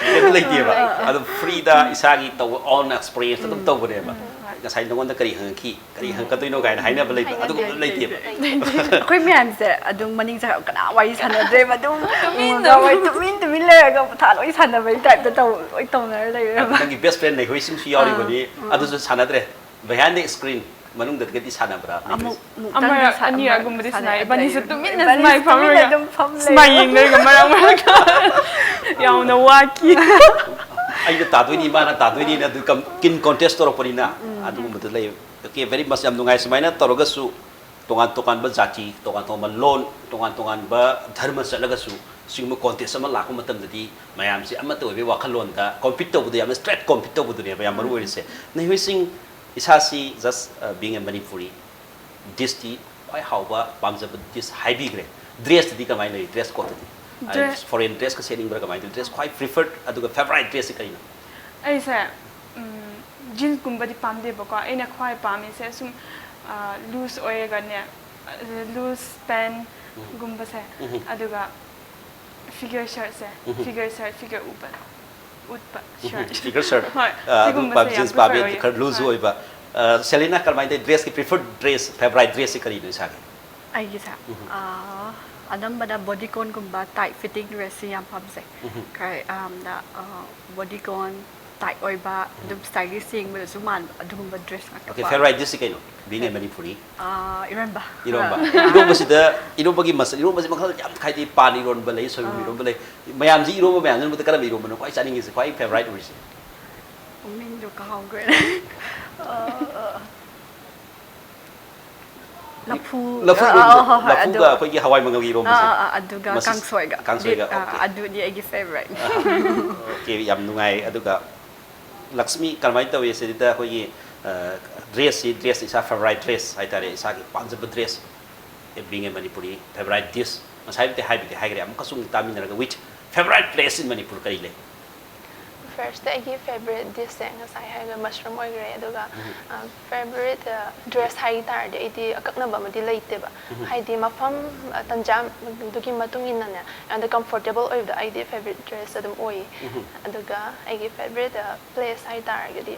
ꯀꯩꯝꯇ ꯂꯩꯇꯦꯕ꯫ ꯑꯗꯨꯝ freeꯗ ꯏꯁꯥꯒꯤ ꯇꯧꯕ own experience ꯑꯗꯨꯝ ꯇꯧꯕꯅꯦꯕ꯫ ꯉꯁꯥꯏ ꯅꯉꯣꯟꯗ ꯀꯔꯤ ꯍꯪꯉꯛꯈꯤ, ꯀꯔꯤ ꯍꯪꯉꯛꯀꯗꯣꯏꯅꯣ ꯀꯥꯏꯅ ꯍꯥꯏꯅꯕ ꯂꯩꯕ, ꯑꯗꯨꯒꯨꯝꯕ ꯂꯩꯇꯦꯕ꯫ ꯑꯩꯈꯣꯏ ꯃꯌꯥꯝꯁꯦ ꯑꯗꯨꯝ ꯃꯅꯤꯡ ꯆꯠꯈ꯭ꯔꯒ ꯀꯅꯥ ꯋꯥꯔꯤ ꯁꯥꯟꯅꯗ꯭ꯔꯦꯕ, ꯑꯗꯨꯝ ꯎꯃꯪꯗ ꯋꯥꯔꯤ ꯇꯨꯃꯤꯟ ꯇꯨꯃꯤꯟ ꯂꯩꯔꯒ ꯃꯊꯥ ꯂꯣꯏ ꯁꯥꯟꯅꯕꯒꯤ typeꯇ ꯇꯧ, ꯂꯣꯏ ꯇꯧꯅꯔ ꯂꯩꯔꯦꯕ꯫ ꯅꯪꯒꯤ best friend ꯅꯩꯍꯣꯏꯁꯤꯡꯁꯨ ꯌꯥꯎꯔꯤꯕꯅꯤ, ꯑꯗꯨꯁꯨ ꯁꯥꯟꯅꯗ꯭ꯔꯦ꯫ Behind the screen ꯃꯅꯨꯡꯗꯒꯗꯤ ꯁꯥꯟꯅꯕ꯭ꯔꯥ? ꯑꯃꯨꯛ ꯑꯃꯨꯛꯇꯪꯗꯤ ꯑꯃꯔꯛ ꯁꯥꯟꯅ-, ꯑꯅꯤꯔꯛꯒꯨꯝꯕꯗꯤ ꯁꯥꯟꯅꯩ꯫ ꯁꯥꯟꯅꯩ꯫ ꯏꯕꯥꯅꯤꯁꯨ ꯇꯨꯃꯤꯟꯅ ꯏꯕꯥꯅꯤꯁꯨ ꯁꯨꯃꯥꯏ ꯐꯝꯔꯒ ꯑꯗꯨꯝ ꯐꯝ ꯁꯨꯃꯥꯏ ꯂꯩ꯫ ꯌꯦꯡꯅꯔꯒ ꯃꯔꯛ ꯃꯔꯛꯇ ꯌꯥꯝꯅ ꯋꯥꯈꯤ꯫ ꯑꯩꯅ ꯇꯥꯗꯣꯏꯅꯤ, ꯃꯥꯅ ꯇꯥꯗꯣꯏꯅꯤꯅ ꯑꯗꯨ ꯀꯝ-, kin contest ꯇꯧꯔꯛꯄꯅꯤꯅ ꯑꯗꯨꯒꯨꯝꯕꯗ ꯂꯩ꯫ Okay, very much, ꯌꯥꯝ ꯅꯨꯡꯉꯥꯏ꯫ ꯁꯨꯃꯥꯏꯅ ꯇꯧꯔꯒꯁꯨ ꯇꯣꯉꯥꯟ ꯇꯣꯉꯥꯟꯕ ꯖꯥꯇꯤ, ꯇꯣꯉꯥꯟ ꯇꯣꯉꯥꯟꯕ ꯂꯣꯟ, ꯇꯣꯉꯥꯟ ꯇꯣꯉꯥꯟꯕ ꯙꯔꯃ ꯆꯠꯂꯒꯁꯨ ꯁꯤꯒꯨꯝꯕ contest ꯑꯃ ꯂꯥꯛꯄ ꯃꯇꯝꯗꯗꯤ ꯃꯌꯥꯝꯁꯤ ꯑꯃꯠꯇ ꯑꯣꯏꯕꯒꯤ ꯋꯥꯈꯜꯂꯣꯟꯗ compete ꯇꯧꯕꯗ ꯌꯥꯝꯅ straight compete ꯇꯧꯕꯗꯨꯅꯦꯕ ꯌꯥꯝ ꯃꯔꯨ ꯑꯣꯏꯔꯤꯁꯦ꯫ ꯅꯩꯍꯣꯏꯁꯤꯡ, ꯏꯁꯥꯁꯤ just, uh, being a Manipuri, dishꯇꯤ ꯈ꯭ꯋꯥꯏ ꯍꯥꯎꯕ ꯄꯥꯝꯖꯕ dish ꯍꯥꯏꯕꯤꯈ꯭ꯔꯦ꯫ Dressꯇꯗꯤ ꯀꯃꯥꯏꯅ ꯂꯩ? Dress codeꯇꯗꯤ? Dress- Foreign dressꯀ ꯁꯦꯠꯅꯤꯡꯕ꯭ꯔꯥ ꯀꯃꯥꯏꯅ ꯇꯧꯋꯤ? Dress ꯈ꯭ꯋꯥꯏ preferred ꯑꯗꯨꯒ favourite dressꯁꯤ ꯀꯔꯤꯅꯣ? ꯑꯩꯁꯦ jeansꯀꯨꯝꯕꯗꯤ ꯄꯥꯝꯗꯦꯕꯀꯣ꯫ ꯑꯩꯅ ꯈ꯭ꯋꯥꯏ ꯄꯥꯝꯃꯤꯁꯦ ꯁꯨꯝ loose ꯑꯣꯏꯔꯒꯅꯦ, loose pantꯒꯨꯝꯕꯁꯦ, ꯑꯗꯨꯒ figure shirtꯁꯦ, figure shirt, figure ꯎꯕ, ꯎꯠꯄ shirt꯫ Figure shirt꯫ ꯍꯣꯏ, ꯑ, ꯑꯗꯨ ꯁꯤꯒꯨꯝꯕꯁꯦ ꯄꯥꯝ-, ꯌꯥꯝ jeans prefer ꯄꯥꯝꯃꯦ, ꯑꯣꯏꯌꯦ꯫ ꯈꯔ loose ꯍꯣꯏ꯫ ꯑꯣꯏꯕ꯫ ꯑ, ꯁꯦꯂꯤꯅꯥ, ꯀꯔꯝꯍꯥꯏꯅ ꯇꯧꯋꯤ? Dressꯀꯤ preferred dress, favourite dressꯁꯤ ꯀꯔꯤꯅꯣ ꯏꯁꯥꯒꯤ? ꯑꯩꯒꯤꯁꯦ ꯑꯥ, ꯑꯅꯝꯕꯅ bodyconꯒꯨꯝꯕ, tight fitting dressꯁꯤ ꯌꯥꯝ ꯄꯥꯝꯖꯩ꯫ ꯈꯔ ꯌꯥꯝꯅ, ꯑꯥ, bodycon tight ꯑꯣꯏꯕ, ꯑꯗꯨꯝ stylish ꯌꯦꯡꯕꯗꯁꯨ ꯃꯥꯟꯕ ꯑꯗꯨꯒꯨꯝꯕ dress ꯉꯥꯛꯇ Okay, ꯄꯥꯝꯃꯦ꯫ Favourite dressꯁꯤ ꯀꯩꯅꯣ? Being a Manipuri꯫ ꯑꯥ, ꯏꯔꯣꯟꯕ꯫ ꯏꯔꯣꯝꯕ꯫ ꯏꯔꯣꯝꯕꯁꯤꯗ, ꯏꯔꯣꯝꯕꯒꯤ ꯃꯆꯜ, ꯏꯔꯣꯝꯕꯁꯤ ꯃꯈꯜ ꯌꯥꯝ ꯈꯥꯏꯗꯤ, ꯄꯥꯟ ꯏꯔꯣꯟꯕ ꯂꯩ, ꯁꯣꯏꯕꯨꯝ ꯏꯔꯣꯟꯕ ꯂꯩ꯫ ꯃꯌꯥꯝꯁꯤ ꯏꯔꯣꯝꯕ ꯃꯌꯥꯝꯁꯤꯅ ꯀꯔꯝꯕ ꯏꯔꯣꯝꯕꯅꯣ ꯈ꯭ꯋꯥꯏ ꯆꯥꯅꯤꯡꯉꯤꯁꯦ, ꯈ꯭ꯋꯥꯏ favourite ꯑꯣꯏꯔꯤꯁꯦ? ꯃꯃꯤꯡꯗꯣ ꯀꯥꯎꯈ꯭ꯔꯦ꯫ ꯑꯥ, ꯂꯐꯨ꯫ ꯂꯐꯨ ꯑꯥ, ꯏꯔꯣꯝꯕ꯫ ꯑꯥ, ꯍꯣꯏ, ꯍꯣꯏ, ꯂꯐꯨꯒ ꯑꯗꯨ꯫ ꯑꯩꯈꯣꯏꯒꯤ ꯍꯋꯥꯏ ꯃꯪꯒꯜꯒꯤ ꯏꯔꯣꯝꯕꯁꯦ꯫ ꯑꯥ, ꯑꯥ, ꯑꯗꯨꯒ ꯃꯁꯤ ꯀꯥꯡꯁꯣꯏꯒ꯫ ꯀꯥꯡꯁꯣꯏꯒ, ꯑꯥ, okay꯫ ꯑꯗꯨꯗꯤ ꯑꯩꯒꯤ favourite꯫ Okay, ꯌꯥꯝ ꯅꯨꯡꯉꯥꯏ꯫ ꯑꯗꯨꯒ ꯂꯛꯁꯃꯤ, ꯀꯔꯝꯍꯥꯏꯅ ꯇꯧꯏ ꯁꯤꯗ ꯑꯩꯈꯣꯏꯒꯤ, ꯑ, dressꯁꯤ, dress ꯏꯁꯥ favourite dress ꯍꯥꯏꯇꯥꯔꯦ, ꯏꯁꯥꯒꯤ ꯄꯥꯝꯖꯕ dress, being a Manipuri, favourite dish, ꯉꯁꯥꯏꯕꯨꯗꯤ ꯍꯥꯏꯕꯨꯗꯤ ꯍꯥꯏꯈ꯭ꯔꯦ, ꯑꯃꯨꯛꯀꯁꯨ ꯑꯃꯨꯛ ꯇꯥꯃꯤꯟꯅꯔꯒ, with favourite place in Manipur ꯀꯔꯤ ꯂꯩ? First ꯑꯩꯒꯤ favorite dishꯁꯦ ꯉꯁꯥꯏ ꯍꯥꯏꯔꯒ mushroom ꯑꯣꯏꯈ꯭ꯔꯦ꯫ ꯑꯗꯨꯒ favorite dress ꯍꯥꯏ ꯇꯥꯔꯗꯤ ꯑꯩꯗꯤ ꯑꯀꯛꯅꯕ ꯑꯃꯗꯤ ꯂꯩꯇꯦꯕ꯫ ꯍꯥꯏꯗꯤ ꯃꯐꯝ, ꯑ, ꯇꯟꯖꯥꯗꯨꯒꯤ ꯃꯇꯨꯡ ꯏꯟꯅꯅꯦ, ꯑꯗ comfortable ꯑꯣꯏꯕꯗꯣ ꯑꯩꯗꯤ favorite dress ꯑꯗꯨꯝ ꯑꯣꯏꯌꯦ꯫ ꯑꯗꯨꯒ ꯑꯩꯒꯤ favorite place ꯍꯥꯏ ꯇꯥꯔꯒꯗꯤ,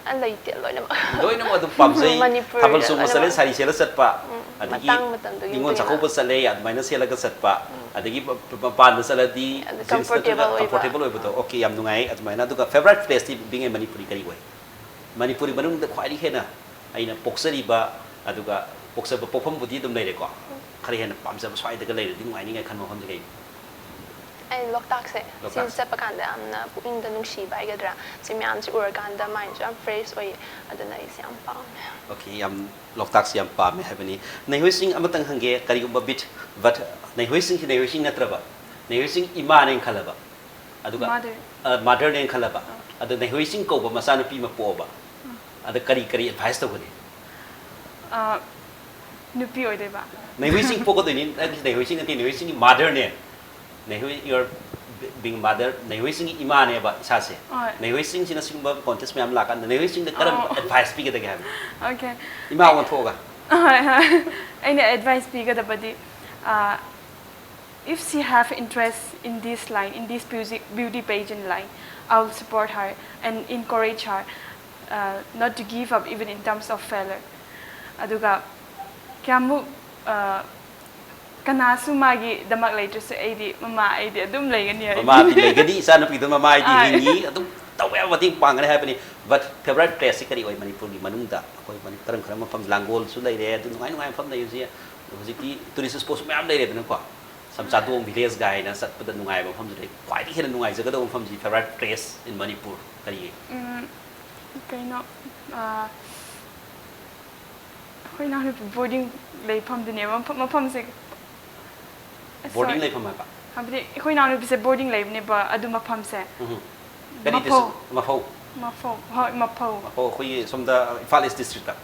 ꯑ, ꯂꯩꯇꯦ, ꯂꯣꯏꯅꯃꯛ꯫ ꯂꯣꯏꯅꯃꯛ ꯑꯗꯨꯝ ꯄꯥꯝꯖꯩ꯫ ꯃꯅꯤꯄꯨꯔ ꯊꯥꯕꯜ ꯆꯣꯡꯕ ꯆꯠꯂꯦ, ꯂꯣꯏꯅꯃꯛ꯫ ꯁꯥꯔꯤ ꯁꯦꯠꯂ ꯆꯠꯄ, ꯎꯝ, ꯑꯗꯒꯤ ꯃꯇꯥꯡ ꯃꯇꯝꯗꯨꯒꯤ ꯅꯤꯉꯣꯜ ꯃꯇꯨꯡ ꯏꯟꯅ꯫ ꯆꯥꯛꯀꯧꯕ ꯆꯠꯂꯦ, ꯑꯗꯨꯃꯥꯏꯅ ꯁꯦꯠꯂꯒ ꯆꯠꯄ, ꯑꯗꯒꯤ ꯃ-, ꯃ-, ꯃꯄꯥꯟꯗ ꯆꯠꯂꯗꯤ jeans ꯅꯠꯇ꯭ꯔꯒ Comfortable ꯑꯣꯏꯕ꯫ Comfortable ꯑꯣꯏꯕꯗꯣ꯫ Okay, ꯌꯥꯝ ꯅꯨꯡꯉꯥꯏ ꯑꯗꯨꯃꯥꯏꯅ꯫ ꯑꯗꯨꯒ favorite placeꯇꯤ being a Manipuri ꯀꯔꯤ ꯑꯣꯏ? ꯃꯅꯤꯄꯨꯔꯤ ꯃꯅꯨꯡꯗ ꯈ꯭ꯋꯥꯏꯗꯒꯤ ꯍꯦꯟꯅ ꯑꯩꯅ ꯄꯣꯛꯆꯔꯤꯕ, ꯑꯗꯨꯒ ꯄꯣꯛꯆꯕ ꯄꯣꯛꯐꯝꯕꯨꯗꯤ ꯑꯗꯨꯝ ꯂꯩꯔꯦꯀꯣ, ꯈꯔ ꯍꯦꯟꯅ ꯄꯥꯝꯖꯕ ꯁ꯭ꯋꯥꯏꯗꯒ ꯂꯩꯔꯗꯤ ꯅꯨꯡꯉꯥꯏꯅꯤꯡꯉꯥꯏ ꯈꯟꯕ ꯃꯐꯝꯗꯤ ꯀꯩꯅꯣ? ꯑꯩ ꯂꯣꯛꯇꯥꯛꯁꯦ꯫ ꯁꯤ ꯂꯣꯛꯇꯥꯛꯁꯦ꯫ ꯆꯠꯄ ꯀꯥꯟꯗ ꯌꯥꯝꯅ ꯄꯨꯛꯅꯤꯡꯗ ꯅꯨꯡꯁꯤꯕ ꯍꯥꯏꯒꯗ꯭ꯔꯥ, ꯁꯤ ꯃꯌꯥꯝꯁꯤ ꯎꯔꯀꯥꯟꯗ mindꯁꯨ ꯌꯥꯝ fresh ꯑꯣꯏꯌꯦ꯫ ꯑꯗꯨꯅ ꯑꯩꯁꯦ ꯌꯥꯝ ꯄꯥꯝꯃꯦ꯫ Okay, ꯌꯥꯝ, ꯂꯣꯛꯇꯥꯛꯁꯤ ꯌꯥꯝ ꯄꯥꯝꯃꯦ ꯍꯥꯏꯕꯅꯤ꯫ ꯅꯩꯍꯣꯏꯁꯤꯡ ꯑꯃꯇꯪ ꯍꯪꯒꯦ, ꯀꯔꯤꯒꯨꯝꯕ bit, but ꯅꯩꯍꯣꯏꯁꯤꯡꯁꯤ ꯅꯩꯍꯣꯏꯁꯤꯡ ꯅꯠꯇ꯭ꯔꯕ, ꯅꯩꯍꯣꯏꯁꯤꯡ ꯏꯃꯥꯅꯦꯅ ꯈꯜꯂꯕ, ꯑꯗꯨꯒ Mother. ꯑ, motherꯅꯦꯅ ꯈꯜꯂꯕ, ꯑꯗꯣ ꯅꯩꯍꯣꯏꯁꯤꯡ ꯀꯧꯕ ꯃꯆꯥꯅꯨꯄꯤ ꯑꯃ ꯄꯣꯛꯑꯕ, ꯑꯗ ꯀꯔꯤ ꯀꯔꯤ advice ꯇꯧꯒꯅꯤ? ꯑ, ꯅꯨꯄꯤ ꯑꯣꯏꯗꯣꯏꯕ꯫ ꯅꯩꯍꯣꯏꯁꯤꯡ ꯄꯣꯛꯀꯗꯣꯏꯅꯤ, ꯅꯪꯒꯤ ꯅꯩꯍꯣꯏꯁꯤꯡ ꯅꯠꯇꯦ, ꯅꯩꯍꯣꯏꯁꯤꯡꯒꯤ motherꯅꯦ꯫ ꯅꯩꯍꯣꯏ, your being mother, ꯅꯩꯍꯣꯏꯁꯤꯡꯒꯤ ꯏꯃꯥꯅꯦꯕ ꯏꯁꯥꯁꯦ꯫ ꯍꯣꯏ꯫ ꯅꯩꯍꯣꯏꯁꯤꯡꯁꯤꯅ ꯁꯤꯒꯨꯝꯕ contest ꯃꯌꯥꯝ ꯂꯥꯛꯀꯥꯟꯗ ꯅꯩꯍꯣꯏꯁꯤꯡꯗ ꯀꯔꯝꯕ ꯑꯣ꯫ advice ꯄꯤꯒꯗꯒꯦ ꯍꯥꯏꯕꯅꯤ? Okay. ꯏꯃꯥ ꯑꯣꯟꯊꯣꯛꯑꯒ꯫ ꯍꯣꯏ, ꯍꯣꯏ꯫ ꯑꯩꯅ advice ꯄꯤꯒꯗꯕꯗꯤ, ꯑ, if she have interest in this line, in this beauty, beauty pageant line, I will support her and encourage her, uh, not to give up even in terms of failure. ꯑꯗꯨꯒ ꯀꯌꯥꯃꯨꯛ, ꯑ, ꯀꯅꯥꯁꯨ ꯃꯥꯒꯤꯗꯃꯛ ꯂꯩꯇ꯭ꯔꯁꯨ ꯑꯩꯗꯤ ꯃꯃꯥ ꯑꯩꯗꯤ ꯑꯗꯨꯝ ꯂꯩꯒꯅꯤ ꯍꯥꯏꯕꯅꯤ꯫ ꯃꯃꯥꯗꯤ ꯂꯩꯒꯅꯤ, ꯏꯆꯥꯅꯨꯄꯤꯗꯣ ꯃꯃꯥ ꯑꯩꯗꯤ ꯑꯥ꯫ ꯍꯤꯡꯉꯤ, ꯑꯗꯨꯝ ꯇꯧꯕ ꯌꯥꯕ ꯃꯇꯦꯡ ꯄꯥꯡꯒꯅꯤ ꯍꯥꯏꯕꯅꯤ꯫ But favorite placeꯁꯤ ꯀꯔꯤ ꯑꯣꯏ ꯃꯅꯤꯄꯨꯔꯒꯤ ꯃꯅꯨꯡꯗ? ꯑꯩꯈꯣꯏ ꯃꯅꯤ-, ꯀꯔꯝ ꯀꯔꯝꯕ ꯃꯐꯝ, ꯂꯥꯡꯒꯣꯜꯁꯨ ꯂꯩꯔꯦ, ꯑꯗꯨ ꯅꯨꯡꯉꯥꯏ ꯅꯨꯡꯉꯥꯏꯕ ꯃꯐꯝ ꯂꯩ ꯍꯧꯖꯤꯛ꯫ ꯍꯧꯖꯤꯛꯇꯤ tourist spotꯁꯨ ꯃꯌꯥꯝ ꯂꯩꯔꯦꯗꯅꯀꯣ꯫ ꯁꯝꯆꯥꯗꯣꯡ village ꯀꯥꯏꯅ ꯆꯠꯄꯗ ꯅꯨꯡꯉꯥꯏꯕ ꯃꯐꯝꯁꯨ ꯂꯩ꯫ ꯈ꯭ꯋꯥꯏꯗꯒꯤ ꯍꯦꯟꯅ ꯅꯨꯡꯉꯥꯏꯖꯒꯗꯕ ꯃꯐꯝꯁꯤ, favorite place in Manipur ꯀꯔꯤ? ꯎꯝ, ꯀꯩꯅꯣ, ꯑ, ꯑꯩꯈꯣꯏ ꯏꯅꯥꯎꯅꯨꯄꯤ boarding ꯂꯩꯐꯝꯗꯨꯅꯦꯕ, ꯃꯐꯝ, ꯃꯐꯝꯁꯦ꯫ Boarding Sorry. ꯂꯩꯐꯝ ꯍꯥꯏꯕ? ꯍꯥꯏꯕꯗꯤ ꯑꯩꯈꯣꯏ ꯏꯅꯥꯎꯅꯨꯄꯤꯁꯦ boarding ꯂꯩꯕꯅꯦꯕ, ꯑꯗꯨ ꯃꯐꯝꯁꯦ꯫ ꯎꯝ꯫ ꯀꯔꯤ ꯃꯐꯧ꯫ district? ꯃꯐꯧ꯫ ꯃꯐꯧ, ꯍꯣꯏ, ꯃꯐꯧ꯫ ꯃꯐꯧ ꯑꯩꯈꯣꯏꯒꯤ ꯁꯣꯝꯗ ꯏꯝꯐꯥꯜ East districtꯇ꯫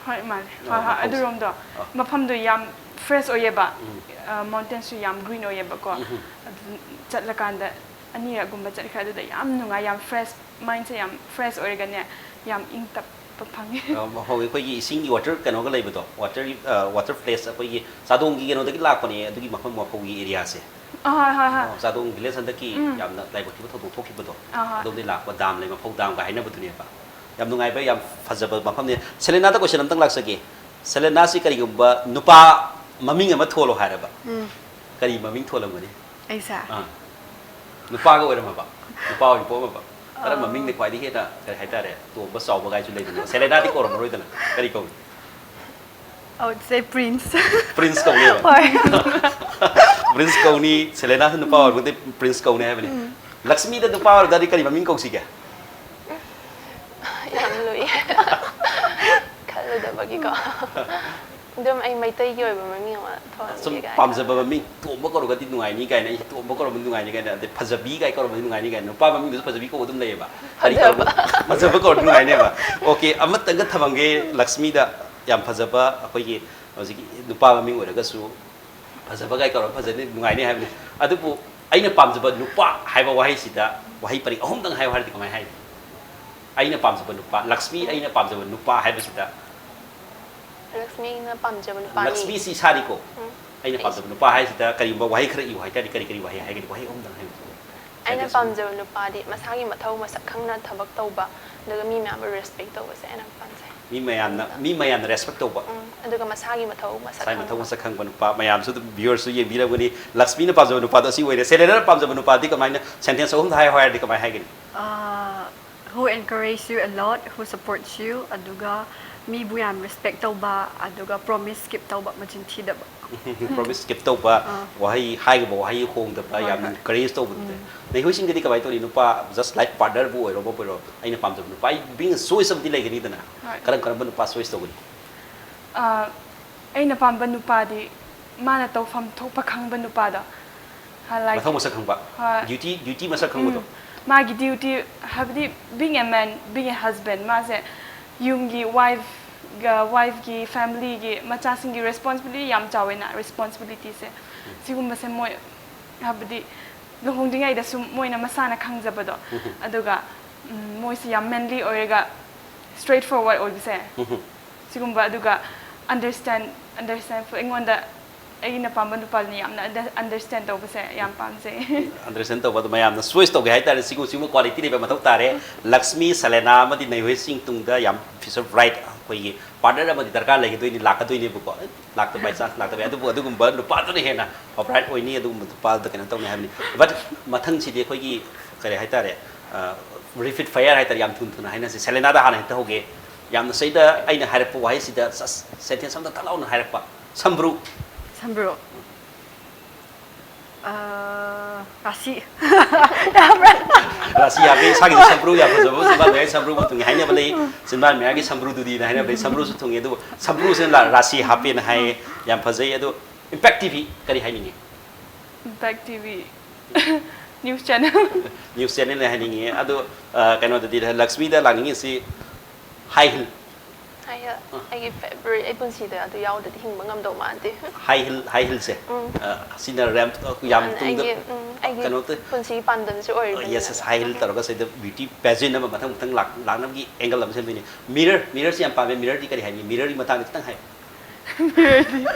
ꯍꯣꯏ, ꯃꯥꯅꯦ꯫ ꯑꯣ, ꯍꯣꯏ, ꯍꯣꯏ, ꯃꯐꯧꯁꯦ꯫ ꯑꯗꯨꯔꯣꯝꯗꯣ꯫ ꯑꯣ꯫ ꯃꯐꯝꯗꯣ ꯌꯥꯝ fresh ꯑꯣꯏꯌꯦꯕ꯫ ꯎꯝ꯫ ꯑ, mountainꯁꯨ ꯌꯥꯝ green ꯑꯣꯏꯌꯦꯕꯀꯣ꯫ ꯎꯝ꯫ ꯑꯗꯨ ꯆꯠꯂꯀꯥꯟꯗ ꯑꯅꯤꯔꯛꯒꯨꯝꯕ ꯆꯠꯈ꯭ꯔꯦ꯫ ꯑꯗꯨꯗ ꯌꯥꯝ ꯅꯨꯡꯉꯥꯏ, ꯌꯥꯝ ꯐ꯭ꯔꯦꯁ, ꯃꯥꯏꯟꯁꯦ ꯌꯥꯝ ꯐ꯭ꯔꯦꯁ ꯑꯣꯏꯔꯒꯅꯦ, ꯌꯥꯝ ꯏꯪ ꯇꯞꯄ ꯐꯪꯉꯦ꯫ ꯃꯐꯧ ꯑꯩꯈꯣꯏꯒꯤ ꯏꯁꯤꯡꯒꯤ ꯋꯥꯇꯔ ꯀꯩꯅꯣꯒ ꯂꯩꯕꯗꯣ, ꯋꯥꯇꯔ ꯋꯥꯇꯔ ꯄ꯭ꯂꯦꯁ ꯑꯩꯈꯣꯏꯒꯤ ꯆꯥꯗꯣꯡꯒꯤ ꯀꯩꯅꯣꯗꯒꯤ ꯂꯥꯛꯄꯅꯦ꯫ ꯑꯗꯨꯒꯤ ꯃꯐꯝ ꯃꯐꯧꯒꯤ ꯑꯦꯔꯤꯌꯥꯁꯦ꯫ ꯑꯍꯣꯏ ꯍꯣꯏ ꯍꯣꯏ꯫ ꯆꯥꯗꯣꯡ ꯚꯤꯂꯦꯖ ꯍꯟꯗꯛꯀꯤ ꯎꯝ꯫ ꯌꯥꯝꯅ ꯂꯥꯏꯕꯛ ꯊꯤꯕ ꯊꯧꯗꯣꯛ ꯊꯣꯛꯈꯤꯕꯗꯣ, ꯑꯍꯣꯏ꯫ ꯑꯗꯣꯝꯗꯒꯤ ꯂꯥꯛꯄ ꯗꯥꯝ ꯂꯩ, ꯃꯐꯧ ꯗꯥꯝꯒ ꯍꯥꯏꯅꯕꯗꯨꯅꯦꯕ꯫ ꯌꯥꯝ ꯅꯨꯡꯉꯥꯏꯕ, ꯌꯥꯝ ꯐꯖꯕ ꯃꯐꯝꯅꯦ꯫ ꯁꯦꯂꯦꯅꯥꯗ ꯀꯣꯏꯁꯟ ꯑꯝꯇꯪ ꯂꯥꯛꯆꯒꯦ꯫ ꯁꯦꯂꯦꯅꯥꯁꯤ ꯀꯔꯤꯒꯨꯝꯕ ꯅꯨꯄꯥ ꯃꯃꯤꯡ ꯑꯃ ꯊꯣꯜꯂꯣ ꯍꯥꯏꯔꯕ, ꯎꯝ꯫ ꯀꯔꯤ ꯃꯃꯤꯡ ꯊꯣꯜꯂꯝꯒꯅꯤ? ꯑꯩꯁꯦ ꯑꯥ꯫ ꯅꯨꯄꯥꯒ ꯑꯣꯏꯔꯝꯃꯕ, ꯅꯨꯄꯥ ꯑꯣꯏꯅ ꯄꯣꯛꯑꯝꯃꯕ, ꯀꯔꯝꯕ ꯑꯥ꯫ ꯃꯃꯤꯡꯅ ꯈ꯭ꯋꯥꯏꯗꯒꯤ ꯍꯦꯟꯅ, ꯀꯔꯤ ꯍꯥꯏꯇꯥꯔꯦ, ꯇꯣꯝꯕ ꯆꯥꯎꯕ ꯀꯥꯏꯁꯨ ꯂꯩꯗꯅ, ꯁꯦꯂꯦꯅꯥꯗꯤ ꯀꯧꯔꯝꯃꯔꯣꯏꯗꯅ, ꯀꯔꯤ ꯀꯧꯏ? I would say Prince. Prince ꯀꯧꯅꯦꯕ꯫ ꯍꯣꯏ꯫ ꯄ꯭ꯔꯤꯟꯁ ꯀꯧꯅꯤ, ꯁꯦꯂꯦꯅꯥꯁꯨ ꯅꯨꯄꯥ ꯑꯣꯏꯔꯒꯗꯤ ꯄ꯭ꯔꯤꯟꯁ ꯀꯧꯅꯤ ꯍꯥꯏꯕꯅꯤ꯫ ꯂꯛꯁꯃꯤꯗ ꯅꯨꯄꯥ ꯑꯣꯏꯔꯒꯗꯤ ꯀꯔꯤ ꯃꯃꯤꯡ ꯀꯧꯁꯤꯒꯦ? ꯌꯥꯝ ꯂꯨꯏ꯫ ꯈꯜꯂꯨꯗꯕꯒꯤꯀꯣ꯫ ꯑꯗꯨꯝ ꯑꯩ ꯃꯩꯇꯩꯒꯤ ꯑꯣꯏꯕ ꯃꯃꯤꯡ ꯑꯃ ꯁꯨꯝ ꯊꯣꯟꯒꯦ ꯀꯥꯏꯅ꯫ ꯄꯥꯝꯖꯕ ꯃꯃꯤꯡ, ꯇꯣꯝꯕ ꯀꯧꯔꯒꯗꯤ ꯅꯨꯡꯉꯥꯏꯅꯤ ꯀꯥꯏꯅ, ꯑꯩꯁꯦ ꯇꯣꯝꯕ ꯀꯧꯔꯒꯗꯤ ꯅꯨꯡꯉꯥꯏꯅꯤ ꯀꯥꯏꯅ, ꯑꯗꯩ ꯐꯖꯕꯤ ꯀꯥꯏ ꯀꯧꯔꯒꯗꯤ ꯅꯨꯡꯉꯥꯏꯅꯤ ꯀꯥꯏꯅ, ꯅꯨꯄꯥ ꯃꯃꯤꯡꯗꯁꯨ ꯐꯖꯕꯤ ꯀꯧꯕ ꯑꯗꯨꯝ ꯂꯩꯌꯦꯕ꯫ ꯀꯔꯤ ꯐꯖꯕ꯫ ꯀꯧꯔꯒ-, ꯐꯖꯕ ꯀꯧꯔꯗꯤ ꯅꯨꯡꯉꯥꯏꯅꯦꯕ꯫ ꯑꯣꯀꯦ, ꯑꯃꯇꯪꯒ ꯊꯝꯃꯝꯒꯦ ꯂꯛꯁꯃꯤꯗ, ꯌꯥꯝ ꯐꯖꯕ ꯑꯩꯈꯣꯏꯒꯤ ꯍꯧꯖꯤꯛꯀꯤ ꯅꯨꯄꯥ ꯃꯃꯤꯡ ꯑꯣꯏꯔꯒꯁꯨ ꯐꯖꯕ ꯀꯥꯏ ꯀꯧꯔꯒ ꯐꯖꯅꯤ, ꯅꯨꯡꯉꯥꯏꯅꯤ ꯍꯥꯏꯕꯅꯤ꯫ ꯑꯗꯨꯕꯨ ꯑꯩꯅ ꯄꯥꯝꯖꯕ ꯅꯨꯄꯥ ꯍꯥꯏꯕ ꯋꯥꯍꯩꯁꯤꯗ ꯋꯥꯍꯩ ꯄꯔꯦꯡ ꯑꯍꯨꯝꯗꯪ ꯍꯥꯏꯌꯨ ꯍꯥꯏꯔꯗꯤ ꯀꯃꯥꯏꯅ ꯍꯥꯏꯅꯤ? ꯑꯩꯅ ꯄꯥꯝꯖꯕ ꯅꯨꯄꯥ, ꯂꯛꯁꯃꯤ ꯑꯩꯅ ꯄꯥꯝꯖꯕ ꯅꯨꯄꯥ ꯍꯥꯏꯕꯁꯤꯗ, ꯂꯛꯁꯃꯤꯅ ꯄꯥꯝꯖꯕ ꯅꯨꯄꯥꯅꯤ꯫ ꯂꯛꯁꯃꯤ ꯁꯤ ꯏꯁꯥꯅꯤꯀꯣ꯫ ꯎꯝ꯫ ꯑꯩꯅ ꯄꯥꯝꯖꯕ ꯅꯨꯄꯥ ꯍꯥꯏꯁꯤꯗ ꯀꯔꯤꯒꯨꯝꯕ ꯋꯥꯍꯩ ꯈꯔ ꯏꯌꯨ ꯍꯥꯏꯇꯥꯔꯗꯤ ꯀꯔꯤ ꯀꯔꯤ ꯋꯥꯍꯩ ꯍꯥꯏꯒꯅꯤ? ꯋꯥꯍꯩ ꯑꯍꯨꯝꯗꯪ ꯍꯥꯏꯕꯤꯌꯨ꯫ ꯑꯩꯅ Sentence ꯄꯥꯝꯖꯕ ꯅꯨꯄꯥꯗꯤ ꯃꯁꯥꯒꯤ ꯃꯊꯧ ꯃꯁꯛ ꯈꯪꯅ ꯊꯕꯛ ꯇꯧꯕ, ꯑꯗꯨꯒ ꯃꯤ ꯃꯌꯥꯝꯕꯨ ꯔꯦꯁꯄꯦꯛ ꯇꯧꯕꯁꯦ ꯑꯩꯅ ꯄꯥꯝꯖꯩ꯫ ꯃꯤ ꯃꯌꯥꯝꯅ, ꯃꯤ ꯃꯌꯥꯝꯅ ꯔꯦꯁꯄꯦꯛ ꯇꯧꯕ, ꯎꯝ, ꯑꯗꯨꯒ ꯃꯁꯥꯒꯤ ꯃꯊꯧ ꯃꯁꯛ ꯃꯁꯥꯒꯤ ꯃꯊꯧ ꯈꯪꯕ꯫ ꯃꯁꯛ ꯈꯪꯕ ꯅꯨꯄꯥ ꯃꯌꯥꯝꯁꯨ ꯑꯗꯨꯝ ꯚ꯭ꯌꯨꯋꯔꯁꯨ ꯌꯦꯡꯕꯤꯔꯝꯒꯅꯤ꯫ ꯂꯛꯁꯃꯤꯅ ꯄꯥꯝꯖꯕ ꯅꯨꯄꯥꯗꯣ ꯑꯁꯤ ꯑꯣꯏꯔꯦ꯫ ꯁꯦꯂꯦꯅꯥꯅ ꯄꯥꯝꯖꯕ ꯅꯨꯄꯥꯗꯤ ꯀꯃꯥꯏꯅ, ꯁꯦꯟꯇꯦꯟꯁ ꯑꯍꯨꯝꯗ ꯍꯥꯏꯌꯨ ꯍꯥꯏꯔꯗꯤ ꯀꯃꯥꯏꯅ ꯍꯥꯏꯒꯅꯤ? Uh, who encourage you a lot, who supports you, ꯑꯗꯨꯒ ꯃꯤꯕꯨ ꯌꯥꯝ ꯔꯦꯁꯄꯦꯛ ꯇꯧꯕ, ꯑꯗꯨꯒ ꯄ꯭ꯔꯣꯃꯤꯁ ꯀꯤꯞ ꯇꯧꯕ, ꯃꯆꯤꯟ ꯊꯤꯗꯕ꯫ ꯄ꯭ꯔꯣꯃꯤꯁ ꯀꯤꯞ ꯇꯧꯕ, ꯑꯥ꯫ ꯋꯥꯍꯩ, ꯍꯥꯏꯈꯤꯕ ꯋꯥꯍꯩ ꯍꯣꯡꯗꯕ, ꯍꯣꯏ, ꯌꯥꯝꯅ ꯍꯣꯏ꯫ ꯏꯟꯀꯔꯦꯖ ꯇꯧꯕꯗꯨꯗ꯫ ꯅꯩꯍꯣꯏꯁꯤꯡꯒꯗꯤ ꯀꯃꯥꯏꯅ ꯇꯧꯔꯤ? ꯅꯨꯄꯥ ꯖꯁ ꯂꯥꯏꯛ ꯄꯥꯔꯠꯅꯔꯕꯨ ꯑꯣꯏꯔꯣ, ꯑꯃꯕꯨ ꯑꯣꯏꯔꯣ, ꯑꯩꯅ ꯄꯥꯝꯖꯕ ꯅꯨꯄꯥ, ꯑꯩ ꯕꯤꯡ ꯆꯣꯏꯁ ꯑꯃꯗꯤ ꯂꯩꯒꯅꯤꯗꯅ꯫ ꯍꯣꯏ꯫ ꯀꯔꯝ ꯀꯔꯝꯕ ꯅꯨꯄꯥ ꯆꯣꯏꯁ ꯇꯧꯒꯅꯤ? ꯑ, ꯑꯩꯅ ꯄꯥꯝꯕ ꯅꯨꯄꯥꯗꯤ ꯃꯥꯅ ꯇꯧꯐꯝ ꯊꯣꯛꯄ ꯈꯪꯕ ꯅꯨꯄꯥꯗꯣ꯫ ꯍꯥ, like, ꯃꯊꯧ ꯃꯁꯛ ꯈꯪꯕ, ꯍꯣꯏ꯫ ꯗ꯭ꯌꯨꯇꯤ, ꯗ꯭ꯌꯨꯇꯤ ꯃꯁꯛ ꯈꯪꯕꯗꯣ꯫ ꯎꯝ, ꯃꯥꯒꯤ ꯗ꯭ꯌꯨꯇꯤ, ꯍꯥꯏꯕꯗꯤ, being a man, being a husband, ꯃꯥꯁꯦ ꯌꯨꯝꯒꯤ ꯋꯥꯏꯐꯒ, ꯋꯥꯏꯐꯀꯤ, ꯐꯦꯃꯤꯂꯤꯒꯤ, ꯃꯆꯥꯁꯤꯡꯒꯤ ꯔꯦꯁꯄꯣꯟꯁꯤꯕꯤꯂꯤꯇꯤ ꯌꯥꯝ ꯆꯥꯎꯋꯦꯅ, ꯔꯦꯁꯄꯣꯟꯁꯤꯕꯤꯂꯤꯇꯤꯁꯦ꯫ ꯁꯤꯒꯨꯝꯕꯁꯦ ꯃꯣꯏ, ꯍꯥꯏꯕꯗꯤ, ꯂꯨꯍꯣꯡꯗ꯭ꯔꯤꯉꯩꯗꯁꯨ ꯃꯣꯏꯅ ꯃꯁꯥꯅ ꯈꯪꯖꯕꯗꯣ, ꯑꯗꯨꯒ ꯎꯝ, ꯃꯣꯏꯁꯤ ꯌꯥꯝ manly ꯑꯣꯏꯔꯒ straight forward ꯑꯣꯏꯕꯁꯦ, ꯁꯤꯒꯨꯝꯕ, ꯑꯗꯨꯒ understand understand ꯑꯩꯉꯣꯟꯗ ꯑꯩꯅ ꯄꯥꯝꯕ ꯅꯨꯄꯥꯗꯨꯅ ꯌꯥꯝꯅ understand ꯇꯧꯕꯁꯦ ꯌꯥꯝ ꯄꯥꯝꯖꯩ꯫ Understand ꯇꯧꯕ ꯑꯗꯨ ꯃꯌꯥꯝꯅ choice ꯇꯧꯒꯦ ꯍꯥꯏꯇꯥꯔꯦ꯫ ꯁꯤꯒꯨꯝ ꯁꯤꯒꯨꯝꯕ quality ꯂꯩꯕ ꯃꯊꯧ ꯇꯥꯔꯦ꯫ ꯂꯛꯁꯃꯤ, ꯁꯦꯂꯦꯅꯥ ꯑꯃꯗꯤ ꯅꯩꯍꯣꯏꯁꯤꯡ ꯇꯨꯡꯗ ꯌꯥꯝ future bright ꯑꯩꯈꯣꯏꯒꯤ partner ꯑꯃꯗꯤ ꯗꯔꯀꯥꯔ ꯂꯩꯒꯗꯣꯏꯅꯤ, ꯂꯥꯛꯀꯗꯣꯏꯅꯦꯕꯀꯣ꯫ ꯂꯥꯛꯇ by chance ꯂꯥꯛꯇꯕ ꯌꯥꯏ, ꯑꯗꯨꯕꯨ ꯑꯗꯨꯒꯨꯝꯕ ꯅꯨꯄꯥꯗꯨꯅ ꯍꯦꯟꯅ upright ꯑꯣꯏꯅꯤ, ꯑꯗꯨꯒꯨꯝꯕ ꯅꯨꯄꯥꯗꯨꯗ ꯀꯩꯅꯣ ꯇꯧꯅꯤ ꯍꯥꯏꯕꯅꯤ꯫ But ꯃꯊꯪꯁꯤꯗꯤ ꯑꯩꯈꯣꯏꯒꯤ ꯀꯔꯤ ꯍꯥꯏꯇꯥꯔꯦ, rapid fire ꯍꯥꯏꯇꯥꯔꯦ, ꯌꯥꯝ ꯊꯨꯅ ꯊꯨꯅ ꯍꯥꯏꯅꯁꯦ꯫ ꯁꯦꯂꯦꯅꯥꯗ ꯍꯥꯟꯅ ꯍꯦꯛꯇ ꯍꯧꯒꯦ꯫ ꯌꯥꯝꯅ ꯁꯤꯗ ꯑꯩꯅ ꯍꯥꯏꯔꯛꯄ ꯋꯥꯍꯩꯁꯤꯗ sentence ꯑꯝꯇ ꯊꯛ ꯂꯥꯎꯅ ꯍꯥꯏꯔꯛꯄ꯫ ꯁꯝꯕ꯭ꯔꯨ꯫ ꯁꯝꯕ꯭ꯔꯨ꯫ ꯔꯥꯁꯤ꯫ ꯔꯥꯁꯤ ꯍꯥꯞꯄꯤ꯫ ꯏꯁꯥꯒꯤꯁꯨ ꯁꯝꯕ꯭ꯔꯨ ꯌꯥꯝ ꯐꯖꯕ ꯑꯃ ꯆꯤꯝꯕꯥꯟ ꯃꯌꯥꯒꯤ ꯁꯝꯕ꯭ꯔꯨ ꯑꯃ ꯊꯨꯡꯉꯤ ꯍꯥꯏꯅꯕ ꯂꯩ꯫ ꯆꯤꯝꯕꯥꯟ ꯃꯌꯥꯒꯤ ꯁꯝꯕ꯭ꯔꯨꯗꯨꯗꯤꯅ ꯍꯥꯏꯅꯕ ꯂꯩ꯫ ꯁꯝꯕ꯭ꯔꯨꯁꯨ ꯊꯨꯡꯉꯤ꯫ ꯑꯗꯨꯕꯨ ꯁꯝꯕ꯭ꯔꯨꯁꯤꯅ ꯔꯥꯁꯤ ꯍꯥꯞꯄꯦꯅ ꯍꯥꯏꯌꯦ꯫ ꯌꯥꯝ ꯐꯖꯩ꯫ ꯑꯗꯣ Impact TV ꯀꯔꯤ ꯍꯥꯏꯅꯤꯡꯉꯤ? Impact TV news channel꯫ News channelꯅꯦ ꯍꯥꯏꯅꯤꯡꯉꯤ꯫ ꯑꯗꯣ ꯀꯩꯅꯣꯗꯗꯤ, ꯂꯛꯁꯃꯤꯗ ꯂꯥꯛꯅꯤꯡꯉꯤꯁꯤ high heel꯫ ꯑꯩꯒꯤ favourite, ꯑꯩ ꯄꯨꯟꯁꯤꯗ ꯑꯗꯨ ꯌꯥꯎꯗ꯭ꯔꯗꯤ ꯍꯤꯡꯕ ꯉꯝꯗꯧ ꯃꯥꯟꯗꯦ꯫ High heel, high heelꯁꯦ꯫ ꯁꯤꯅ ꯔꯦꯝ ꯌꯥꯝ ꯇꯨꯡꯗ ꯑꯩꯒꯤ ꯎꯝ, ꯑꯩꯒꯤ ꯀꯩꯅꯣ ꯇꯧ- ꯄꯨꯟꯁꯤꯒꯤ ꯄꯥꯟꯗꯝꯁꯨ ꯑꯣꯏꯔꯤꯕꯅꯤꯅ꯫ Yes, yes, high heel ꯇꯧꯔꯒ ꯁꯤꯗ beauty pageant ꯑꯃ ꯃꯊꯪ ꯃꯊꯪ ꯂꯥꯛ- ꯂꯥꯛꯅꯕꯒꯤ angle ꯑꯃ ꯁꯦꯝꯗꯣꯏꯅꯤ꯫ Mirror, mirrorꯁꯤ ꯌꯥꯝ ꯄꯥꯝꯃꯦ꯫ Mirrorꯗꯤ ꯀꯔꯤ ꯍꯥꯏꯅꯤ? Mirrorꯒꯤ ꯃꯇꯥꯡꯗ ꯈꯤꯇꯪ ꯍꯥꯏꯌꯨ꯫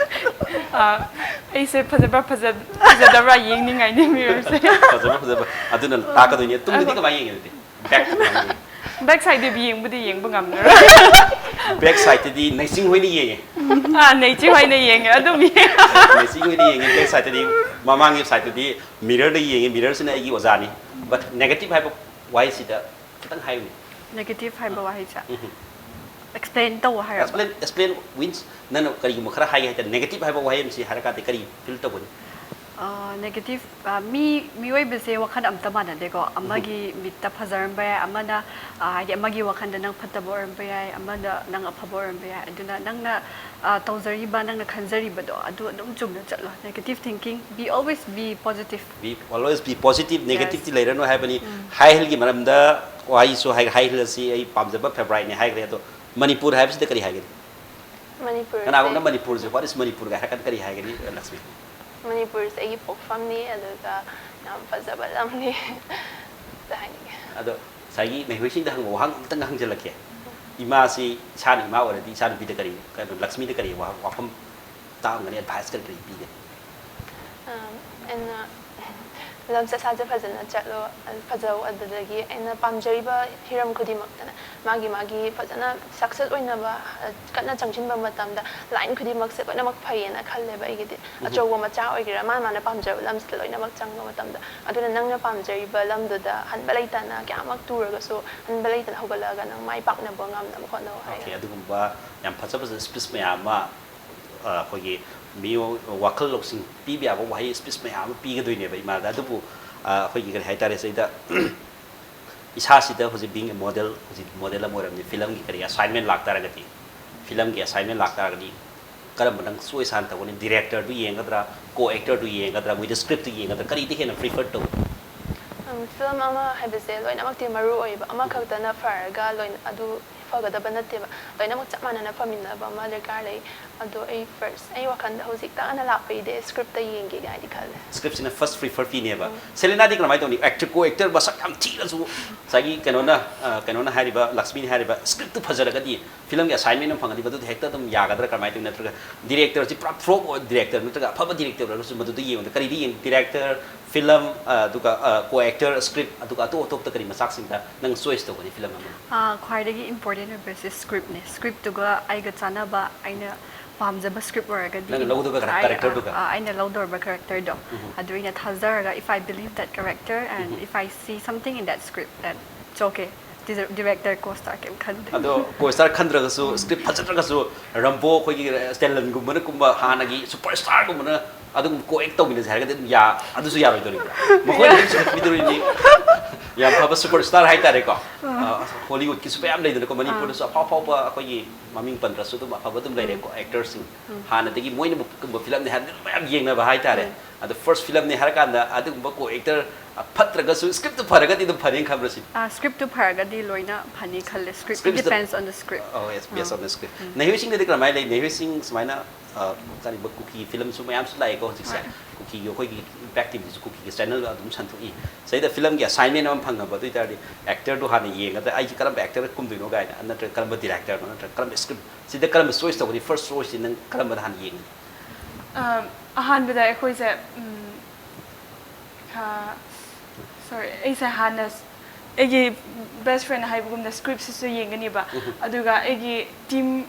ꯑꯩꯁꯦ ꯐꯖꯕ꯭ꯔꯥ ꯐꯖ- ꯐꯖꯗꯕ꯭ꯔꯥ ꯌꯦꯡꯅꯤꯡꯉꯥꯏꯅꯦ mirrorꯁꯦ꯫ ꯐꯖꯕ ꯐꯖꯕ ꯑꯗꯨꯅ ꯇꯥꯛꯀꯗꯣꯏꯅꯦ꯫ ꯇꯨꯡꯗꯗꯤ ꯀꯃꯥꯏꯅ ꯌꯦꯡꯉꯦ ꯑꯗꯨꯗꯤ? Back ꯀꯃꯥꯏꯅ ꯌꯦꯡꯉꯦ? Back sideꯇꯗꯤ ꯌꯦꯡꯕꯨꯗꯤ ꯌꯦꯡꯕ ꯉꯝꯃꯔꯣꯏ꯫ Back sideꯇꯗꯤ ꯅꯩꯆꯤꯡ ꯍꯣꯏꯅ ꯌꯦꯡꯉꯦ꯫ ꯑꯥ, ꯅꯩꯆꯤꯡ ꯍꯣꯏꯅ ꯌꯦꯡꯉꯦ ꯑꯗꯨꯝ ꯌꯦꯡꯉꯦ꯫ ꯅꯩꯆꯤꯡ ꯍꯣꯏꯅ ꯌꯦꯡꯉꯦ꯫ Back sideꯇꯗꯤ, ꯃꯃꯥꯡꯒꯤ sideꯇꯗꯤ mirrorꯗ ꯌꯦꯡꯉꯦ꯫ Mirrorꯁꯤꯅ ꯑꯩꯒꯤ ꯑꯣꯖꯥꯅꯤ꯫ But negative ꯍꯥꯏꯕ ꯋꯥꯍꯩꯁꯤꯗ ꯈꯤꯇꯪ ꯍꯥꯏꯌꯨꯅꯦ꯫ Negative ꯍꯥꯏꯕ ꯋꯥꯍꯩꯁꯦ explain ꯇꯧ ꯍꯥꯏꯔꯕ? Explain, explain means ꯅꯪꯅ ꯀꯔꯤꯒꯨꯝꯕ ꯈꯔ ꯍꯥꯏꯒꯦ ꯍꯥꯏꯇꯥꯔꯦ꯫ Negative ꯍꯥꯏꯕ ꯋꯥꯍꯩ ꯑꯃꯁꯤ ꯍꯥꯏꯔꯀꯥꯟꯗ ꯀꯔꯤ feel ꯇꯧꯒꯅꯤ? Negative, ꯃꯤ ꯃꯤꯑꯣꯏꯕꯁꯦ ꯋꯥꯈꯜ ꯑꯝꯇ ꯃꯥꯟꯅꯗꯦꯀꯣ꯫ ꯑꯃꯒꯤ ꯃꯤꯠꯇ ꯐꯖꯔꯝꯕ ꯌꯥꯏ, ꯑꯃꯅ ꯍꯥꯏꯗꯤ ꯑꯃꯒꯤ ꯋꯥꯈꯜꯗ ꯅꯪ ꯐꯠꯇꯕ ꯑꯣꯏꯔꯝꯕ ꯌꯥꯏ, ꯑꯃꯗ ꯅꯪ ꯑꯐꯕ ꯑꯣꯏꯔꯝꯕ ꯌꯥꯏ꯫ ꯑꯗꯨꯅ ꯅꯪꯅ ꯇꯧꯖꯔꯤꯕ, ꯅꯪꯅ ꯈꯟꯖꯔꯤꯕꯗꯣ ꯑꯗꯨ ꯑꯗꯨꯝ ꯆꯨꯝꯅ ꯆꯠꯂꯣ꯫ Negative thinking, be always be positive. Be always be positive, negativeꯇꯤ ꯂꯩꯔꯅꯨ ꯍꯥꯏꯕꯅꯤ꯫ High heelꯒꯤ ꯃꯔꯝꯗ ꯋꯥꯍꯩꯁꯨ ꯍꯥꯏ, high heel ꯑꯁꯤ ꯑꯩ ꯄꯥꯝꯖꯕ favouriteꯅꯤ ꯍꯥꯏꯈ꯭ꯔꯦ꯫ ꯑꯗꯣ ꯃꯅꯤꯄꯨꯔ ꯍꯥꯏꯕꯁꯤꯗ ꯀꯔꯤ ꯍꯥꯏꯒꯅꯤ? ꯃꯅꯤꯄꯨꯔꯁꯦ ꯀꯅꯥꯒꯨꯝꯕꯅ ꯃꯅꯤꯄꯨꯔꯁꯦ, what is ꯃꯅꯤꯄꯨꯔꯒ ꯍꯥꯏꯔ ꯀꯥꯟꯗ ꯀꯔꯤ ꯍꯥꯏꯒꯅꯤ, ꯂꯛꯁꯃꯤ? ꯃꯅꯤꯄꯨꯔꯁꯦ ꯑꯩꯒꯤ ꯄꯣꯛꯐꯝꯅꯤ, ꯑꯗꯨꯒ ꯌꯥꯝ ꯐꯖꯕ ꯂꯝꯅꯤ꯫ ꯑꯗꯨ ꯍꯥꯏꯅꯤꯡꯉꯦ꯫ ꯑꯗꯣ ꯉꯁꯥꯏꯒꯤ ꯃꯩꯍꯣꯏꯁꯤꯡꯗ ꯍꯪꯕ ꯋꯥꯍꯪ ꯑꯝꯇꯪ ꯍꯪꯖꯜꯂꯛꯀꯦ꯫ ꯏꯃꯥꯁꯤ ꯏꯁꯥꯅ ꯏꯃꯥ ꯑꯣꯏꯔꯗꯤ ꯏꯆꯥ ꯅꯨꯄꯤꯗ ꯀꯔꯤ, ꯀꯩꯅꯣ, ꯂꯛꯁꯃꯤꯗ ꯀꯔꯤ ꯋꯥ- ꯋꯥꯐꯝ ꯇꯥꯛꯑꯝꯒꯅꯤ, ꯑꯦꯗꯚꯥꯏꯁ ꯀꯔꯤ ꯀꯔꯤ ꯄꯤꯒꯅꯤ? ꯑꯩꯅ ꯂꯝꯆꯠ ꯁꯥꯖꯠ ꯐꯖꯅ ꯆꯠꯂꯣ, ꯐꯖꯧ꯫ ꯑꯗꯨꯗꯒꯤ ꯑꯩꯅ ꯄꯥꯝꯖꯔꯤꯕ ꯍꯤꯔꯝ ꯈꯨꯗꯤꯡꯃꯛꯇꯅꯦ, ꯃꯥꯒꯤ ꯃꯥꯒꯤ ꯐꯖꯅ ꯁꯛꯁꯦꯁ ꯑꯣꯏꯅꯕ ꯀꯟꯅ ꯆꯪꯁꯤꯟꯕ ꯃꯇꯝꯗ ꯂꯥꯏꯟ ꯈꯨꯗꯤꯡꯃꯛꯁꯦ ꯂꯣꯏꯅꯃꯛ ꯐꯩꯌꯦꯅ ꯈꯜꯂꯦꯕ ꯑꯩꯒꯤꯗꯤ꯫ ꯑꯆꯧꯕ ꯃꯆꯥ ꯑꯣꯏꯒꯦꯔꯥ, ꯃꯥꯅ ꯃꯥꯅ ꯄꯥꯝꯖꯕ ꯂꯝꯁꯤꯗ ꯂꯣꯏꯅꯃꯛ ꯆꯪꯕ ꯃꯇꯝꯗ, ꯑꯗꯨꯅ ꯅꯪꯅ ꯄꯥꯝꯖꯔꯤꯕ ꯂꯝꯗꯨꯗ ꯍꯟꯕ ꯂꯩꯇꯅ, ꯀꯌꯥꯃꯛ ꯇꯨꯔꯒꯁꯨ ꯍꯟꯕ ꯂꯩꯇꯅ ꯍꯧꯒꯠꯂꯛꯑꯒ ꯅꯪ ꯃꯥꯏ ꯄꯥꯛꯅꯕ ꯉꯝꯅꯕ ꯍꯣꯠꯅꯧ ꯍꯥꯏ꯫ ꯑꯣꯀꯦ, ꯑꯗꯨꯒꯨꯝꯕ ꯌꯥꯝ ꯐꯖ ꯐꯖꯕ ꯁ꯭ꯄꯤꯆ ꯃꯌꯥꯝ ꯑꯃ, ꯑ, ꯑꯩꯈꯣꯏꯒꯤ ꯃꯤꯑꯣꯏ ꯋꯥꯈꯜ ꯂꯧꯁꯤꯡ ꯄꯤꯕ ꯌꯥꯕ ꯋꯥꯍꯩ ꯁ꯭ꯄꯤꯆ ꯃꯌꯥꯝ ꯑꯃ ꯄꯤꯒꯗꯣꯏꯅꯦꯕ ꯏꯃꯥꯗ꯫ ꯑꯗꯨꯕꯨ, ꯑ, ꯑꯩꯈꯣꯏꯒꯤ ꯀꯔꯤ ꯍꯥꯏꯇꯥꯔꯦ, ꯁꯤꯗ ꯏꯁꯥꯁꯤꯗ ꯍꯧꯖꯤꯛ being a model, ꯍꯧꯖꯤꯛ ꯃꯣꯗꯦꯜ ꯑꯃ ꯑꯣꯏꯔꯕꯅꯤ, ꯐꯤꯂꯝꯒꯤ ꯀꯔꯤ ꯑꯁꯥꯏꯟꯃꯦꯟ ꯂꯥꯛꯇꯥꯔꯒꯗꯤ, ꯐꯤꯂꯝꯒꯤ ꯑꯁꯥꯏꯟꯃꯦꯟ ꯂꯥꯛꯇꯥꯔꯒꯗꯤ ꯀꯔꯝꯕ ꯅꯪ ꯆꯣꯏꯁ ꯍꯥꯟꯅ ꯇꯧꯒꯅꯤ? ꯗꯤꯔꯦꯛꯇꯔꯗꯨ ꯌꯦꯡꯒꯗ꯭ꯔꯥ, ꯀꯣ ꯑꯦꯛꯇꯔꯗꯨ ꯌꯦꯡꯒꯗ꯭ꯔꯥ, ꯋꯤꯠ ꯁ꯭ꯀ꯭ꯔꯤꯞꯇꯨ ꯌꯦꯡꯒꯗ꯭ꯔꯥ, ꯀꯔꯤꯗ ꯍꯦꯟꯅ ꯄ꯭ꯔꯤꯐꯔ ꯇꯧꯒꯅꯤ? ꯐꯤꯂꯝ ꯑꯃ ꯍꯥꯏꯕꯁꯦ ꯂꯣꯏꯅꯃꯛꯇꯤ ꯃꯔꯨ ꯑꯣꯏꯌꯦꯕ, ꯑꯃꯈꯛꯇꯅ ꯐꯔꯒ ꯂꯣꯏꯅ ꯑꯗꯨ ꯐꯒꯗꯕ ꯅꯠꯇꯦꯕ꯫ ꯂꯣꯏꯅꯃꯛ ꯆꯞ ꯃꯥꯟꯅꯅ ꯐꯃꯤꯟꯅꯕ ꯑꯃ ꯗꯔꯀꯥꯔ ꯂꯩ꯫ ꯑꯗꯣ ꯑꯩ ꯐꯥꯔꯁ, ꯑꯩ ꯋꯥꯈꯜꯗ ꯍꯧꯖꯤꯛ ꯇꯥꯛꯅ ꯂꯥꯛꯄꯩꯗꯤ ꯁ꯭ꯀ꯭ꯔꯤꯞꯇ ꯌꯦꯡꯒꯦ ꯀꯥꯏꯗꯤ ꯈꯜꯂꯦ꯫ ꯁ꯭ꯀ꯭ꯔꯤꯞꯁꯤꯅ ꯐꯥꯔꯁ ꯄ꯭ꯔꯤꯐꯔ ꯄꯤꯅꯦꯕ꯫ ꯁꯦꯂꯦꯅꯥꯗꯤ ꯀꯃꯥꯏꯅ ꯇꯧꯅꯤ? ꯑꯦꯛꯇꯔ, ꯀꯣ ꯑꯦꯛꯇꯔ ꯃꯁꯛ ꯌꯥꯝ ꯊꯤꯔꯁꯨ, ꯉꯁꯥꯏꯒꯤ ꯀꯩꯅꯣꯅ, ꯑ, ꯀꯩꯅꯣꯅ ꯍꯥꯏꯔꯤꯕ, ꯂꯛꯁꯃꯤꯅ ꯍꯥꯏꯔꯤꯕ, ꯁ꯭ꯀ꯭ꯔꯤꯞꯇꯨ ꯐꯖꯔꯒꯗꯤ ꯐꯤꯂꯝꯒꯤ ꯑꯁꯥꯏꯟꯃꯦꯟ ꯑꯃ ꯐꯪꯉꯗꯤ ꯃꯗꯨꯗ ꯍꯦꯛꯇ ꯑꯗꯨꯝ ꯌꯥꯒꯗ꯭ꯔꯥ, ꯀꯃꯥꯏꯅ ꯇꯧꯅꯤ? ꯅꯠꯇ꯭ꯔꯒ ꯗꯤꯔꯦꯛꯇꯔꯁꯤ ꯄꯨꯔꯥ ꯐ꯭ꯂꯣꯞ ꯑꯣꯏ, ꯗꯤꯔꯦꯛꯇꯔ ꯅꯠꯇ꯭ꯔꯒ ꯑꯐꯕ ꯗꯤꯔꯦꯛꯇꯔ ꯑꯣꯏꯔꯒꯁꯨ ꯃꯗꯨꯗ ꯌꯦꯡꯕꯗ ꯀꯔꯤꯗ ꯌꯦꯡ? ꯗꯤꯔꯦꯛꯇꯔ, ꯐꯤꯂꯝ, ꯑ, ꯑꯗꯨꯒ, ꯑ, ꯀꯣ ꯑꯦꯛꯇꯔ, ꯁ꯭ꯀ꯭ꯔꯤꯞ, ꯑꯗꯨꯒ ꯑꯇꯣꯞ ꯑꯇꯣꯞꯄ ꯀꯔꯤ ꯃꯆꯥꯛꯁꯤꯡꯗ ꯅꯪ ꯆꯣꯏꯁ ꯇꯧꯒꯅꯤ ꯐꯤꯂꯝ ꯑꯃ? ꯑꯥ, ꯈ꯭ꯋꯥꯏꯗꯒꯤ ꯏꯝꯄꯣꯔꯇꯦꯟ ꯑꯣꯏꯕꯁꯦ ꯁ꯭ꯀ꯭ꯔꯤꯞꯅꯦ꯫ ꯁ꯭ꯀ꯭ꯔꯤꯞꯇꯨꯒ ꯑꯩꯒ ꯆꯥꯟꯅꯕ, ꯑꯩꯅ ꯄꯥꯝꯖꯕ ꯁ꯭ꯀ꯭ꯔꯤꯞ ꯑꯣꯏꯔꯒꯗꯤ, ꯅꯪꯅ ꯂꯧꯒꯗꯕ ꯑꯩ, ꯀꯦꯔꯦꯛꯇꯔꯗꯨꯒ? ꯑꯥ, ꯑꯩꯅ ꯂꯧꯗꯧꯔꯤꯕ ꯀꯦꯔꯦꯛꯇꯔꯗꯣ, ꯑꯗꯨ ꯑꯩꯅ ꯊꯥꯖꯔꯒ, if I believe that character and if I see something in that script, then it's okay. Director, co-star ꯀꯩꯝ ꯈꯟꯗꯦ꯫ ꯑꯗꯣ ꯀꯣ ꯁ꯭ꯇꯥꯔ ꯈꯟꯗ꯭ꯔꯒꯁꯨ, ꯁ꯭ꯀ꯭ꯔꯤꯞ ꯐꯖꯗ꯭ꯔꯒꯁꯨ, ꯔꯝꯕꯣ, ꯑꯩꯈꯣꯏꯒꯤ ꯁ꯭ꯇꯦꯂꯟꯒꯨꯝꯕꯅ ꯀꯨꯝꯕ ꯍꯥꯟꯅꯒꯤ ꯁꯨꯄꯔ ꯁ꯭ꯇꯥꯔꯒꯨꯝꯕꯅ ꯑꯗꯨꯝ ꯀꯣ ꯑꯦꯛ ꯇꯧꯃꯤꯟꯅꯁꯦ ꯍꯥꯏꯔꯒꯗꯤ ꯑꯗꯨꯝ ꯌꯥ-, ꯑꯗꯨꯁꯨ ꯌꯥꯔꯣꯏꯗꯣꯔꯤꯕ꯭ꯔꯥ? ꯃꯈꯣꯏꯅ ꯑꯗꯨꯝ ꯆꯨꯝꯊꯣꯛꯄꯤꯗꯣꯔꯤꯅꯤ꯫ ꯌꯥꯝ ꯐꯕ ꯁꯨꯄꯔ ꯁ꯭ꯇꯥꯔ ꯍꯥꯏꯇꯥꯔꯦꯀꯣ꯫ ꯑ, ꯍꯣꯂꯤꯋꯨꯗꯀꯤꯁꯨ ꯃꯌꯥꯝ ꯂꯩꯗꯅꯀꯣ, ꯃꯅꯤꯄꯨꯔꯗꯁꯨ ꯑꯐꯥꯎ ꯑꯐꯥꯎꯕ ꯑꯩꯈꯣꯏꯒꯤ ꯃꯃꯤꯡ ꯄꯟꯗ꯭ꯔꯁꯨ ꯑꯗꯨꯝ ꯑꯐꯕ ꯑꯗꯨꯝ ꯂꯩꯔꯦꯀꯣ, ꯑꯦꯛꯇꯔꯁꯤꯡ꯫ ꯍꯥꯟꯅꯗꯒꯤ ꯃꯣꯏꯅ ꯀꯨꯝꯕ ꯐꯤꯂꯝꯅꯤ ꯍꯥꯏꯕꯗꯤ ꯑꯗꯨꯝ ꯃꯌꯥꯝ ꯌꯦꯡꯅꯕ ꯍꯥꯏꯇꯥꯔꯦ꯫ ꯑꯗꯣ first filmꯅꯤ ꯍꯥꯏꯔꯀꯥꯟꯗ ꯑꯗꯨꯒꯨꯝꯕ co-actor ꯐꯠꯇ꯭ꯔꯒꯁꯨ scriptꯇꯨ ꯐꯔꯒꯗꯤ ꯑꯗꯨꯝ ꯐꯅꯤꯅ ꯈꯟꯕ꯭ꯔꯥ ꯁꯤꯅꯤ? Scriptꯇꯨ ꯐꯔꯒꯗꯤ ꯂꯣꯏꯅ ꯐꯅꯤ ꯈꯜꯂꯦ. Script, Script it is the- depends on the script. Oh yes, based on the script. ꯅꯩꯍꯣꯏꯁꯤꯡꯗꯗꯤ ꯀꯔꯝꯍꯥꯏꯅ ꯂꯩ? ꯅꯩꯍꯣꯏꯁꯤꯡ ꯁꯨꯃꯥꯏꯅ ꯀꯔꯤꯕ ꯀꯨꯀꯤ filmꯁꯨ ꯃꯌꯥꯝꯁꯨ ꯂꯥꯛꯑꯦꯀꯣ ꯍꯧꯖꯤꯛꯁꯦ. ꯀꯨꯀꯤꯒꯤ ꯑꯩꯈꯣꯏꯒꯤ Impact TVꯗꯁꯨ ꯀꯨꯀꯤꯒꯤ channel ꯑꯗꯨꯝ ꯁꯟꯗꯣꯛꯏ. ꯁꯤꯗꯩꯗ filmꯒꯤ assignment ꯑꯃ ꯐꯪꯉꯕ ꯑꯗꯨ ꯑꯣꯏꯇꯥꯔꯗꯤ actorꯗꯣ ꯍꯥꯟꯅ ꯌꯦꯡꯉꯒ ꯑꯩꯁꯦ ꯀꯔꯝꯕ actor ꯀꯨꯝꯗꯣꯏꯅꯣ ꯀꯥꯏꯅ, ꯅꯠꯇ꯭ꯔꯒ ꯀꯔꯝꯕ directorꯅꯣ, ꯅꯠꯇ꯭ꯔꯒ ꯀꯔꯝꯕ script, ꯁꯤꯗ ꯀꯔꯝꯕ choice ꯇꯧꯒꯅꯤ? First choiceꯁꯤ ꯅꯪ ꯀꯔꯝꯕꯗ ꯍꯥꯟꯅ ꯌꯦꯡꯒꯅꯤ? ꯑꯍꯥꯟꯕꯗ ꯑꯩꯈꯣꯏꯁꯦ sorry, ꯑꯩꯁꯦ ꯍꯥꯟꯅ ꯑꯩꯒꯤ best friend ꯍꯥꯏꯕꯒꯨꯝꯅ scriptꯁꯤꯁꯨ ꯌꯦꯡꯒꯅꯤꯕ. ꯑꯗꯨꯒ ꯑꯩꯒꯤ team,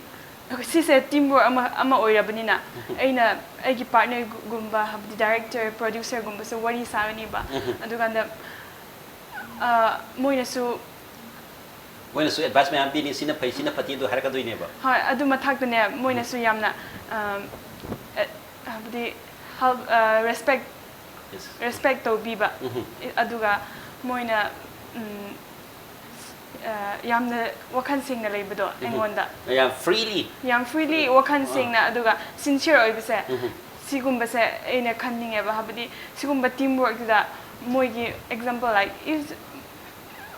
ꯁꯤꯁꯦ team work ꯑꯃ ꯑꯃ ꯑꯣꯏꯔꯕꯅꯤꯅ ꯑꯩꯅ ꯑꯩꯒꯤ partnerꯒꯨꯝꯕ, ꯍꯥꯏꯕꯗꯤ director, producerꯒꯨꯝꯕꯁꯨ ꯋꯥꯔꯤ ꯁꯥꯒꯅꯤꯕ. ꯑꯗꯨꯀꯥꯟꯗ ꯃꯣꯏꯅꯁꯨ ꯃꯣꯏꯅꯁꯨ advice ꯃꯌꯥꯝ ꯄꯤꯅꯤ, ꯁꯤꯅ ꯐꯩ, ꯁꯤꯅ ꯐꯠꯇꯦ ꯑꯗꯨ ꯍꯥꯏꯔꯛꯀꯗꯣꯏꯅꯦꯕ. ꯍꯣꯏ, ꯑꯗꯨ ꯃꯊꯛꯇꯅꯦ ꯃꯣꯏꯅꯁꯨ ꯌꯥꯝꯅ ꯍꯥꯏꯕꯗꯤ respect, respect ꯇꯧꯕꯤꯕ. ꯑꯗꯨꯒ ꯃꯣꯏꯅ ꯌꯥꯝꯅ ꯋꯥꯈꯜ ꯁꯦꯡꯅ ꯂꯩꯕꯗꯣ ꯑꯩꯉꯣꯟꯗ. ꯌꯥꯝ freely. ꯌꯥꯝ freely, ꯋꯥꯈꯜ ꯁꯦꯡꯅ ꯑꯗꯨꯒ sincere ꯑꯣꯏꯕꯁꯦ, ꯁꯤꯒꯨꯝꯕꯁꯦ ꯑꯩꯅ ꯈꯟꯅꯤꯡꯉꯦꯕ. ꯍꯥꯏꯕꯗꯤ ꯁꯤꯒꯨꯝꯕ team workꯇꯨꯗ ꯃꯣꯏꯒꯤ example, like, if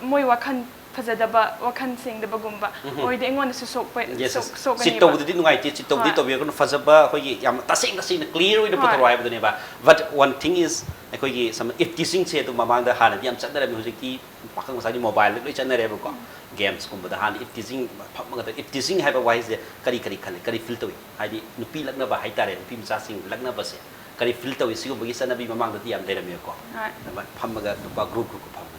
ꯃꯣꯏ ꯋꯥꯈꯜ ꯐꯖꯗꯕ, ꯋꯥꯈꯜ ꯁꯦꯡꯗꯕꯒꯨꯝꯕ ꯑꯣꯏꯔꯗꯤ ꯑꯩꯉꯣꯟꯗꯁꯨ ꯁꯣꯛꯄ, Yes, yes. ꯁꯣꯛ- ꯁꯣꯛꯀꯅꯦꯕ. ꯆꯤꯠ ꯇꯧꯕꯗꯨꯗꯤ ꯅꯨꯡꯉꯥꯏꯇꯦ, ꯆꯤꯠ ꯇꯧꯕꯗꯤ ꯍꯣꯏ. ꯇꯧꯕꯤꯔꯒꯅꯨ, ꯐꯖꯕ ꯑꯩꯈꯣꯏꯒꯤ ꯌꯥꯝꯅ ꯇꯁꯦꯡ ꯇꯁꯦꯡꯅ clear ꯑꯣꯏꯅ ꯍꯣꯏ. ꯄꯨꯊꯣꯔꯛꯑꯣ ꯍꯥꯏꯕꯗꯨꯅꯦꯕ. But one thing is, ꯑꯩꯈꯣꯏꯒꯤ ꯁꯝꯅ if teasingꯁꯦ ꯑꯗꯨꯝ ꯃꯃꯥꯡꯗ ꯍꯥꯟꯅꯗꯤ ꯌꯥꯝ ꯆꯠꯅꯔꯝꯃꯤ, ꯍꯧꯖꯤꯛꯇꯤ ꯄꯥꯈꯪ ꯃꯆꯥꯒꯤ mobileꯗ ꯂꯣꯏ ꯆꯠꯅꯔꯦꯕꯀꯣ. Gamesꯀꯨꯝꯕꯗ ꯍꯥꯟꯅ if teasing ꯐꯝꯃꯒ if teasing ꯍꯥꯏꯕ ꯋꯥꯍꯩꯁꯦ ꯀꯔꯤ ꯀꯔꯤ ꯈꯜꯂꯤ, ꯀꯔꯤ feel ꯇꯧꯏ? ꯍꯥꯏꯗꯤ ꯅꯨꯄꯤ ꯂꯛꯅꯕ ꯍꯥꯏꯇꯥꯔꯦ, ꯅꯨꯄꯤ ꯃꯆꯥꯁꯤꯡ ꯂꯛꯅꯕꯁꯦ ꯀꯔꯤ feel ꯇꯧꯏ? ꯁꯤꯒꯨꯝꯕꯒꯤ ꯆꯠꯅꯕꯤ ꯃꯃꯥꯡꯗꯗꯤ ꯌꯥꯝ ꯂꯩꯔꯝꯃꯦꯕꯀꯣ. ꯍꯣꯏ. ꯑꯗꯨꯃꯥꯏꯅ ꯐꯝꯃꯒ ꯅꯨꯄꯥ group group ꯐꯝꯃꯒ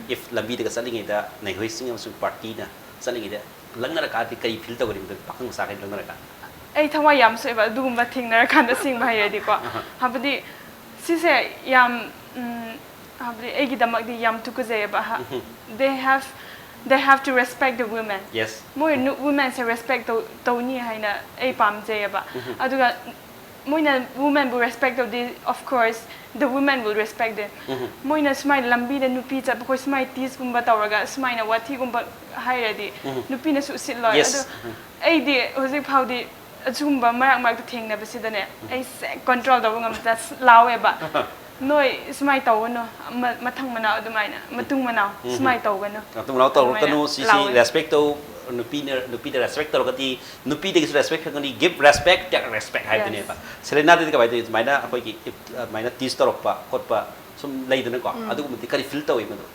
if ꯂꯝꯕꯤꯗꯒ ꯆꯠꯂꯤꯉꯩꯗ ꯅꯩꯍꯣꯏꯁꯤꯡ ꯑꯃꯁꯨꯡ partyꯅ ꯆꯠꯂꯤꯉꯩꯗ ꯂꯛꯅꯔꯀꯥꯟꯗꯗꯤ ꯀꯔꯤ feel ꯇꯧꯒꯅꯤ? ꯃꯗꯨ ꯄꯥꯈꯪ ꯃꯆꯥꯈꯩ ꯂꯛꯅꯔꯀꯥꯟꯗ. ꯑꯩ ꯊꯋꯥꯏ ꯌꯥꯝ ꯁꯣꯛꯑꯦꯕ ꯑꯗꯨꯒꯨꯝꯕ ꯊꯦꯡꯅꯔꯀꯥꯟꯗ, ꯑꯁꯦꯡꯕ ꯍꯥꯏꯔꯗꯤꯀꯣ. ꯍꯥꯏꯕꯗꯤ ꯁꯤꯁꯦ ꯌꯥꯝ ꯎꯝ, ꯍꯥꯏꯕꯗꯤ ꯑꯩꯒꯤꯗꯃꯛꯇꯤ ꯌꯥꯝ ꯇꯨꯀꯨꯖꯩꯑꯕ. ꯍꯥ- they have, they have to respect the women. Yes. ꯃꯣꯏ ꯅꯨ- womenꯁꯦ respect ꯇꯧ ꯇꯧꯅꯤ ꯍꯥꯏꯅ ꯑꯩ ꯄꯥꯝꯖꯩꯑꯕ. ꯑꯗꯨꯒ ꯃꯣꯏꯅ womenꯕꯨ respect ꯇꯧꯗꯤ, of course the women will respect them. ꯃꯣꯏꯅ ꯁꯨꯃꯥꯏꯅ ꯂꯝꯕꯤꯗ ꯅꯨꯄꯤ ꯆꯠꯄ ꯈꯣꯏ ꯁꯨꯃꯥꯏꯅ teaseꯀꯨꯝꯕ ꯇꯧꯔꯒ ꯁꯨꯃꯥꯏꯅ ꯋꯥꯊꯤꯒꯨꯝꯕ ꯍꯥꯏꯔꯗꯤ ꯅꯨꯄꯤꯅꯁꯨ ꯎꯁꯤꯠꯂꯣꯏ. Yes. ꯑꯗꯨ ꯑꯩꯗꯤ ꯍꯧꯖꯤꯛ ꯐꯥꯎꯗꯤ ꯑꯁꯤꯒꯨꯝꯕ ꯃꯔꯛ ꯃꯔꯛꯇ ꯊꯦꯡꯅꯕꯁꯤꯗꯅꯦ, ꯑꯩꯁꯦ control ꯇꯧꯕ ꯉꯝꯗ ꯂꯥꯎꯋꯦꯕ, "ꯅꯣꯏ ꯁꯨꯃꯥꯏꯅ ꯇꯧꯒꯅꯨ, ꯃ- ꯃꯊꯪ ꯃꯅꯥꯎ ꯑꯗꯨꯃꯥꯏꯅ, ꯃꯇꯨꯡ ꯃꯅꯥꯎ ꯁꯨꯃꯥꯏꯅ ꯇꯧꯒꯅꯨ, ꯃꯇꯨꯡ ꯃꯅꯥꯎ ꯇꯧꯔꯛꯀꯅꯨ, ꯑꯗꯨꯃꯥꯏꯅ ꯁꯤꯁꯤ ꯂꯥꯎꯋꯦ꯫ Respect ꯇꯧ, ꯅꯨꯄꯤꯅ ꯅꯨꯄꯤꯗ respect ꯇꯧꯔꯒꯗꯤ ꯅꯨꯄꯤꯗꯒꯤꯁꯨ respect ꯈꯪꯒꯅꯤ, give respect, take respect ꯍꯥꯏꯕꯗꯨꯅꯦꯕ꯫ ꯁꯦꯂꯦꯅꯥꯗꯗꯤ ꯀꯃꯥꯏꯅ ꯇꯧꯋꯤ? ꯑꯗꯨꯃꯥꯏꯅ ꯑꯩꯈꯣꯏꯒꯤ ꯑꯗꯨꯃꯥꯏꯅ tease ꯇꯧꯔꯛꯄ ꯈꯣꯠꯄ ꯁꯨꯝ ꯂꯩꯗꯅꯀꯣ, ꯑꯗꯨꯒꯨꯝꯕꯗꯤ ꯀꯔꯤ feel ꯇꯧꯋꯤ ꯃꯗꯨ?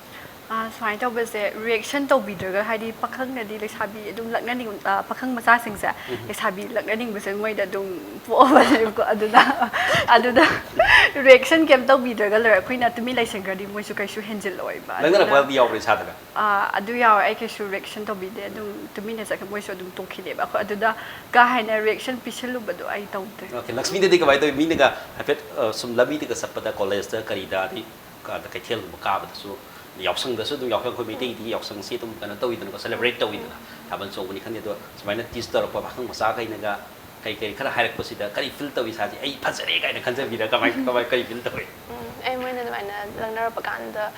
ꯑꯥ, ꯁꯨꯃꯥꯏꯅ ꯇꯧꯕꯁꯦ, reaction ꯇꯧꯕꯤꯗ꯭ꯔꯒ, ꯍꯥꯏꯗꯤ ꯄꯥꯈꯪꯅꯗꯤ ꯂꯩꯁꯥꯕꯤ ꯑꯗꯨꯝ ꯂꯛꯅꯅꯤꯡ ꯑꯥ, ꯄꯥꯈꯪ ꯃꯆꯥꯁꯤꯡꯁꯦ ꯂꯩꯁꯥꯕꯤ ꯂꯛꯅꯅꯤꯡꯕꯁꯦ ꯃꯣꯏꯗ ꯑꯗꯨꯝ ꯄꯣꯛꯑꯕꯅꯦꯕꯀꯣ꯫ ꯑꯗꯨꯗ ꯑꯗꯨꯗ reaction ꯀꯩꯝ ꯇꯧꯕꯤꯗ꯭ꯔꯒ ꯂꯩꯔ ꯑꯩꯈꯣꯏꯅ ꯇꯨꯃꯤꯟ ꯂꯩꯁꯟꯈ꯭ꯔꯗꯤ ꯃꯣꯏꯁꯨ ꯀꯩꯁꯨ ꯍꯦꯟꯖꯤꯜꯂꯛꯑꯣꯏꯕ꯫ ꯑꯗꯨꯅ ꯂꯛꯅꯔꯛꯄꯗꯤ ꯌꯥꯎꯕ꯭ꯔꯥ ꯏꯁꯥꯗꯒ? ꯑꯥ, ꯑꯗꯨ ꯌꯥꯎꯋꯦ꯫ ꯑꯩ ꯀꯩꯁꯨ reaction ꯇꯧꯕꯤꯗꯦ, ꯑꯗꯨꯝ ꯇꯨꯃꯤꯟꯅ ꯆꯠꯈ꯭ꯔꯦ, ꯃꯣꯏꯁꯨ ꯑꯗꯨꯝ ꯇꯣꯛꯈꯤꯗꯦꯕ꯫ ꯑꯩꯈꯣꯏ ꯑꯗꯨꯗ ꯀꯥ ꯍꯦꯟꯅ reaction ꯄꯤꯁꯜꯂꯨꯕꯗꯣ ꯑꯩ ꯇꯧꯗꯦ꯫ Okay, ꯂꯛꯁꯃꯤꯗꯗꯤ ꯀꯃꯥꯏꯅ ꯇꯧꯋꯤ? ꯃꯤꯅꯒ ꯍꯥꯏꯐꯦꯠ ꯑ, ꯁꯨꯝ ꯂꯝꯕꯤꯗꯒ ꯆꯠꯄꯗ, collegeꯇ ꯀꯔꯤꯗ, ꯑꯗꯩ ꯀ- ꯀꯩꯊꯦꯜꯒꯨꯝꯕ ꯀꯥꯕꯗꯁꯨ, ꯌꯥꯎꯁꯪꯗꯁꯨ ꯑꯗꯨꯝ ꯌꯥꯎꯁꯪ, ꯑꯩꯈꯣꯏ ꯃꯩꯇꯩꯒꯤꯗꯤ ꯌꯥꯎꯁꯪꯁꯤ ꯑꯗꯨꯝ ꯀꯩꯅꯣ ꯇꯧꯋꯤꯗꯅꯀꯣ, celebrate ꯇꯧꯋꯤꯗꯅ, ꯊꯥꯕꯜ ꯆꯣꯡꯕꯅꯤ ꯈꯪꯗꯦ꯫ ꯑꯗꯣ ꯁꯨꯃꯥꯏꯅ tease ꯇꯧꯔꯛꯄ ꯄꯥꯈꯪ ꯃꯆꯥꯈꯩꯅꯒ ꯀꯩ ꯀꯩ ꯈꯔ ꯍꯥꯏꯔꯛꯄꯁꯤꯗ ꯀꯔꯤ feel ꯇꯧꯋꯤ ꯏꯁꯥꯁꯦ? "ꯑꯩ ꯐꯖꯔꯦ" ꯀꯥꯏꯅ ꯈꯟꯖꯕꯤꯔ ꯀꯃꯥꯏ ꯀꯃꯥꯏ ꯀꯔꯤ feel ꯇꯧꯋꯤ? ꯎꯝ, ꯑꯩ ꯃꯣꯏꯅ ꯑꯗꯨꯃꯥꯏꯅ ꯂꯛꯅꯔꯛꯄ ꯀꯥꯟꯗ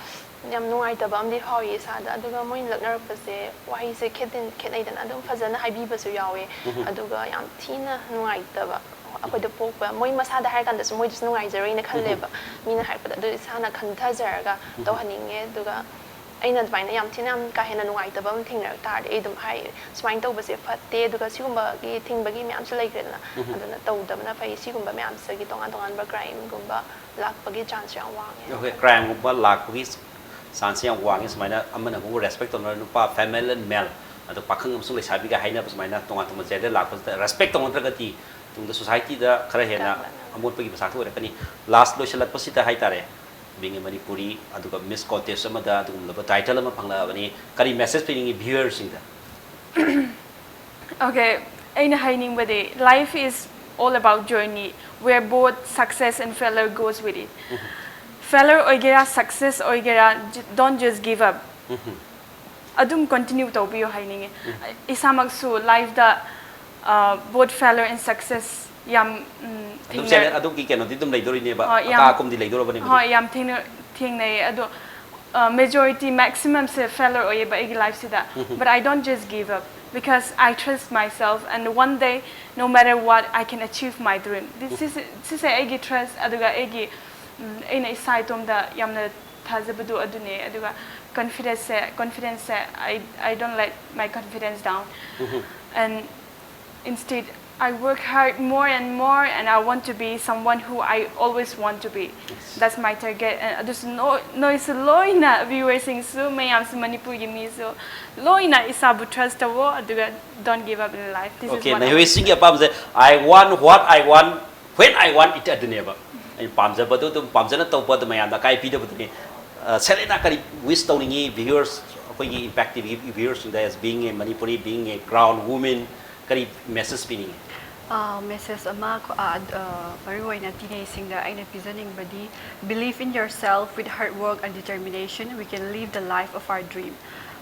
ꯌꯥꯝ ꯅꯨꯡꯉꯥꯏꯇꯕ ꯑꯃꯗꯤ ꯐꯥꯎꯏ ꯏꯁꯥꯗ꯫ ꯑꯗꯨꯒ ꯃꯣꯏꯅ ꯂꯛꯅꯔꯛꯄꯁꯦ ꯋꯥꯍꯩꯁꯦ ꯈꯦꯠꯇꯤ- ꯈꯦꯠꯅꯩꯗꯅ, ꯑꯗꯨꯝ ꯐꯖꯅ ꯍꯥꯏꯕꯤꯕꯁꯨ ꯌꯥꯎꯋꯦ꯫ ꯑꯗꯨꯒ ꯌꯥꯝ ꯊꯤꯅ ꯅꯨꯡꯉꯥꯏꯇꯕ ꯑꯩꯈꯣꯏꯗ ꯄꯣꯛꯄ, ꯃꯣꯏ ꯃꯁꯥꯗ ꯍꯥꯏꯔ ꯀꯥꯟꯗꯁꯨ ꯃꯣꯏꯗꯁꯨ ꯅꯨꯡꯉꯥꯏꯖꯔꯣꯏꯅ ꯈꯜꯂꯦꯕ꯫ ꯃꯤꯅ ꯍꯥꯏꯔꯛꯄꯗ ꯑꯗꯨ ꯏꯁꯥꯅ ꯈꯟꯊꯖꯔꯒ ꯇꯧꯍꯟꯅꯤꯡꯉꯦ꯫ ꯑꯗꯨꯒ ꯑꯩꯅ ꯑꯗꯨꯃꯥꯏꯅ ꯌꯥꯝ ꯊꯤꯅ ꯌꯥꯝ ꯀꯥ ꯍꯦꯟꯅ ꯅꯨꯡꯉꯥꯏꯇꯕ ꯑꯃ ꯊꯦꯡꯅꯔꯛ ꯇꯥꯔꯗꯤ, ꯑꯩ ꯑꯗꯨꯝ ꯍꯥꯏ, "ꯁꯨꯃꯥꯏꯅ ꯇꯧꯕꯁꯦ ꯐꯠꯇꯦ, ꯑꯗꯨꯒ ꯁꯤꯒꯨꯝꯕꯒꯤ ꯊꯤꯡꯕꯒꯤ ꯃꯌꯥꯝꯁꯨ ꯂꯩꯈ꯭ꯔꯦꯗꯅ, ꯑꯗꯨꯅ ꯇꯧꯗꯕꯅ ꯐꯩ꯫ ꯁꯤꯒꯨꯝꯕ ꯃꯌꯥꯝꯁꯤꯗꯒꯤ ꯇꯣꯉꯥꯟ ꯇꯣꯉꯥꯟꯕ crimeꯒꯨꯝꯕ ꯂꯥꯛꯄꯒꯤ chanceꯁꯨ ꯌꯥꯝ ꯋꯥꯡꯉꯦ"꯫ Okay, crimeꯒꯨꯝꯕ ꯂꯥꯛꯄꯒꯤ chanceꯁꯦ ꯌꯥꯝ ꯋꯥꯡꯉꯦ꯫ ꯁꯨꯃꯥꯏꯅ ꯑꯃꯅ ꯑꯃꯕꯨ respect ꯇꯧꯅꯔ, ꯅꯨꯄꯥ, female and male, ꯑꯗꯣ ꯄꯥꯈꯪ ꯑꯃꯁꯨꯡ ꯂꯩꯁꯥꯕꯤꯒ ꯍꯥꯏꯅꯕ, ꯁꯨꯃꯥꯏꯅ ꯇꯣꯉꯥꯟ ꯇꯣꯉꯥꯟꯕ gender ꯂꯥꯛꯄꯁꯤꯗ respect ꯇꯧꯅꯗ꯭ꯔꯒꯗꯤ ꯇꯨꯡꯗ societyꯗ ꯈꯔ ꯍꯦꯟꯅ ꯑꯃꯣꯠꯄꯒꯤ ꯃꯆꯥꯛꯇ ꯑꯣꯏꯔꯛꯀꯅꯤ꯫ Last ꯂꯣꯏꯁꯤꯜꯂꯛꯄꯁꯤꯗ ꯍꯥꯏꯇꯥꯔꯦ, being a Manipuri, ꯑꯗꯨꯒ Miss Contest ꯑꯃꯗ ꯑꯗꯨꯒꯨꯝꯂꯕ title ꯑꯃ ꯐꯪꯂꯛꯑꯕꯅꯤ, ꯀꯔꯤ message ꯄꯤꯅꯤꯡꯉꯤ viewerꯁꯤꯡꯗ? Okay, ꯑꯩꯅ ꯍꯥꯏꯅꯤꯡꯕꯗꯤ, life is all about journey, where both success and failure goes with it. Failure ꯑꯣꯏꯒꯦꯔꯥ, success ꯑꯣꯏꯒꯦꯔꯥ, j- don't just give up. ꯑꯗꯨꯝ continue ꯇꯧꯕꯤꯌꯨ ꯍꯥꯏꯅꯤꯡꯉꯦ꯫ ꯏꯁꯥꯃꯛꯁꯨ lifeꯇ, uh, both failure and success ꯌꯥꯝ, ꯎꯝ, ꯑꯗꯨꯝ ꯊꯦꯡꯅ- challenge, ꯑꯗꯨꯝꯒꯤ ꯀꯩꯅꯣꯗꯤ ꯑꯗꯨꯝ ꯂꯩꯗꯣꯔꯤꯅꯦꯕ, ꯍꯣꯏ, ꯌꯥꯝ- ꯑꯀꯥ ꯑꯀꯨꯝꯗꯤ ꯂꯩꯗꯣꯔꯕꯅꯦꯕ꯫ ꯍꯣꯏ, ꯌꯥꯝ ꯊꯦꯡꯅ- ꯊꯦꯡꯅꯩꯌꯦ꯫ ꯑꯗꯣ, uh, majority, maximumꯁꯦ failure ꯑꯣꯏꯌꯦꯕ ꯑꯩꯒꯤ lifeꯁꯤꯗ꯫ But I don't just give up. Because I trust myself, and one day, no matter what, I can achieve my dream. This is, ꯁꯤꯁꯦ ꯑꯩꯒꯤ trust ꯑꯗꯨꯒ ꯑꯩꯒꯤ, ꯎꯝ, ꯑꯩꯅ ꯏꯁꯥ ꯏꯇꯣꯝꯗ ꯌꯥꯝꯅ ꯊꯥꯖꯕꯗꯣ ꯑꯗꯨꯅꯦ꯫ ꯑꯗꯨꯒ confidence say, confidence say, I, I don't let my confidence down. And instead, I work hard more and more, and I want to be someone who I always want to be. That's my target. And ꯑꯗꯨꯁꯨ ꯅꯣ-, ꯅꯣꯏꯁꯨ ꯂꯣꯏꯅ, viewers ꯁꯤꯡꯁꯨ, ꯃꯌꯥꯝꯁꯨ, ꯃꯅꯤꯄꯨꯔꯒꯤ ꯃꯤꯁꯨ ꯂꯣꯏꯅ ꯏꯁꯥꯕꯨ trust ꯇꯧꯋꯣ, ꯑꯗꯨꯒ don't give up in life. This is Okay, what I ꯅꯩꯍꯣꯏ want to ꯁꯤꯡꯒꯤ say. ꯑꯄꯥꯝꯕꯁꯦ, "I want what I want when I want it" ꯑꯗꯨꯅꯦꯕ꯫ ꯑꯩꯅ ꯄꯥꯝꯖꯕꯗꯨ ꯑꯗꯨꯝ ꯄꯥꯝꯖꯅ ꯇꯧꯕ, ꯑꯗꯨ ꯃꯌꯥꯝꯅ ꯑꯀꯥꯏ ꯄꯤꯗꯕꯗꯨꯅꯤ꯫ ꯑ, ꯁꯦꯂꯦꯅꯥ, ꯀꯔꯤ wish ꯇꯧꯅꯤꯡꯉꯤ viewers, ꯑꯩꯈꯣꯏꯒꯤ Impact T V viewers ꯁꯤꯡꯗ, as being a Manipuri, being a crown woman, ꯀꯔꯤ message ꯄꯤꯅꯤꯡꯉꯤ? ꯃꯦꯁꯦꯖ ꯑꯃ ꯈꯣ- ꯑ, ꯑ, ꯃꯔꯨꯑꯣꯏꯅ teenage ꯁꯤꯡꯗ ꯑꯩꯅ ꯄꯤꯖꯅꯤꯡꯕꯗꯤ, believe in yourself, with hard work and determination we can live the life of our dream.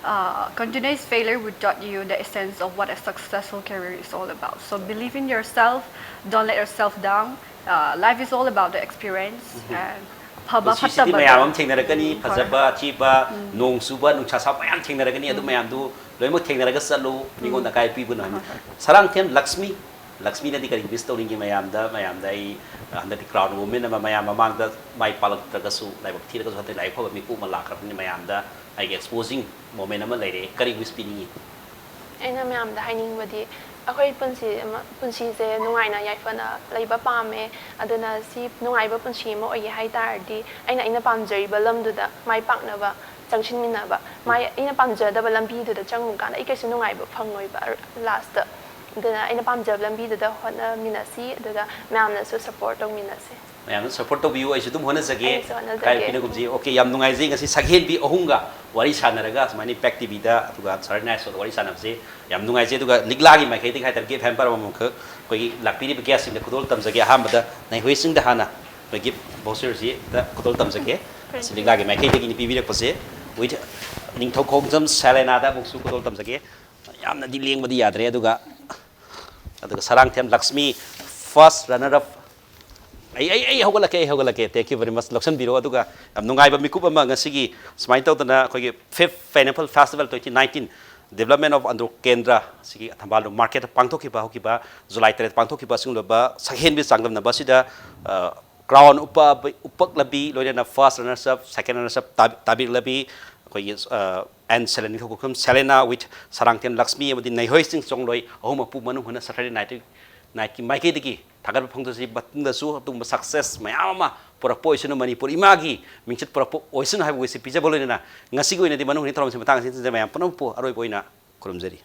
Uh, continuous failure would taught you the essence of what a successful career is all about. So believe in yourself, don't let yourself down. Uh, life is all about the experience and ꯐꯕ ꯄꯨꯟꯁꯤꯁꯤꯗꯤ ꯐꯠꯇꯕꯗꯣ꯫ ꯃꯌꯥꯝ ꯑꯃ ꯊꯦꯡꯅꯔꯛꯀꯅꯤ, ꯎꯝ, ꯍꯣꯏ, ꯐꯖꯕ, ꯑꯊꯤꯕ, ꯅꯣꯡ ꯆꯨꯕ, ꯅꯨꯡꯁꯥ ꯁꯥꯕ ꯃꯌꯥꯝ ꯊꯦꯡꯅꯔꯛꯀꯅꯤ꯫ ꯑꯗꯨ ꯃꯌꯥꯝꯗꯨ ꯂꯣꯏꯅꯃꯛ ꯊꯦꯡꯅꯔꯒ ꯆꯠꯂꯨ, ꯃꯤꯉꯣꯟꯗ ꯑꯀꯥꯏ ꯄꯤꯕꯅꯨ ꯍꯥꯏꯕꯅꯤ꯫ ꯁꯔꯥꯡꯊꯦꯝ ꯂꯛꯁꯃꯤ, ꯂꯛꯁꯃꯤꯅꯗꯤ ꯀꯔꯤ wish ꯇꯧꯅꯤꯡꯒꯦ ꯃꯌꯥꯝꯗ? ꯃꯌꯥꯝꯗ ꯑꯩ, ꯑ, ꯍꯟꯗꯛꯇꯤ crown woman ꯑꯃ ꯃꯌꯥꯝ ꯃꯃꯥꯡꯗ ꯃꯥꯏ ꯄꯥꯛꯂꯛꯇ꯭ꯔꯒꯁꯨ, ꯂꯥꯏꯕꯛ ꯊꯤꯔꯒꯁꯨ ꯍꯟꯗꯛ ꯂꯥꯏꯕꯛ ꯐꯕ ꯃꯤꯀꯨꯞ ꯑꯃ ꯂꯥꯛꯈ꯭ꯔꯕꯅꯤ꯫ ꯃꯌꯥꯝꯗ ꯑꯩꯒꯤ exposing moment ꯑꯃ ꯂꯩꯔꯦ꯫ ꯀꯔꯤ wish ꯄꯤꯅꯤꯡꯉꯤ? ꯑꯩꯅ ꯃꯌꯥꯝꯗ ꯍꯥꯏꯅꯤꯡꯕꯗꯤ, ꯑꯩꯈꯣꯏ ꯄꯨꯟꯁꯤ ꯑꯃ, ꯄꯨꯟꯁꯤꯁꯦ ꯅꯨꯡꯉꯥꯏꯅ ꯌꯥꯏꯐꯅ ꯂꯩꯕ ꯄꯥꯝꯃꯦ꯫ ꯑꯗꯨꯅ ꯁꯤ ꯅꯨꯡꯉꯥꯏꯕ ꯄꯨꯟꯁꯤ ꯑꯃ ꯑꯣꯏꯒꯦ ꯍꯥꯏ ꯇꯥꯔꯗꯤ, ꯑꯩꯅ, ꯑꯩꯅ ꯄꯥꯝꯖꯔꯤꯕ ꯂꯝꯗꯨꯗ ꯃꯥꯏ ꯄꯥꯛꯅꯕ ꯆꯪꯁꯤꯟꯃꯤꯟꯅꯕ꯫ ꯃꯥꯏ, ꯑꯩꯅ ꯄꯥꯝꯖꯗꯕ ꯂꯝꯕꯤꯗꯨꯗ ꯆꯪꯉꯨꯀꯥꯟꯗ ꯑꯩ ꯀꯩꯁꯨ ꯅꯨꯡꯉꯥꯏꯕ ꯐꯪꯉꯣꯏꯕ last꯫ ꯑꯗꯨꯅ ꯑꯩꯅ ꯄꯥꯝꯖꯕ ꯂꯝꯕꯤꯗꯨꯗ ꯍꯣꯠꯅꯃꯤꯟꯅꯁꯤ, ꯑꯗꯨꯒ ꯃꯌꯥꯝꯅꯁꯨ support ꯇꯧꯃꯤꯟꯅꯁꯤ꯫ ꯃꯌꯥꯝꯅ support ꯇꯧꯕꯤꯌꯨ, ꯑꯩꯁꯨ ꯑꯗꯨꯝ ꯍꯣꯠꯅꯖꯒꯦ꯫ ꯑꯩꯁꯨ ꯍꯣꯠꯅꯖꯒꯦ꯫ ꯑꯀꯥꯏ ꯄꯤꯅꯒꯨꯝꯁꯤ꯫ Okay, ꯌꯥꯝ ꯅꯨꯡꯉꯥꯏꯖꯩ ꯉꯁꯤ ꯁꯛꯍꯦꯟꯕꯤ ꯑꯍꯨꯝꯒ ꯋꯥꯔꯤ ꯁꯥꯟꯅꯔꯒ, ꯁꯨꯃꯥꯏꯅ Impact T V ꯗ, ꯑꯗꯨꯒ ꯁꯔ ꯅꯥꯏꯁꯣꯗ ꯋꯥꯔꯤ ꯁꯥꯟꯅꯕꯁꯦ ꯌꯥꯝ ꯅꯨꯡꯉꯥꯏꯖꯩ꯫ ꯑꯗꯨꯒ ꯂꯤꯛꯂꯥꯒꯤ ꯃꯥꯏꯀꯩꯗꯒꯤ ꯍꯥꯏꯇꯥꯔꯦ, gift hamper ꯑꯃꯃꯝꯈꯛ ꯑꯩꯈꯣꯏꯒꯤ ꯂꯥꯛꯄꯤꯔꯤꯕ guest ꯁꯤꯡꯗ ꯈꯨꯗꯣꯜ ꯇꯝꯖꯒꯦ꯫ ꯑꯍꯥꯟꯕꯗ ꯅꯩꯍꯣꯏꯁꯤꯡꯗ ꯍꯥꯟꯅ ꯑꯩꯈꯣꯏ gift voucher ꯁꯤ ꯈꯤꯇ ꯈꯨꯗꯣꯜ ꯇꯝꯖꯒꯦ꯫ ꯑꯁꯤ ꯂꯤꯛꯂꯥꯒꯤ ꯃꯥꯏꯀꯩꯗꯒꯤꯅꯤ ꯄꯤꯕꯤꯔꯛꯄꯁꯦ꯫ With ꯅꯤꯡꯊꯧ ꯈꯣꯡꯖꯝ ꯁꯦꯂꯦꯅꯥꯗ ꯑꯃꯨꯛꯁꯨ ꯈꯨꯗꯣꯜ ꯇꯝꯖꯒꯦ꯫ ꯌꯥꯝꯅꯗꯤ ꯂꯦꯡꯕꯗꯤ ꯌꯥꯗ꯭ꯔꯦ꯫ ꯑꯗꯨꯒ, ꯑꯗꯨꯒ Sarangthem Lakshmi, first runner up꯫ ꯑꯩ, ꯑꯩ, ꯑꯩ ꯍꯧꯒꯠꯂꯛꯀꯦ, ꯑꯩ ꯍꯧꯒꯠꯂꯛꯀꯦ꯫ Thank you very much꯫ ꯂꯧꯁꯟꯕꯤꯔꯣ꯫ ꯑꯗꯨꯒ ꯌꯥꯝ ꯅꯨꯡꯉꯥꯏꯕ ꯃꯤꯀꯨꯞ ꯑꯃ ꯉꯁꯤꯒꯤ ꯁꯨꯃꯥꯏꯅ ꯇꯧꯗꯅ ꯑꯩꯈꯣꯏꯒꯤ fifth Pineapple Festival twenty nineteen Development of Andro ꯀꯦꯟꯗ꯭ꯔ, ꯁꯤꯒꯤ ꯊꯝꯕꯥꯜ ꯃꯥꯔꯀꯦꯠꯇ ꯄꯥꯡꯊꯣꯛꯈꯤꯕ, ꯍꯧꯈꯤꯕ ꯖꯨꯂꯥꯏ ꯇꯔꯦꯠ ꯄꯥꯡꯊꯣꯛꯈꯤꯕ ꯑꯁꯤꯒꯨꯝꯂꯕ ꯁꯛꯍꯦꯟꯕꯤ ꯆꯥꯡꯗꯝꯅꯕ ꯑꯁꯤꯗ, ꯑ, ꯀ꯭ꯔꯥꯎꯟ ꯎꯞꯄ, ꯎꯞꯄꯛꯂꯕꯤ, ꯂꯣꯏꯅꯅ first runners up, second runners up ꯇꯥꯕꯤ-, ꯇꯥꯕꯤꯔꯛꯂꯕꯤ ꯑꯩꯈꯣꯏꯒꯤ, ꯑ, ꯑꯦꯟ ꯁꯦꯂꯦꯅꯤ ꯊꯧꯒꯨꯈꯝ ꯁꯦꯂꯦꯅꯥ with ꯁꯔꯥꯡꯊꯦꯝ ꯂꯛꯁꯃꯤ ꯑꯃꯗꯤ ꯅꯩꯍꯣꯏ ꯁꯤꯡ ꯆꯣꯡꯂꯣꯏ ꯑꯍꯨꯝ ꯃꯄꯨ ꯃꯅꯨꯡ ꯍꯨꯠꯅ Saturday night, ꯅꯥꯏꯠꯀꯤ ꯃꯥꯏꯀꯩꯗꯒꯤ ꯊꯥꯒꯠꯄ ꯐꯣꯡꯗꯣꯛꯆꯔꯤ꯫ ꯃꯇꯨꯡꯗꯁꯨ ꯑꯗꯨꯒꯨꯝꯕ ꯁꯛꯁꯦꯁ ꯃꯌꯥꯝ ꯑꯃ ꯄꯨꯔꯛꯄ ꯑꯣꯏꯁꯅꯨ, ꯃꯅꯤꯄꯨꯔ ꯏꯃꯥꯒꯤ ꯃꯤꯡꯆꯠ ꯄꯨꯔꯛꯄ ꯑꯣꯏꯁꯅꯨ ꯍꯥꯏꯕ ꯋꯤꯁꯁꯤ ꯄꯤꯖꯕ ꯂꯣꯏꯅꯅ ꯉꯁꯤꯒꯤ ꯑꯣꯏꯅꯗꯤ ꯃꯅꯨꯡ ꯍꯨꯠꯅ ꯊꯧꯔꯝꯁꯤ ꯃꯇꯥꯡ ꯑꯁꯤꯗ ꯃꯌꯥꯝ ꯄꯨꯝꯅꯃꯛꯄꯨ ꯑꯔꯣꯏꯕ ꯑꯣꯏꯅ ꯈꯨꯔꯨꯝꯖꯔꯤ꯫